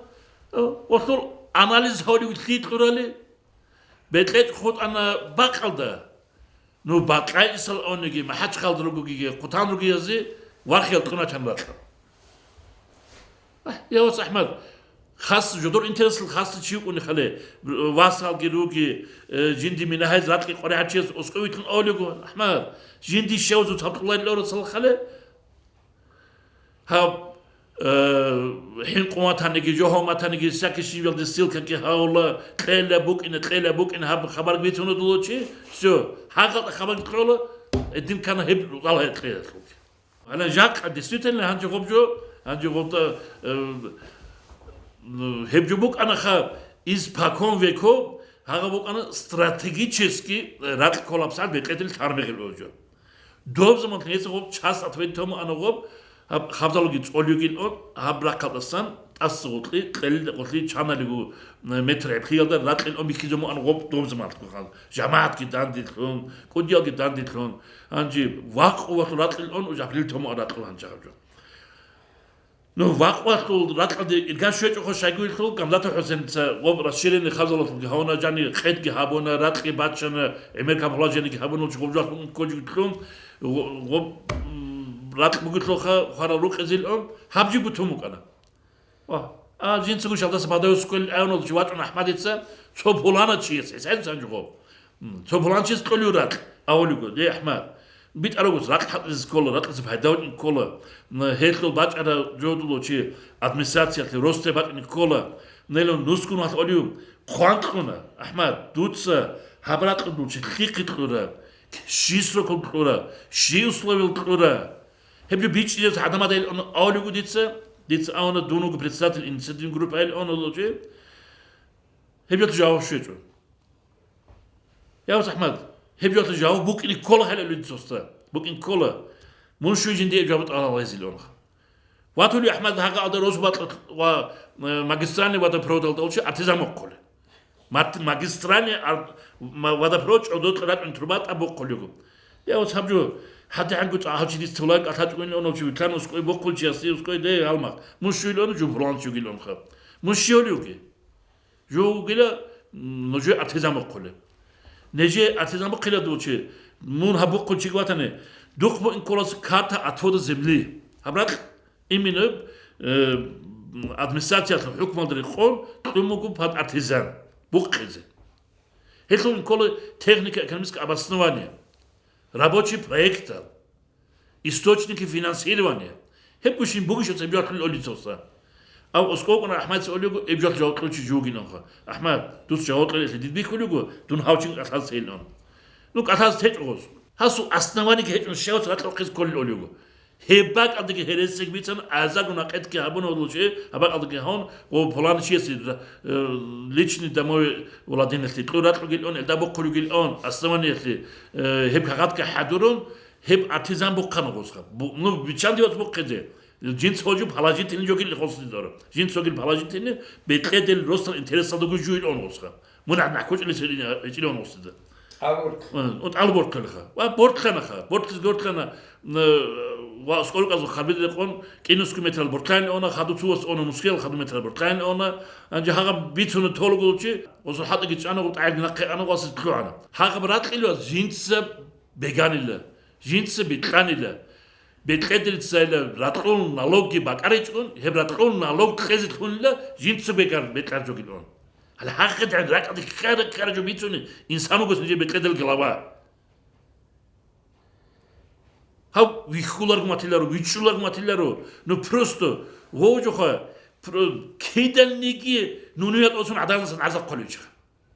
Э, гъолъул анализ гьавлив лъи кьурали, бекьечӀ хутӀана бакъалда. Ну, бакьай исал ониги, МахӀачхъалда ругогиги, хъутан ругиязе вархиял кьуначан бакьа. Агь, я вац АхӀмад, хас жодор интересал хасда чи вукӀуни хали, васалги руги, э, жинди минагьайз ракьи къваригӀачияс оскӀовитлъун авлего, АхӀмад, жинди щавзу табкъуларил орасал хали, гьаб, э, хӀинкъун ватаниги, жо гьавун ватаниги, всякий щибалде ссылкаги гьавула, кьела букӀине, кьела букӀине, гьаб хабарги бицуна дула чи, всё, гьагъалда хабарги кьола, гьедин ккана гьеб рукъал гьекъеялъулги. Гьанже жакъа, действительно, гьанже гъоб жо, гьанже гъобда, э, гьеб жо букӀанаха, испокон веков, Гьагъа букӀана стратегически ракь кколаб сагӀат бекьедил тармигъил гьуджу. Доб заман гьесухъ часть ответ тому ана гъоб, гьаб хабзалги цӀолюгил он, гьаб рахъалдасан тӀаса гъутӀи, кьелилда гъутӀи чаналигу метр гӀебхъиялда ракьил он бихьизому ана гъоб доб заман гъоб. ЖамагӀатги дандилъун, кӀудиялги дандилъун, гьанжи вакъувалъул ракьил он, жабрил тому ракьул гьанжи гьаб жо. Ну, вакъвалъул ракьалде ирган щвечӀого щайгуйлъул, Гамзатов ХӀусеница гъоб расширенный хабзалалъулги гьавуна, жани къедги гьабуна, ракьги бачана, гӀемер капула жениги гьабуна, гъоб жугьун кколжиглъун, гъо-, гъоб, м, ракь бугелъулха хварал рукъизилан, гьаб жи бутун букӀана. Ва, а, жинцаго шалдаса бадаве сквел айонал чи вачӀун АхӀмадица, цо пулана чияс, гьесайзан жугъоб. М, цо пуланчияс кьолев ракь, авулего, дей АхӀмад. БитӀараб гуц ракь гьатӀизе ккола, ракьизе пайда вачӀине ккола. Н-, гьелъул бачӀараб жодулав чи администрациялъе росте бачӀине ккола. Нелун нусгун валъ олив хъван кьуна, АхӀмад, дуца гьаб ракьулъул чи лъихъе кьура, щи срокал кьура, щи условиял кьура. Гьеб жо бичӀчӀизе гӀадамада ил авулего дица, дица авуна дун вуго председатель инициативной группы ил авуна чи. Гьеб жо жаваб щвечӀо. Я, ус АхӀмад, гьеб жоялъе жаваб букӀине ккола хӀалалуги цоста. БукӀине ккола. Мун щуй жинди гьеб жаваб тӀалаб гьезилан. Ватулев АхӀмад гьагъа алда росу бакьа ва, э, магистральный водопроводалда олчи артизан боккулев. Мат-, магистральный ар-, ма-, водопровод чӀодокьа рачӀун труба тӀад боккулего. Я, ус гьаб жо, гьадигӀанго цӀа гьав чи дица тавлан кӀалъачӀого ил онов чи вилълъан ускӀой боккул чиясе ускӀой, дей гьалмагъ. Мун щуй ил онов жо пуланчи вугил онха. Мун щи гьолевги? Жо вугила, м, нужее артизан боккулеб. Нежее артизан боккила дучи, мун гьаб боккун чиги ватани, духъ букӀин кколас карта отвода земли. Гьаб ракь именно, э, администрациялъул хӀукмалда рекъон кьун буго под артизан букъизе. Гьелъул ккола технико-экономическое обоснование, рабочий проектал. Источники финансирования. Гьеб гущин бугищ цебе бахъулел лицоса. Ав оскокъун АхӀмадица олего, эб жал жаваб кьучи жугинанха. АхӀмад, дус жаваб кьелелъе дид бихьулего, дун гьавчин кӀалъаз тейилан. Ну, кӀалъаз течӀо гъоз. Гьасул основаниги гьечӀун щевац ракьухъиз кколел олего. Гьеб бакӀалдаги гьересиги бицан, азагун акъетги гьабуна гьудулчи, гьаб бакӀалдаги гьавун, гъо пулан чиясе, э, личный домой владениялъе кьур ракьугил он, элда бухъулугил он, основаниялъе, э, гьеб кагъатги хӀадурун, Гьеб артизан бухъана гъосха. Бу-, ну, биччанде вац бухъизе. Жинц гьожу положительный жогил гъосни дора. Жинц гьогил положительный, бекьедел росал интересалдаго жуил он гъосха. Мун гьаб нахъучӀили сирин гьечӀили он гъосида. Абурт. Э, вот ал бортлъанаха. Ва бортлъанаха. Бортлъиз бортлъана, э, ва скорказу хабир рекъон, кӀинуску метрал бортлъани она, хаду цувас она, мускел хаду метрал бортлъани она. Анже гьагъа бицуна толугулчи, осу хатӀаги чӀана, гъуб тӀагӀирги нахъе ана, васит лъугӀана. Гьагъаб ракьилва жинца беганила, жинца бикьанила, бекьедилцайила ракьул налогги бакӀаричӀун, гьеб ракьул налог кьезе лъунила жинца бекар бекьар жогилан. Гьале гьахъидгӀан ракӀалде ккара-ккара жо бицуни, инсан вугос нижер бекьедил глава. Гьав вихьуларгу матиларо, вичӀчӀуларгу матиларо, ну просто, вовжухъа, про-, киданиги нуну ятӀосун гӀадамасан гӀазаб хъвалевичха.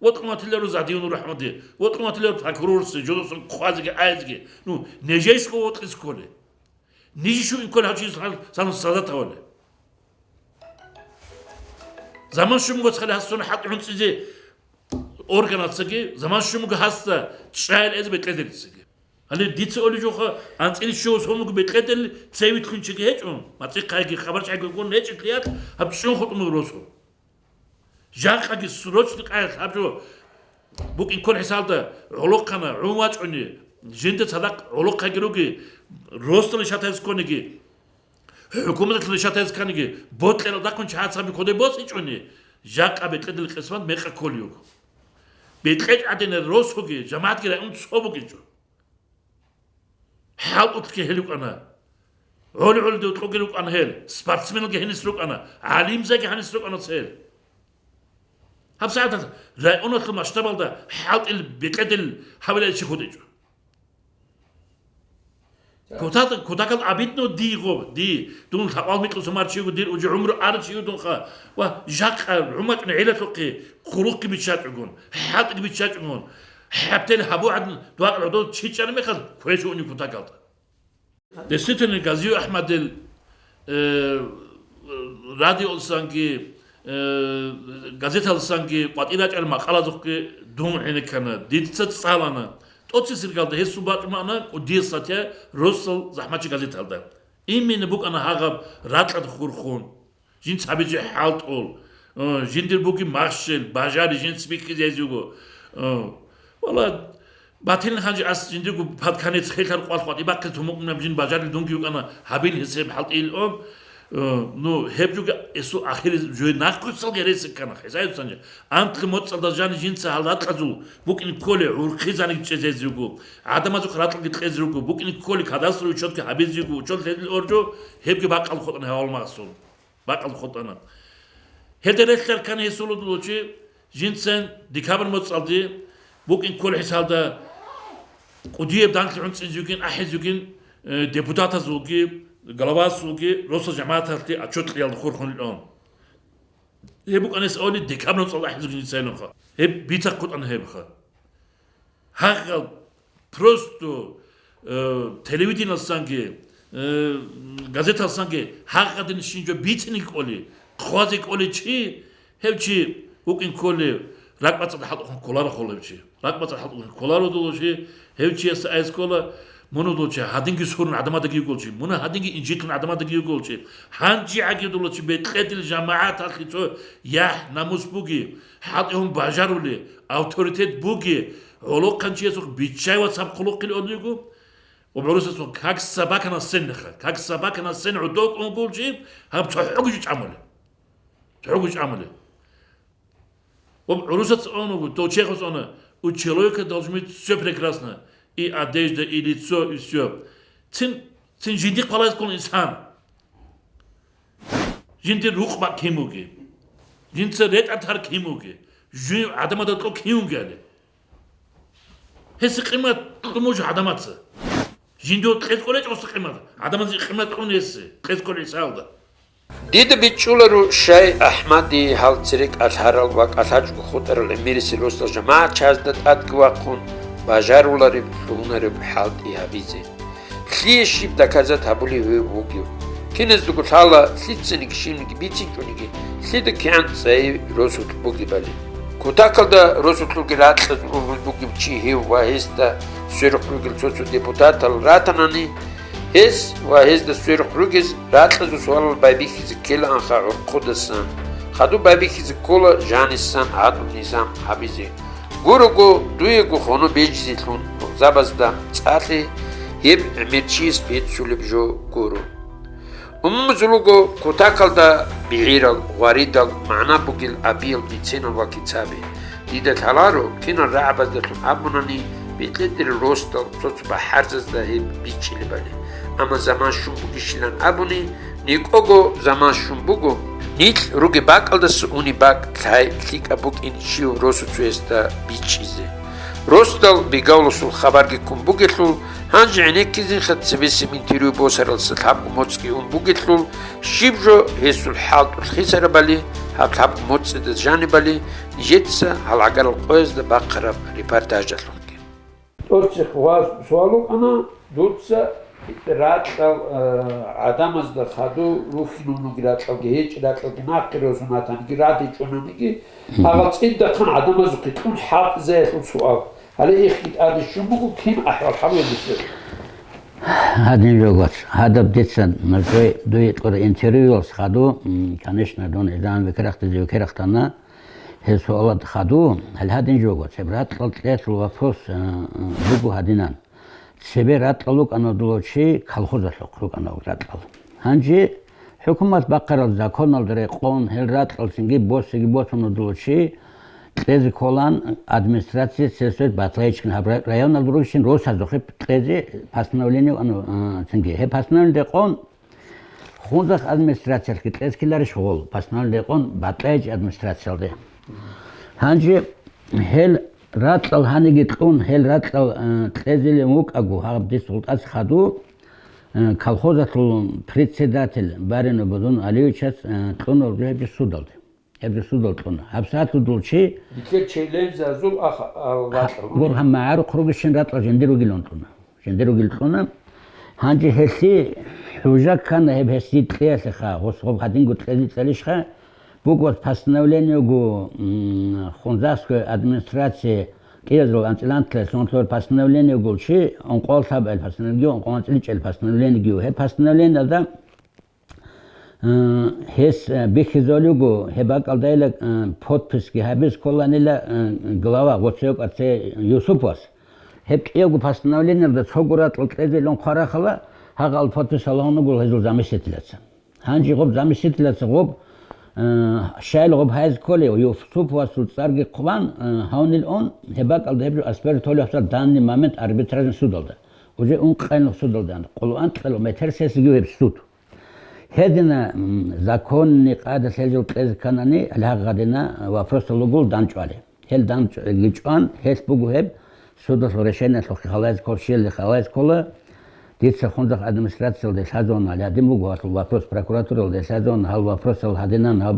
Вокьун ватиларо Задиюнур РахӀмади, вокьун ватиларо прокурорси, жодосан хъвазеги, айзеги. Ну, нижейсго вокьис кколе. Нижи шуин кколе гьав чияс гьал-, сан садатавали. Заман щумго цали гьасун хӀакъ гӀунцӀизе органацаги, заман щумго гьасда чӀаял эзе бекьедерицаги. Гьале дица оли жоха, анцӀили щуго сомуго бекьедел цевитлъунчиги гьечӀо, мацӀихъайги хабар чӀайги гун гьечӀелъиялъ, гьаб чӀун хутӀун росу. Жакъаги срочно къаялъ гьаб жо букӀин кколел хӀисалда гӀолохъана гӀун вачӀуни, жинда цадахъ гӀолохъаги руги, росдали шатайз ккониги, хӀукуматалъули шатайз кканиги, бокьарал дакъун чагӀац гьаби кодей босичӀуни, жакъа бекьедил къисмат мекъа кколиуго. БекьечӀ гӀадинал росуги, жамагӀатги район цо букӀинчӀо. ХӀалтӀулъги гьел рукӀана. ГӀоли-гӀолида кьоги рукӀана гьел, спортсменалги гьенис рукӀана, гӀалимзаги гьанис рукӀана цел. ГьабсагӀаталъ районалъул масштабалда хӀалтӀил бекьедел гьавилайчи хутӀичӀо. Кутакал, кутакал обидно дийго, ди, дун лъакъвал микьусумар чиго, дир уже гӀумру ара чиго дунха, ва жакъа гӀумачӀун гӀелалъухъе хъулухъги биччачӀогун, хӀалтӀги биччачӀогун, хӀаптел гьабу гӀадин дугьал гӀодов чи чӀараб мехалъ квеш уни кутакалда. Действительно, Газиев АхӀмадил, э, радиолсанги, Э, газеталдасанги къватӀир рачӀарал макъалазухъги дун гӀенеккана, дица цӀалана. ТӀоцесеб иргалда гьесул бачӀунеб кӀудиял статья «Росдал» захӀмачи газеталда. Именно букӀана гьагъаб ракьалда хурхун. Жинца гьабизе хӀалтӀул, э, жиндир бугеб махщел, бажари жинца бихьизе гьезего. Э, валла, батилин ханжи ас жиндирго под конец хелъар къвалъ къватӀибахъизе тумукъунаб жин бажарил дунги вукӀана гьабил гьесеб хӀалтӀилан. Э, ну, гьеб жоги эсул ахирис жой нахъуцал гересиккана, хӀисайуцанча. Анкьли моцӀалда жани жинца гьал ракьазул букӀин кколи гӀурхъизаниги чӀезезе руго, гӀадамазухъ ракьалги кьезе руго, букӀин кколи кадастровый учетги гьабизе руго, учет лъедил оржо, гьебги бакъал хутӀана гьавал магъсул. Бакъал хутӀана. Гьелде релълъарккана гьесул удулучи, жинцан декабрь моцӀалде букӀин кколи хӀисалда кӀудияб данлъи гӀунцӀизегин, ахӀизегин, э, депутатазулги, главасулги, росдал жамагӀаталъе отчетлъиялда хурхун лъун. Гьеб букӀанес авали декабрь моцӀалда ахӀизегин жинцайиланха. Гьеб бицахъ хутӀана гьебха. Гьагъал просто, э, телевидениялсанги, э, газеталсанги гьагъадин щинжо бицине кӀоли, хъвазе кӀоли чи, гьев чи вукӀин кколи, ракӀбацӀцӀад хӀалтӀухъун кколаро хъул гьев чи. РакӀбацӀцӀад хӀалтӀухъун кколаро дулучи, гьев чиясда айс ккола, мун дулучи гьадинги сурун гӀадамадаги йигулчи, мун гьадинги инжитлъун гӀадамадаги йигулчи, гьанжи гӀаги дулучи бекьедил жамагӀаталъе цо яхӀ-намус буги, хӀалтӀигьун бажарули, авторитет буги, гӀолохъанчиясухъ биччай ва цаб хъулухъил олиго, ва гӀурусацун как собака на сцене ха, как собака на сцене гӀодов кӀунгулчи, гьаб цохӀогучи чӀамули. ЦохӀогучи чӀамули. Ва гӀурусац оного, дов чехас она, у человека должно быть всё прекрасно, и одежда, и лицо, и всё. Цин, цин жиндихъ валайскун инсан. Жиндир рукъ бакӀ кин бугеб? Жинца ретӀа-тар кин бугеб? Жив гӀадамада кьо кин вугебали? Гьесие къимат кьун муж гӀадамаца. Жиндиего кьез кӀолечӀоса къимат, гӀадамазе къимат кьун гьесие, кьез кӀоле исалда. Дида бичӀчӀуларо, щай АхӀмадие гьал цере кӀалъарал ва кӀалъачӀого хутӀарал гӀемерисел росдал жамагӀат чазда тӀадги вахъун, бажарулареб, лъугьунареб хӀалтӀи гьабизе. Лъие щиб доказать гьабулев гьев вугев? Киназдаго лъала, лъицаниги щибниги бицинчӀониги, лъида кигӀан цӀайи росулъ бугебали. Кутакалда росулъулги ракьазул ургъел бугев чи гьев ва гьесда сверухъ ругел цо-цо депутатал ратанани, гьес ва гьезда сверухъ ругез ракьазул суалал байбихьизе ккелаанха гӀурхъудасан. Хадуб байбихьизе ккола жанисан гӀадлу-низам гьабизе. Гурого, дуего хоно бежизелъун нугӀзабазда цӀалъи гьеб гӀемерчияс беццулеб жо гуро. Умумузул руго кутакалда бигӀирал, гъваридал, магӀна бугел абиял бицинал ва кицаби. Дида лъаларо, кинал рагӀабаздалъун абунани, бекьедерил росдал цо-цо бахӀарзазда гьеб бичӀчӀилебали. Амма заман щун бугищилан абуни, некӀого заман щун буго, нилъ ругеб бакӀалдаса унеб бакӀ лъай лъикӀаб букӀин щив росуцоясда бичӀчӀизе. Росдал Бегавуласул хабарги ккун бугелъул, гьанже гӀенеккизинха цебесеб интервью босаралдаса лъабго моцӀги ун бугелъул, щиб жо гьесул хӀалтӀулъ хисарабали, гьаб лъабго моцӀидаз жанибали, нижеца гьал гӀагарал къоязда бахъараб репортажалъухъги. ТӀоцехъ ва суал вукӀана, дуца ракьал, э, гӀадамазда хадув рухьинавунаги ракьалги, гьечӀеб ракьалги, нахъе розун ратаниги, радечӀонаниги, гьагъал цӀидахъан гӀадамазухъе кьун хӀалтӀизаялъул суал. Гьале ихги тӀаде щун буго, кин ахӀвал-хӀал гьеб нилъер. Гьадин жо, гьадаб дица нужее дуе кьураб интервьюялъ хадув, м, конечно, дун гӀезегӀан векерахъдизе векерахъдана, гьеб суалалда хадув, гьале гьадин жо, цебе ракьал кьеялъул вопрос, э, э, буго гьадинан. Цебе ракьал вукӀана дулав чи колхозалъухъ рукӀана ракьал. Гьанже ХӀукумат бахъарал законалда рекъон, гьел ракьал цинги босиги босун дулав чи кьезе кколан администрация сельской Батлаечкин гьаб ра-, районалда ругищин росазухъе кьезе постановление, ану, а, цинги. Гьеб постановление рекъон Хунзахъ администрациялъги кьезе ккеларищ гъол, постановление рекъон Батлаечи администрациялде. Гьанже гьел ракьал гьаниги кьун, гьел ракьал, а, кьезилин вукӀаго, гьаб дис гъултӀазе хадув, а, колхозалъул председатель Баринов Бадун Алиевичас, а, кьуна гьеб жо судалде. Гьеб жо судал кьуна. Гьабсагьатлъун дулав чи Нилъер челлензазул ах-, а, вакьа. Гургьан магӀарухъ ругищин ракьал жиндир ругилан кьуна. Жиндир ругил кьуна. Гьанже гьелъие хӀужа ккана гьеб гьесие кьеялъеха, гъос гъоб гьадинго кьезе кьелищха, Буго постановлениего, м, Хунзахской администрации кӀиязул анцӀилантлъи сонлъор постановлениего чи ункъоялда лъабабилеб постановлениего, ункъоялда анцӀила чӀел постановлениего. Гьеб постановлениялда, м, гьес, э, бихьизолего, гьеб бакӀалдайила, э, подписги гьабиз кколанила, э, глава, гъоцеве Юсуповас. Гьеб кӀиявго постановлениялда цого ракьал кьезе лъун хъварахъала, гьагъал подпис гьалагьун вуго гьезул заместителяца. Гьанже гъоб заместителяца гъоб, э, щайил гъоб гьайз кколев, Юсуповасул цӀарги хъван, э, гьавнил он, гьеб бакӀалда гьеб жо аспер толеб гьабсал данный момент арбитражный судалда. Уже ункъоялда судалда ана, къоло анкьго метр сесиги гьеб суд. Гьедина, м, законный къайдалъ гьел жо кьезе кканани, гьагъадина вопросал ругел данчӀвали. Гьел данчӀвали чӀван, гьелъ буго гьеб, судалъул решениялъухъе халайзе ккола, щиб халайзе ккола, дица Хунзахъ администрациялде лъазавун гьал гьадин буго гьалъул вопрос, прокуратуралде лъазавун гьал вопросал гьадинан гьаб,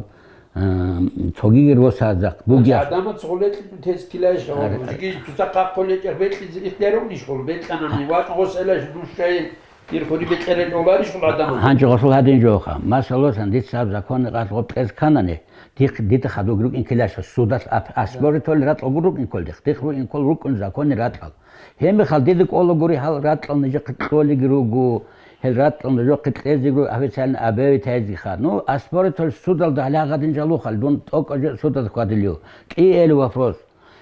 а, цогиги росазахъ бугеб. Адамаца гъолетӀи тез килаеш, Ар- жиги туса хъахъулечӀеб бекьизе ихтияр унищ гъол, бекьанани вачӀун гъос элаш душай, дир хури бекьерел оларищ гъол адамаца? Гьанже гъосул гьадин жоха. Масаласан, дица гьаб законный къайдалъ гъоб кьезе кканани, Дихъ, дида хадуги рукӀин ккелаша, судалъ ап-, аспоритоли ратӀалгун рукӀин ккол дихъ. Дихъ рукӀин ккол рукӀун законе ратӀал. Гьеб мехалъ дида кӀолагури гьал ратӀал нижехъе кьолиги руго, гьел ратӀал нижехъе кьезиги руго официально объявить гьайзеха. Ну, аспоритоли судалда гьале гьагъадин жалухъал, дун тӀокӀаб жо судалда хьвадилев. КӀиел вопрос.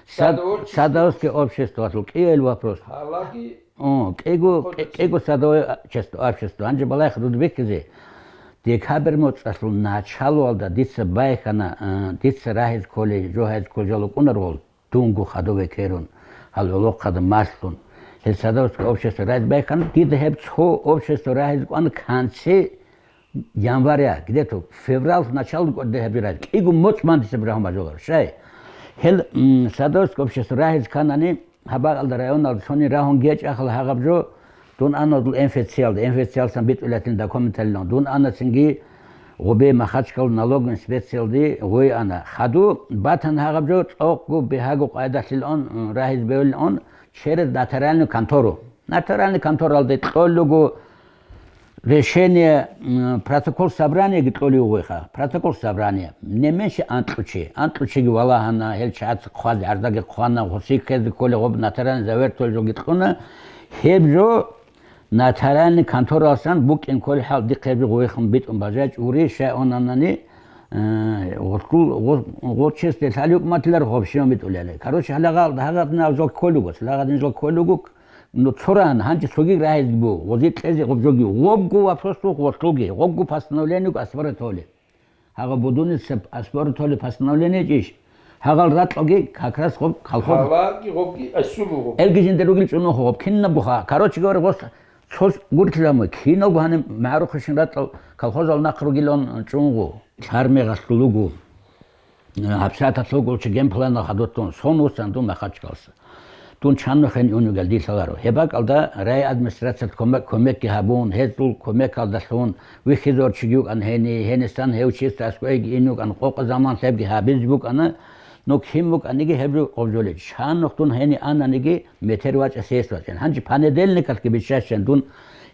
Сад-, Садоводческий садоводский обществалъул кӀиел вопрос. Гьалаги О, кӀиго, кӀи-, кӀиго садовое общество, общество. Гьанже балагьеха дуда бихьизе. Декабрь моцӀалъул началоялда дица байхьана, а, дица рагьиз кколей, жо гьайз кколей жал рукӀунарел, дунго хадубе ккерун, гьал гӀолохъада малъун. Гьел садоводское общество рагьиз байхьана, дида гьеб цо общество рагьиз кӀван канлъи января, где-то февраль начало кӀватӀде гьабирал, кӀиго моцӀ мандиса бирагьун бажолар. Щай? Гьел, м, садоводское общество рагьиз кканани, гьаб бакӀалда районалда цони рагьун гечӀахъал гьагъаб жо, дун ана гъодул МФЦ-ялда, МФЦ-ялдасан битӀулатлъин документалилан. Дун ана цинги гъубе Махачкал налог инспекциялде гъой ана. Хаду батан гьагъаб жо цӀокъго бигьаго къайдалъилан, м, рагьиз бевлилан через нотариальную контору. Нотариальный конторалде кьолего решение, м, протокол собраниеги кьолев вугоха. Протокол собрания. Не меньше анкьучи. Анкьучиги валагьана, гьел чагӀаца хъвазе гӀарзаги хъвана, гъосие ккезе кколей гъоб нотариальный заверт толей жоги кьуна. Гьеб жо нотариальный конторалсан букӀин кколей хӀал дихъ гьеб жо гъойихъун битӀун бажайчӀугури, щай онанани, э, гъолъул, гъо-, гъочесде лъалев хӀукуматилар гъоб щиван битӀулели. Короче, гьалагъал гьагъадинал жо кколего, гьалагъадин жо кколего, Ну, цо ран, гьанже цоги рагьизги буго, гъози кьезе гъоб жоги. Гъобго вопрос буго гъолъулги, гъобго постановлениего аспарат гьоле. Гьагъа будуница аспарат гьоле постановление чӀищ? Гьагъал ракьалги как раз гъоб колхоз. Гьалаги гъобги асулу гъоб. Элги жинда ругел чӀунухъо гъоб, кинабго ха. Короче говоря, гъос цо с-, гуртлъи ламу, киналго гьаниб магӀарухъе щин ракьал колхозал нахъ ругилан чӀунгъу. Лъармегъалъулугу. ГьабсагӀаталъул гъолчи генпланал хадур дун, сон вуссана дун Махачкаласа. Дун чан нухен унигал дилъаларо. Гьеб бакӀалда райадминистрациялъ кумек-, кумекги гьабун, гьезул кумекалдалъун вихьизаварчиги вукӀан гьени, гьенисан гьев чиясда аскӀойги ин вукӀан, къокъа заман лъебги гьабизе букӀана, ну кин букӀаниги гьеб жо-, гъоб жоле. Чан нух дун гьени ананиги метер вачӀа сес вачӀан. Гьанже понедельникалъги биччачӀан дун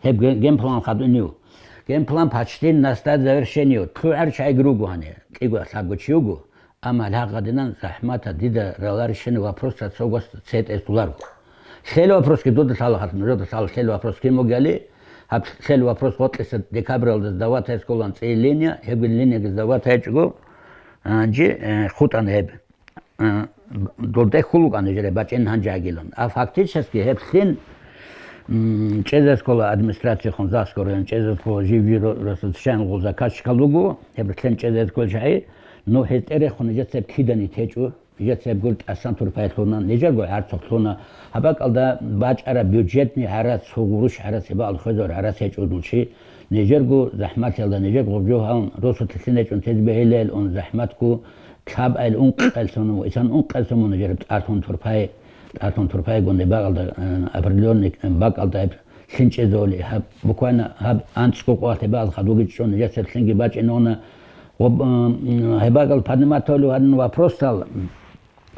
гьеб ген-, генплан хадунив. Генплан почти на стадии завершения. ЛъугӀар чайги руго гьанир, кӀиго-лъабго чи вуго. Амма гьагъадинан захӀмата дида раларищани вопросаца цогас цетӀе туларго. Лъел вопросги дуда лъала хатӀ, нужеда лъала лъел вопрос кин бугели, гьаб лъел вопрос гъоркьиса декабралда сдаватайс кколан цӀе линия, гьебги линияги сдаватайчӀого, гьанже, э, хутӀана гьеб. Э, дурде хьул вукӀана жире бачӀин гьанже агилан. А фактически гьеб лъин, м, чӀезаскола администрация Хунзахского район, чӀезаскола жив-жив ро-, росулъ щайин гъул заказчикал руго, гьеб лъин чӀезаскола чагӀи, ну, гьез тӀерехун нижеца гьеб кидани течӀо, нижеца гьеб гур тӀасан турпай лъуна, нижерго гӀарцухъ лъуна, гьаб бакӀалда бачӀараб бюджетный гӀарац, цо гъурущ гӀарац, гьеб алхвезар гӀарац гьечӀо дулчи, нижерго захӀматалда, нижер гъоб жо гьалун, росулъ лъин гьечӀун тез бегьилел ун захӀматго, Лъабайл ункъелъун, исан ункъелъун мун жер тӀалъун турпай, тӀалъун турпайгун бакӀалда, э, определённый, э, бакӀалда гьеб лъинчӀезоли, гьаб, буквально гьаб анцӀго къватӀи бакӀал хадуги чӀун, жесер лъинги бачӀинуна. Гъоб, э, м, гьеб бакӀал подниматали гьарин вопросал,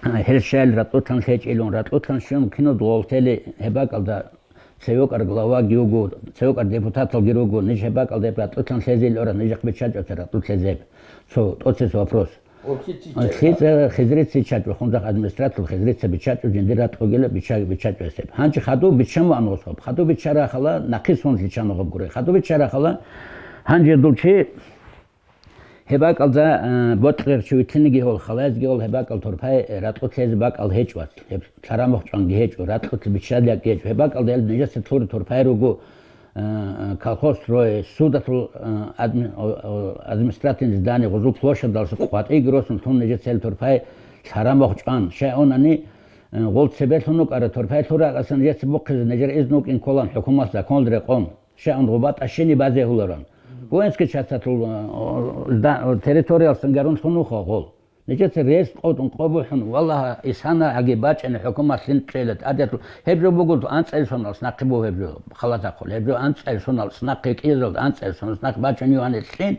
э, гьел щайил ратӀулъан лъечӀилун, ратӀулъан щун кино дгъолтели гьеб бакӀалда Цевекъар главаги вуго, цевекъар депутаталги руго, ниж гьеб бакӀалда гьеб ратӀлъан лъезе ил оран, нижехъ биччачӀоца ратӀлъун лъезе гьеб. Цо тӀоцес вопрос. Охи, чи чӀа- Лъица хизри ци чачӀо, хунзахъ администратор хизрица биччачӀо, жиндир ратӀлъугила бичча-, биччачӀо гьесеб. Гьанчи хадув биччан ван гъосхъаб. Хадув биччарахъала, нахъе сон лъичан гъаб гури. Хадув биччарахъала, гьанже дул чи гьеб бакӀалда, э, бокьарав чи витиниги гьол, халаязги гьол, гьеб бакӀал турпай, э, ратӀлъун лъезе бакӀал гьечӀо, гьеб лъарамухъ чӀванги гьечӀо, ратӀлъун биччалиякӀ гьечӀо. Гьеб бакӀалда гьел нижеца лъур турпай руго, э, э, колхоз строй, судалъул, э, адми-, о, о, административный здание, гъузул площадалъ къватӀиги росун лъун нижеца гьел турпай лъарамухъ чӀван. Щай унани, э, гъол цебе лъун вукӀара турпай лъур ракӀасан нижеца бухъизе нижер изну вукӀин кколан хӀукумат законалда рекъон. Щай ун гъуба тӀашини базе гьуларан. Воинский часталъул, э, зда-, территориялсан гарун лъун вуха гъол. Нижеца рес къотӀун къо бухӀун, валлагь, исана аги бачӀани хӀукумат лъин кьела, тӀадетлъу. Гьеб жо буго анцӀил соналъ нахъе буго гьеб жо, халатахъул. Гьеб жо анцӀил соналъ нахъе кӀиязалда анцӀил соналъ нахъе бачӀун югьанилъин.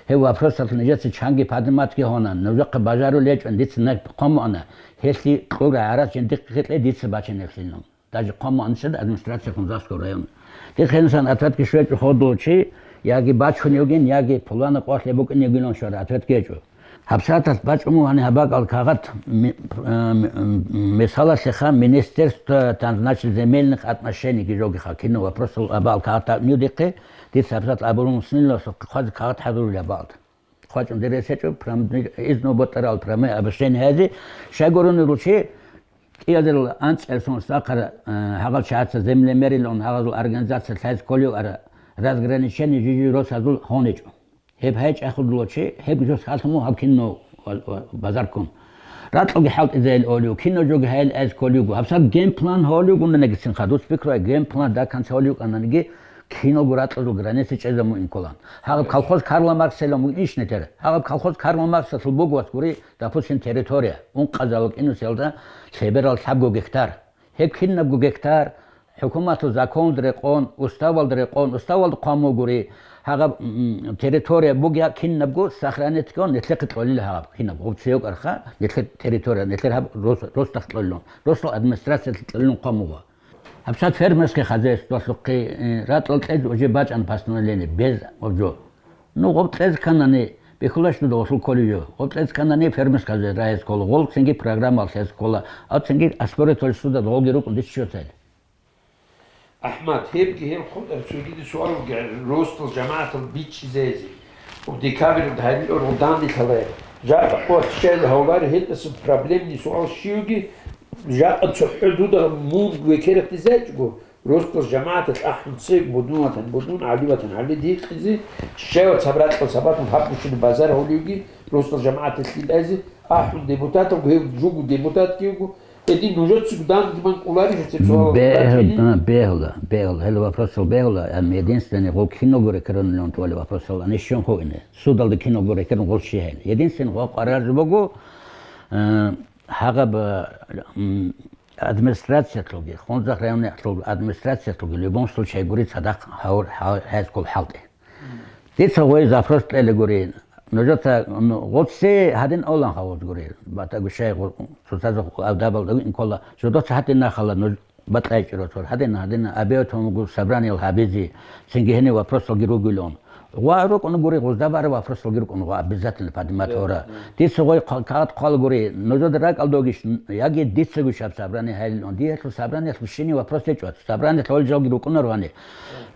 Гьеб вопросалъ нижеца чанги подниматги гьона, нужехъе бажарулечӀун, дица нахъ хъомуана, гьелъи кьура гӀарац жиндихъе кье дица бачанеблъилан. Даже хъван мугӀанисел администрация Хунзахского района. Дихъе инсан ответги щвечӀо гъодулчи, яги бачун йоген, яги пулана къвалъе букӀин йогилан щвара, ответги гьечӀо. ГьабсагӀаталъ бачӀун мугӀани гьаб бакӀал кагъат ми-, а, ми-, мисалалъеха министерство, там, значит, земельных отношений гижогиха, кино вопросал абал кагъат ню дихъе, дица гьабсагӀат абурун муслимлъасухъе хъвазе кагъат хӀадурулеб бакӀалда. ХъвачӀун дерес гьечӀо, прям изну ботарал, прямое обращение гьазе, щайгурони ручи, кӀиязул анцӀил сон сахъара, э, гьагъал чагӀаца землемерилан гьагъазул организация лъайз кколев ара, разграничение жижи росазул гьонечӀо. Гьеб гьайчӀахъулчи, гьеб жо саламу гьаб кино ва, ва, базаркун. Ракьуги хӀалтӀизайил олиу, кино жоги гьайил айз кколиуго. ГьабсагӀат геймплан гьолиугунанагицин хадуц пикруай, геймплан даканца гьолиукананиги, киного ракьазул граница чӀезаму инколан. Гьаб колхоз Карла Марксилан бугин иш нетер. Гьаб колхоз Карла Марксалъул бугвас гури, допустим, территория, ункъазал кӀинусиялда лъеберал лъабго гектар. Гьеб кинабго гектар, хӀукуматалъул законалда рекъон, уставалда рекъон, уставалда хъван бугури, гьаб, м, территория бугеб кинабго сохранить ккун, нилъехъе кьолила гьаб кинаб, гъуб цевекъарха, нилъер территория, нилъер гьаб рос-, росдахъ кьолилан, росдал администрациялъе кьолилан хъван буго. ГьабсагӀат фермерский хозяйстволъухъе, э, ракьал кьезе уже бачӀана постановление, без обзор. Ну, гъоб кьезе кканани, бихьулаш дуда гъолъул кколев жо. Гъоб кьезе кканани фермерский хозяйство рагьес ккола. Гъол цинги программалъ гьес ккола. А цинги оспорить гьолъ судалда гъолги рукӀун дица щоцайилан. АхӀмад, гьебги гьел хутӀар цогида суал ругел, росдал жамагӀатал бичӀчӀизезе. Декабрьалда гьарил оргъу данде лъаларе. Жакъа къватӀ щайла гьавлари гьелдасан проблемный суал щивги, жакъа цохӀо дуда мун векерахъ дизайчӀого, росдал жамагӀаталъ ахӀун цеб, будун ватан будун, гӀали ватан гӀали дихъизе, щай ва цабракьал сабатун гьаб бущина базар гьавлиуги, росдал жамагӀаталъ лъилайзе, ахӀун депутаталго гьев жугу депутатги вуго, Эди нужецаго данде ман кӀоларищ цеб суал Бегьа-, бачине? а, бегьула, бегьула. Гьел вопросал бегьула, ам единственный гъол киного рекерон леон тӀолеб вопросал, ани щун хъугӀине. Судалда киного рекерон гъол щи гьел. Единственный гъол къарар буго, э, гьагъаб, э, м, администрациялъулги, Хунзахъ районниялъул администрациялъулги, в любом случае, гури цадахъ гьавур-, гьа-, гьезкул хӀалтӀи. Дица гъой запрос кьела гури. Нужеца, ну, гъоце гьадин олан хавуз гури. Батагу шай гъо-, цоцаза авдабал инкола. Жодоца гьадин нахала нуж батлайчи роцор. Гьадин, гьадин, абиотун гу собраниел гьабизи. Цинги гьени вопросалги ругилон. Ва рукъун гури гъуздабара вопросалги рукъун гъо обязательно поднимать гьора. Дица гъой ка-, кагъат хъвал гури. Нужеда ракӀал догищ, яги дица гушаб собрание гьайлилон. Диялъул собраниелъ бищини вопрос гьечӀо. Собраниелъ гьол жалги рукӀунар гъани.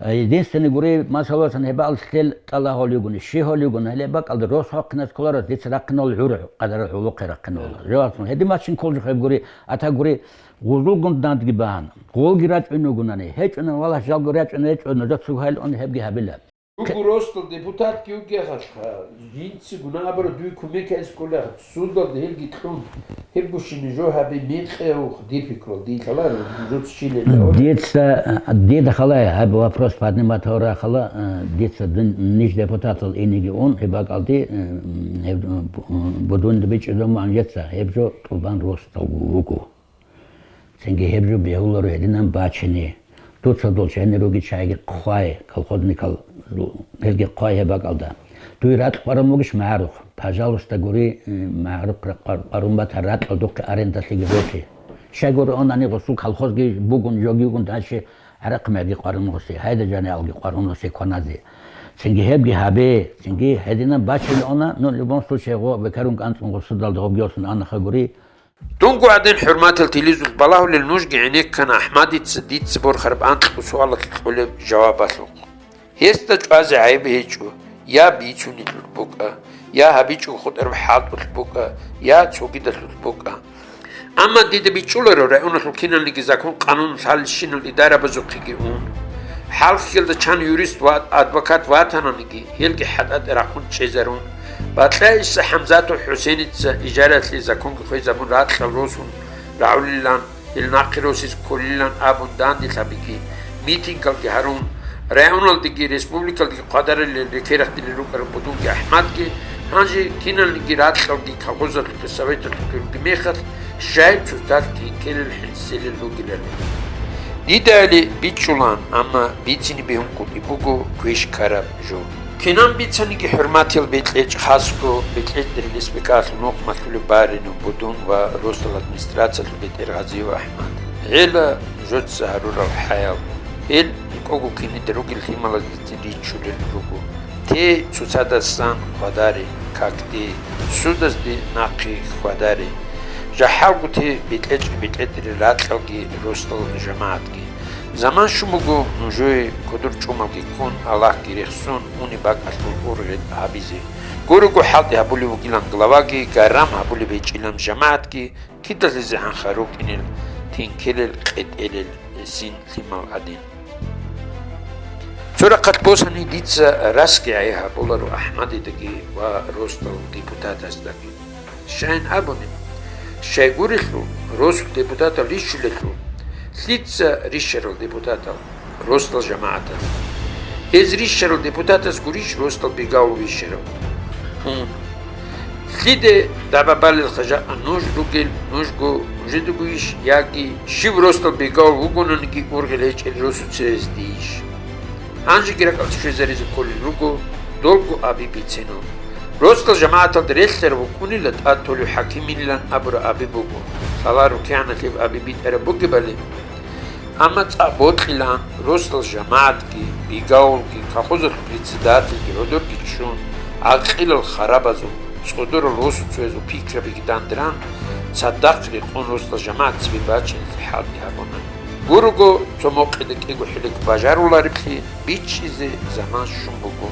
Единственный гури масаласан гьебал лъел тӀала гьол югуни, щи гьол югуни, гьеле бакӀалда рос хӀоккинас кколарас дица рахъинал гӀур къадарал гӀулухъе рахъинал. Жаваб гьедин мачин кколжухъеб гури, ата гури, гъузулгун дандги багьан, гъолги рачӀун вугунани, гьечӀунан валас жалго рачӀун гьечӀо, нужецаго гьайилъун гьебги гьабила. Руго росдал депутатги вугехалъха, жинци гунагьабара дуе кумекайс кколехъ, судалда гьелги кьун, гьеб бущине жо гьабе мекъи гьавухъ дир пикрул, дилъаларо, жуц щилел гьавула. Дица, дида халай гьаб вопрос поднимать гьавра хала, э, дица дун-, ниж депутатал иниги ун, гьеб бакӀалди, э, гьеб, э, будунда бичӀчӀизабун жеца, гьеб жо тӀубан росдал вуго. Цинги гьеб жо бегьуларо гьединан бачине. Дуца дол чайни руги чайги хъвай, колхозникал, гьелги хъвай гьеб бакӀалда. Дуй ракь къварун бугищ магӀарухъ? Пожалуйста, гури, э, магӀарухъ къвар-, къварун бата, ракьал духъе арендалъиги боти. Щай гури онани гъусул колхозги бугун, жоги югун дальше гӀарахъ меги къварун гъуси, гьайда жаниялги къварун гъуси кваназе. Цинги гьебги гьабе, цинги гьединаб бачили она, ну, любом случае, гъо бекарун кӀанцӀун гъусудалда гъобги осун ана хагури. Дунго гӀадин, хӀурматал телевизор балагьулел, нужги гӀенеккана АхӀмадица дица борхараб анкьго суалалъе кьолеб жавабалъухъ. Гьесда чӀвазе гӀайиб гьечӀо, я бицунелъулъ букӀа, я гьабичӀого хутӀараб хӀалтӀулъ букӀа, я цогидалъулъ букӀа. Амма дида бичӀчӀуларо районалъул киналниги закон-къанун лъалищинал идарабазухъеги ун, хӀалхьиялда чан юрист ва адвокат ватананиги, гьелги хӀатӀатӀе рахъун чӀезарун, Батлаиса ХӀамзатов ХӀусеница ижаралъе законги хвезабун ракьал росун рагӀулилан, гьел нахъе росизе кколилан абун данделъабиги, митингалги гьарун, районалдеги республикалдеги хъвадарилел рекерахъдилел рукӀараб Будунги АхӀмадги, гьанже киналниги ракьалги колхозалъухъе, советалъухъе ругеб мехалъ, щай цоцалъ тинкелел хӀинцӀилел ругилали. Дидали бичӀчӀулан, амма бицине бегьун кӀутӀи буго квеш ккараб жо. Кинан бицаниги, хӀурматиял бекьечӀ, хасго бекьечӀ дирилис бекӀалъул нухмалъулеб баринав Будун ва росдал администрациялъул бетӀергьазияв АхӀмад. ГӀела жоца гьарурал хӀаял, гьел кӀого кинида ругел лъималаздецин риччулел руго. Те цоцадасан хвадаре, какде, судазде нахъе хьвадаре. ЖахӀалго те бекьечӀ-бекьетӀерел ракьалги росдал жамагӀатги. Заман щун буго нужее кодор чӀумалги ккун, Аллагьги рехсон, унеб бакӀалъул ургъел гьабизе. Гурого хӀалтӀи гьабулев вугилан главаги, гарам гьабулеб гьечӀилан жамагӀатги, кидалъизегӀан харукъинел, тинкелел, къетӀелел гьесин лъимал гӀадин. Цо рахъалъ босани дица расги гӀей гьабуларо АхӀмадидаги ва росдал депутатаздаги. Щайин абуни, щайгурелъул, росул депутатал рищулелъул, лъица рищарал депутатал, росдал жамагӀатал. Гьез рищарал депутатаз гурищ росдал бигавул вищарав? Гьун. Лъиде дагӀба балелха жакъа нуж ругел, нужго нужедагойищ, яги щив росдал бигавул вугонаниги ургъел гьечӀел росуцеяздейищ? Гьанжеги ракӀалде щвезаризе кколел руго долго аби бицинал. Росдал жамагӀаталда релълъарав вукӀунила тӀад толев хӀакимилилан абураб аби буго, лъала рукӀиналъеб аби битӀараб бугебали. Амма цӀакъ бокьилан, росдал жамагӀатги, бигавулги, колхозалъул председательги гӀодорги чӀун, гӀакъилал харабазул, цӀодорал росуцоязул пикрабиги данде ран, цадахъ рекъон росдал жамагӀат цебе бачиналъе хӀалтӀи гьабуна. Гурого цо мокъида кӀиго хӀилик бажарулареблъи бичӀчӀизе заман щун буго.